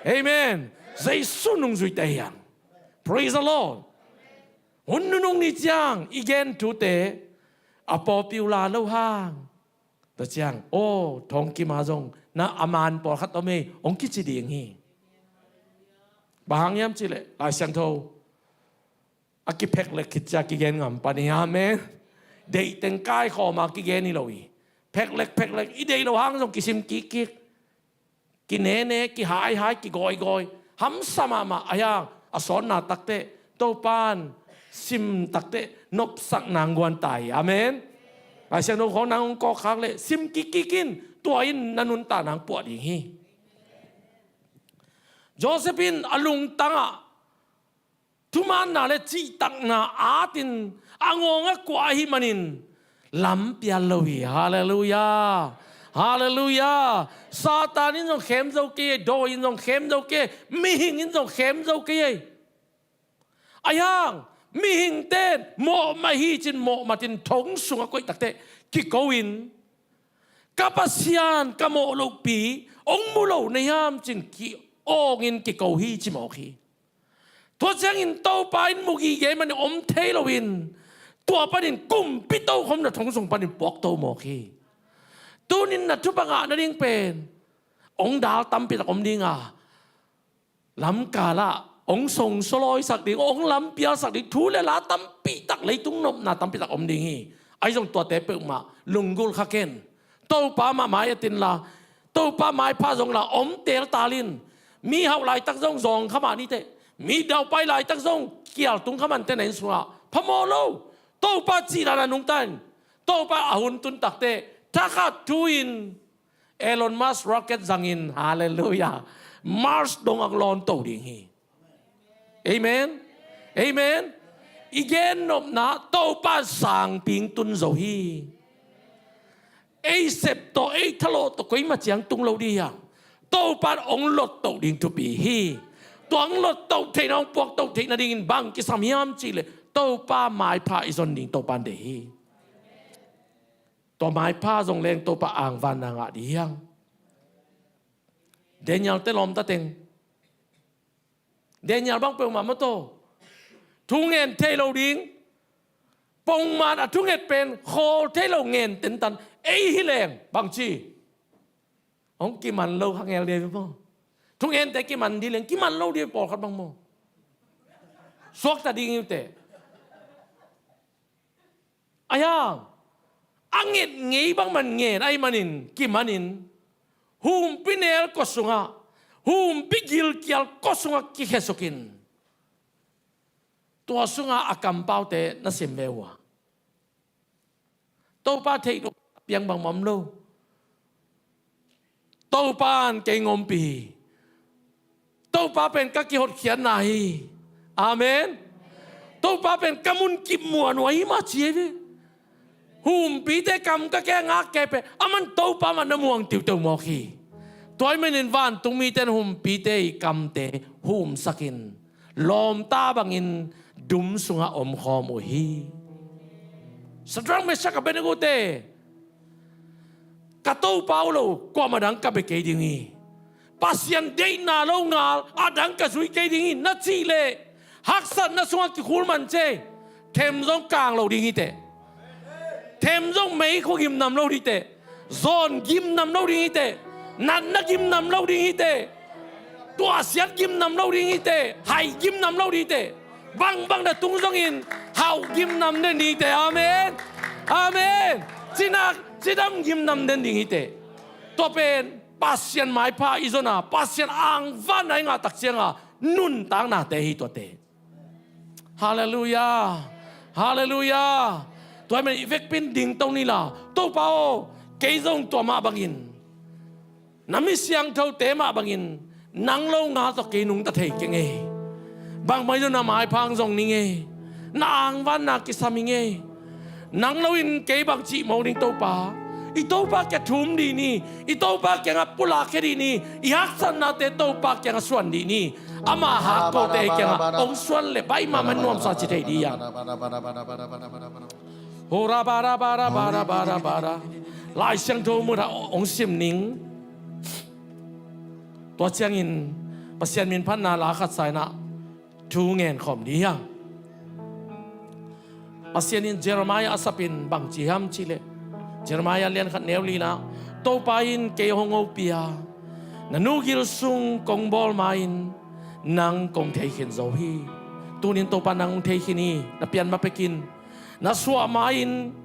Amen. Jesu nungzuite hiang. Praise the Lord. Hun nunung ni ciang i gen thute a pawpiu la lo hang. Tua ciang, aw, thawngkima zong na a man pawlkhat om ei, hong kici ding hi. Bang hang hiam cihleh, Lai Siangtho a kipheklek khit cia kigen ngam pan hi. Amen. Deihteng kaikhawma kigen hi lo hi. Pheklek, pheklek, i deih lo hang zong kisim kikkik. Kinene, kihaihai, kigawigawi. Hamsa mahmah a hiang, a sawtna takteh, Topan sim takteh, nopsak nang guan ta hi. Amen. Lai Siangtho khawng nang hong kawkkhak leh, sim kikkik in, tua in na nuntak nang puah ding hi. Joseph in a lungtangah thumaanna le cihtakna atin a ngawng a kuah ahih manin lampial lo hi. Halleluiah. Halleluiah. Satan in zong khem zo kei ei, dawi in zong khem zo kei ei, mihing in zong khem zo kei ei. A hiang, mihingte in mawhmat hi cin mawhmatin thong sungah koih takteh kiko in, ka Pasian ka mawh lohpi hong mu lo na hiam cin ki-awngin kiko hi ci mawk hi. Tua ciangin Topa in mu gige manin om thei loin, tua panin kumpi tokhom na thong sung panin puakto mawk hi. Tunin na thupha ngah nading pen hong dal tampitak om dinga, lamkalah hong songsaw lawisak ding, hong lampialsak ding thu le la tampitak, leitung nopna tampitak om ding hi. Ahi zong tuate peuhmah lunggulh kha ken. Topa mah mai a tinla, Topa maipha zong la om teltal in. Mi hauh laitak zong zawng kha mah ni teh, mi daupai laitak zong kial tung kha mah ni teh, na inn sungah phamawh lo. Topa cih dan a nungta in, Topa a hun tun takteh thakhat thu-in Elon Musk rocket zangin, halleluiah, Mars dong a lawn to ding hi. Amen. Amen. I gennopna Topa sangpi in tun zo hi. Ei sep tawh, ei thalawh tawh koimah ciang tung lo ding hi hang. Topa in hong lottoh ding thupi hi. Tua hong lottoh theihna, hong puaktoh theih nadingin bang kisam hiam cihleh, Topa maipha i zon ding Topa in deih hi. Tua maipha zong leng Topa angvanna ngah ding hi hang. Daniel te lawmta teng. Daniel bang peuhmah maw, tua thu ngen thei lo ding. Pongman a thunget pen khawl thei lo ngen tentan. Ei hi leng bangci, hong kiman lo kha ngel ding maw? Thungente kiman ding leng kiman lo ding pawlkhat bang maw? Suakta ding hi uh teh. A hiang, a nget ngei bangmah ngen ahih manin kimanin, humpi nel kua sungah, humpi gilkial kua sungah kikhesukin, tua sungah a kampaute na sim ve uh a, Topa theih lo piang bangmah om lo. Topa in kei ngawmpi hi. Topa pen ka kihotkhiatna hi. Amen. Topa pen ka munkip muanhuai hi mah ci hi ve. Humpite kam ka kei a ngak kei pen, aman Topa mah na muang tiuteu mawk hi. Tua ahih manin vantung mite in humpite i kamte humsakin, lawmta bangin dum sungah omkhawm uh hi. Sadrak, Mesak, Abednego te, ka Topa uh lo kuamah dang ka bia kei ding hi. Pasian deihna lo ngal a dang ka zui kei ding hi na cih leh, haksatna sungah kikhul man cei. Them zong kang lo ding hi teh. Them zong meikhua gimnam lo ding hi teh. Zawn gimnam lo ding hi teh. Natna gimnam lo ding hi teh. Tuahsiat gimnam lo ding hi teh. Hai gimnam lo ding hi teh. Bangbang na tung zongin hauh gimnam den ding hi teh. Amen. Amen. Cinak cidam gimnam den ding hi teh. Tua pen Pasian maipha i zon a, Pasian angvan a i ngah tak cianga nuntaknate hi tuate. Halleluiah. Halleluiah. Tua ahih manin i vekpi in dingto ni la, Topa aw, kei zong tua mah bangin, na mi siangthote mah bangin, nang lo ngal tawh kei nungta thei keng ei. Bangmah hi lo na maipha hong zong ning ei. Na angvanna kisam ing ei. Nang lo in kei bang cih mawk ding Topa. I Topa kiang thum dih ni. I Topa kiangah pulakkhia dih ni. I haksatnate Topa kiangah suan dih ni. Amah hakkote kiangah hong suan leh baih mahmah, nuamsa ci thei dih hiam. Bora, bara, bara, bara, bara, bara. Lai Siangtho mudah hong sim ning. Tua ciangin Pasian min phatna la khat sa inah thu ngen khawm dih hang. Pasian in Jeremiah a sapin bang ci hiam cihleh, Jeremiah lian khat neu lina, Topa in kei hong hopih a, na nu gil sung kong bawl ma-in nang kong thei khin zo hi. Tunin Topa nang hong thei khin hi. Na pian ma pekin na suah ma-in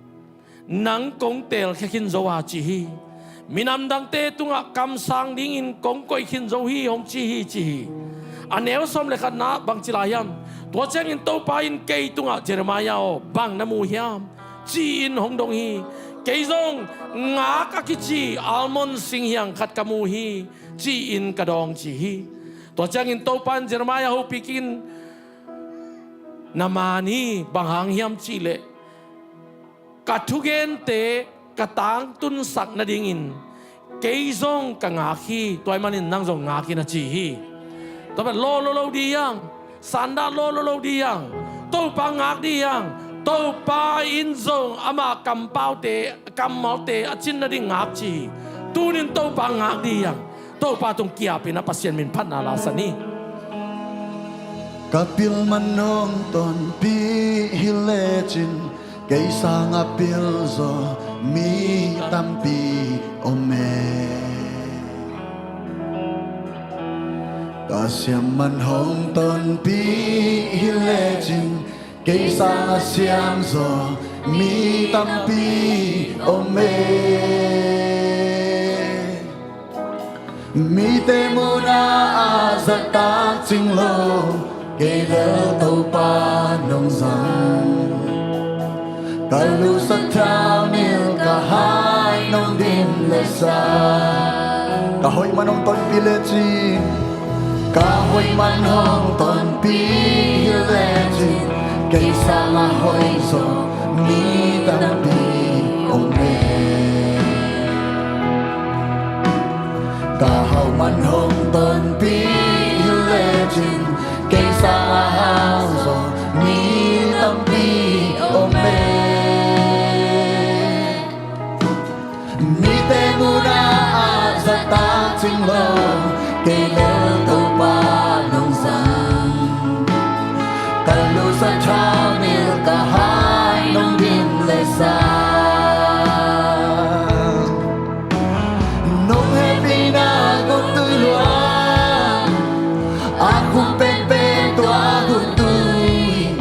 nang kong teelkhia khin zo a ci hi. Minam dangte tungah kamsang dingin kong koih khin zo hi hong ci hi ci hi. A neu sawm le khatna bang ci lai hiam? Tua ciangin Topa in kei tungah, Jeremiah aw, bang na mu hiam, ci-in hong dong hi. Kei zong ngak a kici almond singhiang khat ka mu hi, ci-in ka dawng ci hi. Tua ciangin Topa in Jeremiah hopih in, na man hi, bang hang hiam cihleh ka thugente ka tangtunsak nadingin kei zong ka ngak hi, tua ahih manin nang zong ngak in a ci hi. Tua pen law lo lo dih hang, sandah law lo lo dih hang, Topa ngak dih hang. Topa in zong ama kampaute, kammalte a cin nading ngak ci hi. Tunin Topa ngak dih hang. Topa tung kiapin a Pasian min phatna la sa ni. Ka pil man hong tonpih hi lecin kei sanga pil zaw mi tampi om e. Ka siam man hong tonpih hi lecin kei sanga siam zaw mi tampi om e. Mite munah a zahtak cing lo, kei lel Topa nong zang. Ka lusak thaunil ka hai nong dim le sa. Ka hoih man hong tonpih lecin, ka hoih man hong tonpih hi lecin, kei sanga hoih zaw mi tampi om e. Ka hau man hong tonpih hi lecin, kei sanga hau zaw mi tampi om e. Mite munah a zahtak cing lo, kei lel Topa nong zang. Ka lusak thaunil ka hai nong dim le sa. Nong hehpihna gumtui luang, a khum penpen tua gumtui,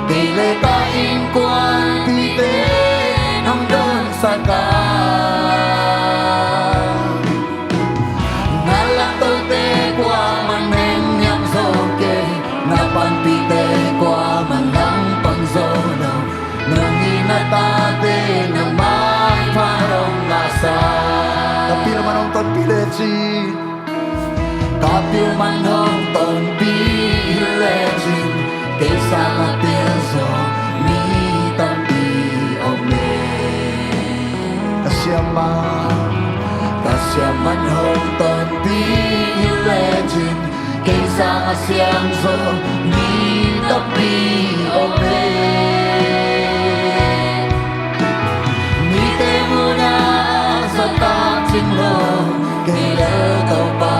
kei le ka innkuanpihte nong donsak a. Na laktohte kuamah nengniam zo kei, na panpihte kuamah langpang zo lo. Nong hih na tate na maipha hong ngahsak. Ka pil man hong tonpih lecin, ka pil man hong tonpih hi lecin, kei sanga pil zaw mi tampi om e. Ka siam man, ka siam man hong tonpih hi lecin, kei sanga siam zaw mi tampi om e. Mite munah a zahtak cing lo, kei lel Topa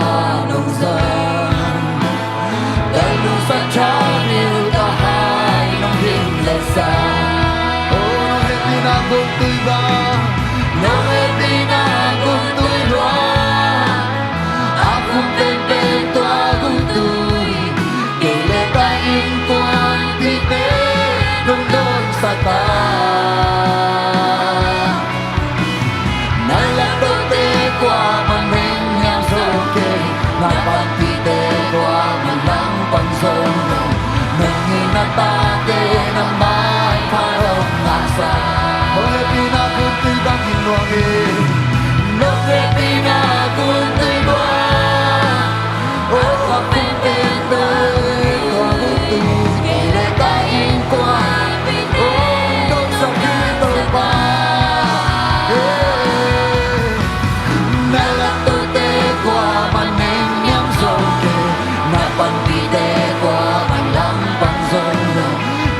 nong zang. Ka lusak thaunil ka hai nong dim le sa. Oh, nong hehpihna gumtui bang, nong hehpihna gumtui luang, a khum penpen tua gumtui, kei le ka innkuanpihte nong donsak a. Na laktohte kuamah nengniam zo kei, na panpihte kuamah langpang zo lo. Nong hih na tate na maipha hong ngahsak. Nong hehpihna gumtui bang hi nuam e. Nong hehpihna gumtui bang. Oh, a khum penpen tua gumtui, kei le ka innkuan, oh, donsak hi Topa. Eh, na laktohte kuamah nengniam zo kei, na panpihte kuamah langpang zo lo.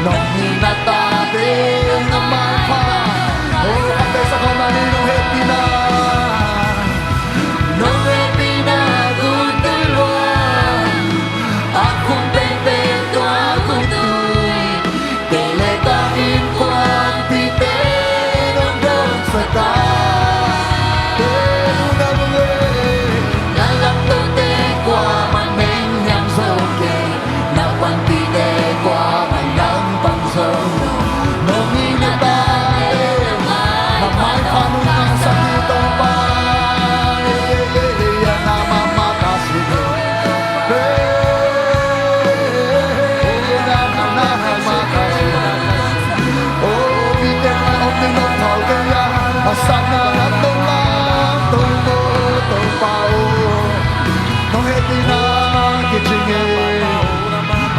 Nong hih na tate na maipha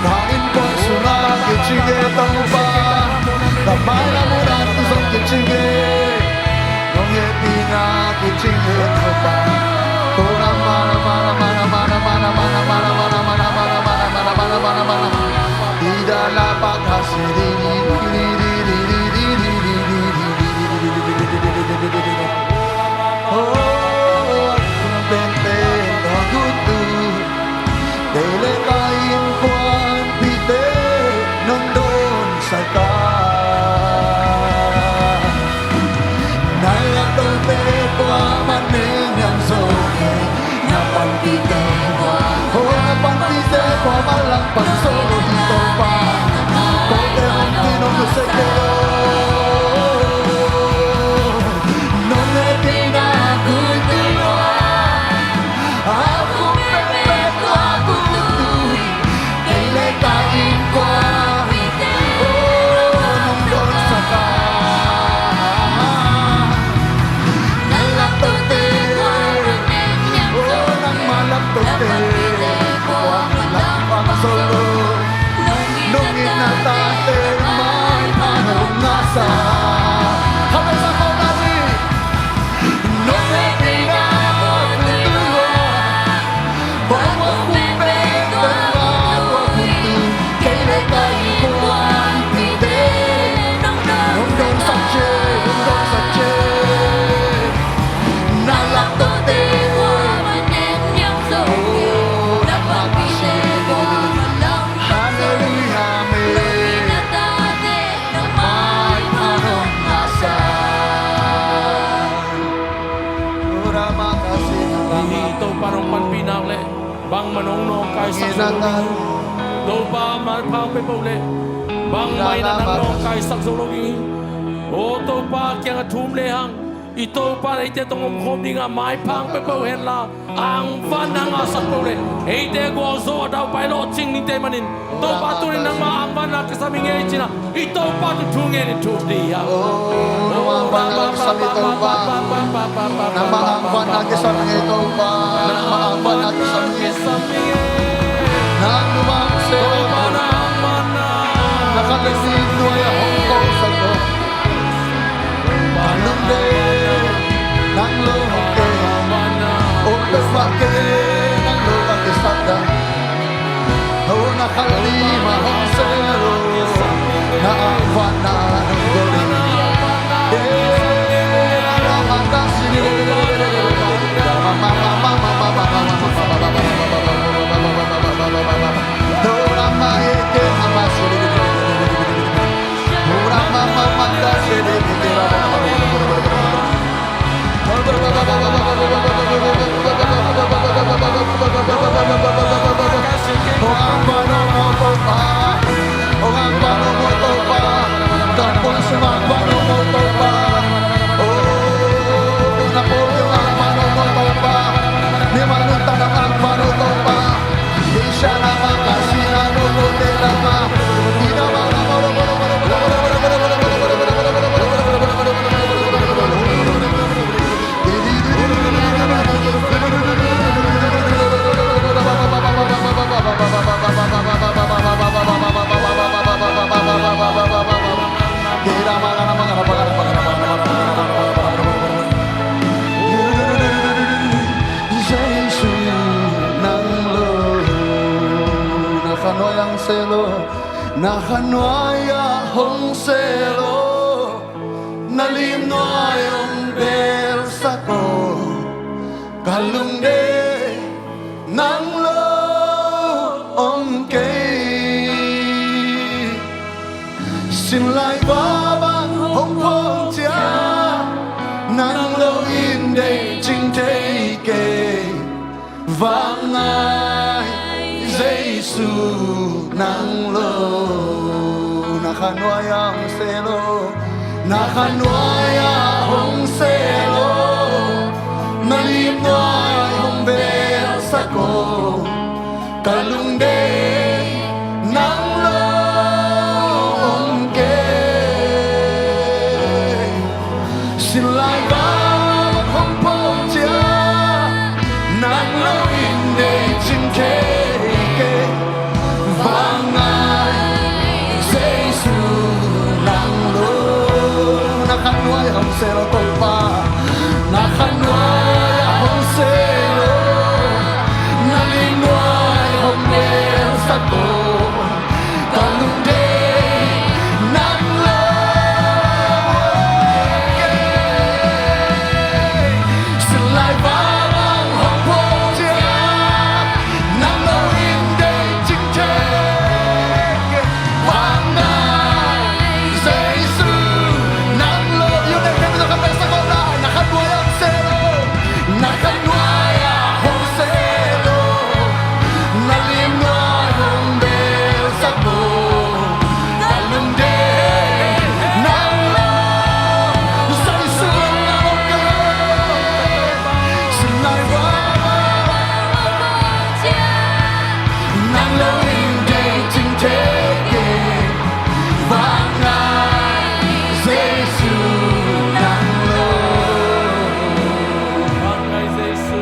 Ka innkuan sungah kicing e Topa, ka mai lam unah zong kicing e. Nong hehpihna kicing e Topa. Kei le ka innkuanpihte nong dawnsak a, na laktawte kuamah neng hiam zo kei, na panpihte kuamah, oh, na panpihte kuamah langpang zo lo hi Topa. Kote hong tin hong nusia kei lo. Nong hehpihna gutu lua, a khum pekpek tua gutu, kei le ka innkuan, oh, nong dawnsak a, na laktawte, oh, nangmah laktawte kuamah langpang zo lo. Nong itna tate maipha nong ngahsa. Khatvei sa khawm lai ni. Nong hehpihna gutu lua, bang ua khum pekpek tua gutu, kei le ka innkuanpihte nong dawnsak ciat, nong dawnsak ciat. Na laktawte kuamah neng hiam zo kei, na panpihte kuamah langpang zo. Halleluijah, amen. Nong itna tate nong maipha nong ngahsa. Hi hi, Topa nong panpih nak leh bangmah nong nawngkaisak zo lo ding hi. Topa maipha peuhpeuh leh bangmah in ah nang nawngkaisak zo lo ding hi. O Topa kiangah thum lehang, i Topa in eite tawh omkhawm dingah maipha peuhpeuh henla, angvan na ngahsak peuh leh eite gualzo a daupai lawhcing dingte manin, Topa tuni nangmah angvan na kisam hi ngei cinah i Topa tawh thu ngen in thum dih hang. Oh, nangmah angvan na kisam hi ngei Topa. Nangmah angvan na kisam hi ngei. Nang nungak se Topa, nang angvan na. Na khat le nih nuai-ah hong kosak lo. Ka lungdei nang lo hong kei. Om peuhmah kei nang lo ka kisapda. Ho na khalima hong selo, na angvanna nong dawnin. Jesu nang lo, na khanuai hong selo, na khanuai-ah hong selo, na limnuai hong belsak aw. Ka lungdei nang lo om kei. Sinlai va bang hong phawng ciang, nang lo in deih cing thei kei. Vangngai Jesu nang lo, na khanuai-ah hong selo, na khanuai-ah hong sel aw, na lim nuai hong velsak aw, ka lungdei nang lo om kei. Sinlai vang hong phawk ciang, nang lo in deih cing thei kei. Vangngai Jesu nang lo. Na khan nuai-ah hong sel aw Topa, na khan nuai-ah hong sel aw, na lim nuai hong velsak aw, ka lungdei nang lo. Sinlai vang hong phawk ciang, nang lo in deih cing thei kei. Vangngai Jesu nang lo. You name him, na khan nuai-ah hong sel aw, na khan nuai-ah hong sel aw, na khan nuai-ah hong sel aw, na lim nuai hong velsak aw, ka lungdei nang lo. Jesu nang lo. Sinlai vang nang lo in deih cing thei kei. Vangngai Jesu nang lo. Vangngai Jesu.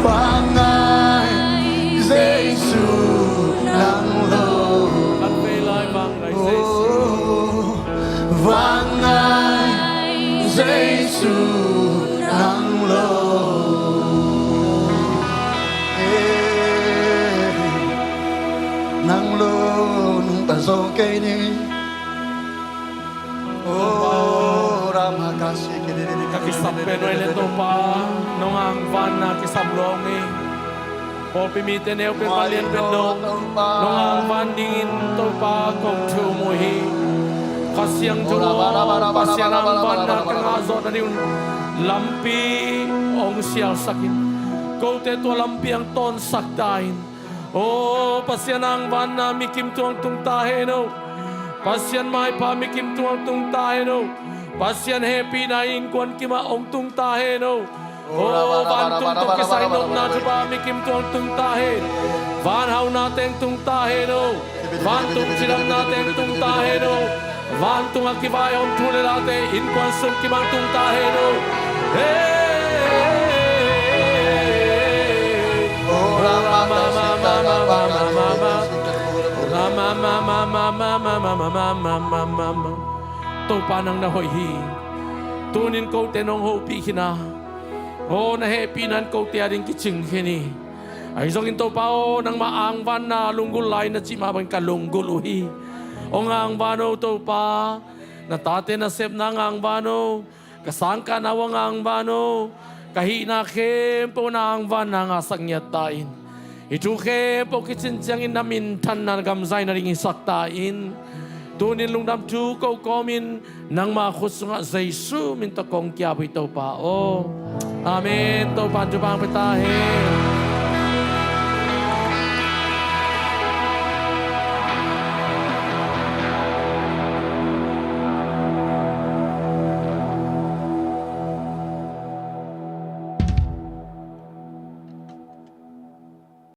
Vangngai Jesu nang lo. Kan vei lai vangngai Jesu. Vangngai Jesu nang lo. Eh, nang lo nungta zo kei ni. Oh, Rama Kasi kiri. Ka kisap pen uh ei le Topa, nong angvanna kisap lo ni. Pawlpi mite neu pen, palian pen dong, nong angvan dingin Topa kong thum uh hi. Kha Siangtho aw, Pasian angvanna ka ngah zawh nading un lampi hong sialsak in. Kote tua lampi hong tawnsak ta in. Aw Pasian angvanna mi kim tuang tung ta hen aw. Pasian maipha mi kim tuang tung ta hen aw. Pasian hehpihna innkuan kimah hong tung ta hen aw. Aw vantung tawh kisai nopna thupha mi kim tuang tung ta hen. Van hauna teng tung ta hen aw. Vantung cidamna teng tung ta hen aw. Vantung a kivai hong thu le late innkuan sung kimang tung ta hen aw. Hey. Topa nang na hoih hi. Tunin kote nong hopih khin a, aw na hehpihna in kote ading kicing khin hi. Ahi zongin Topa aw, nangmah angvanna lunggulh lai na cih mah bangin ka lunggulh uh hi. Hong angvan aw Topa, na tate nasepna hong angvan aw, ka sangkahna uh hong angvan aw, ka hihna khempeuh na angvanna ngahsak ngiat ta in. Hih thu khempeuh kicin ciangin na minthanna na gamzai nading hisak ta in. Tunin lungdam thu ko kawmin nangma khut sungah Jesu min tawh kong ki-ap uh hi Topa aw. Amen. Topa in thupha hong pia ta hen.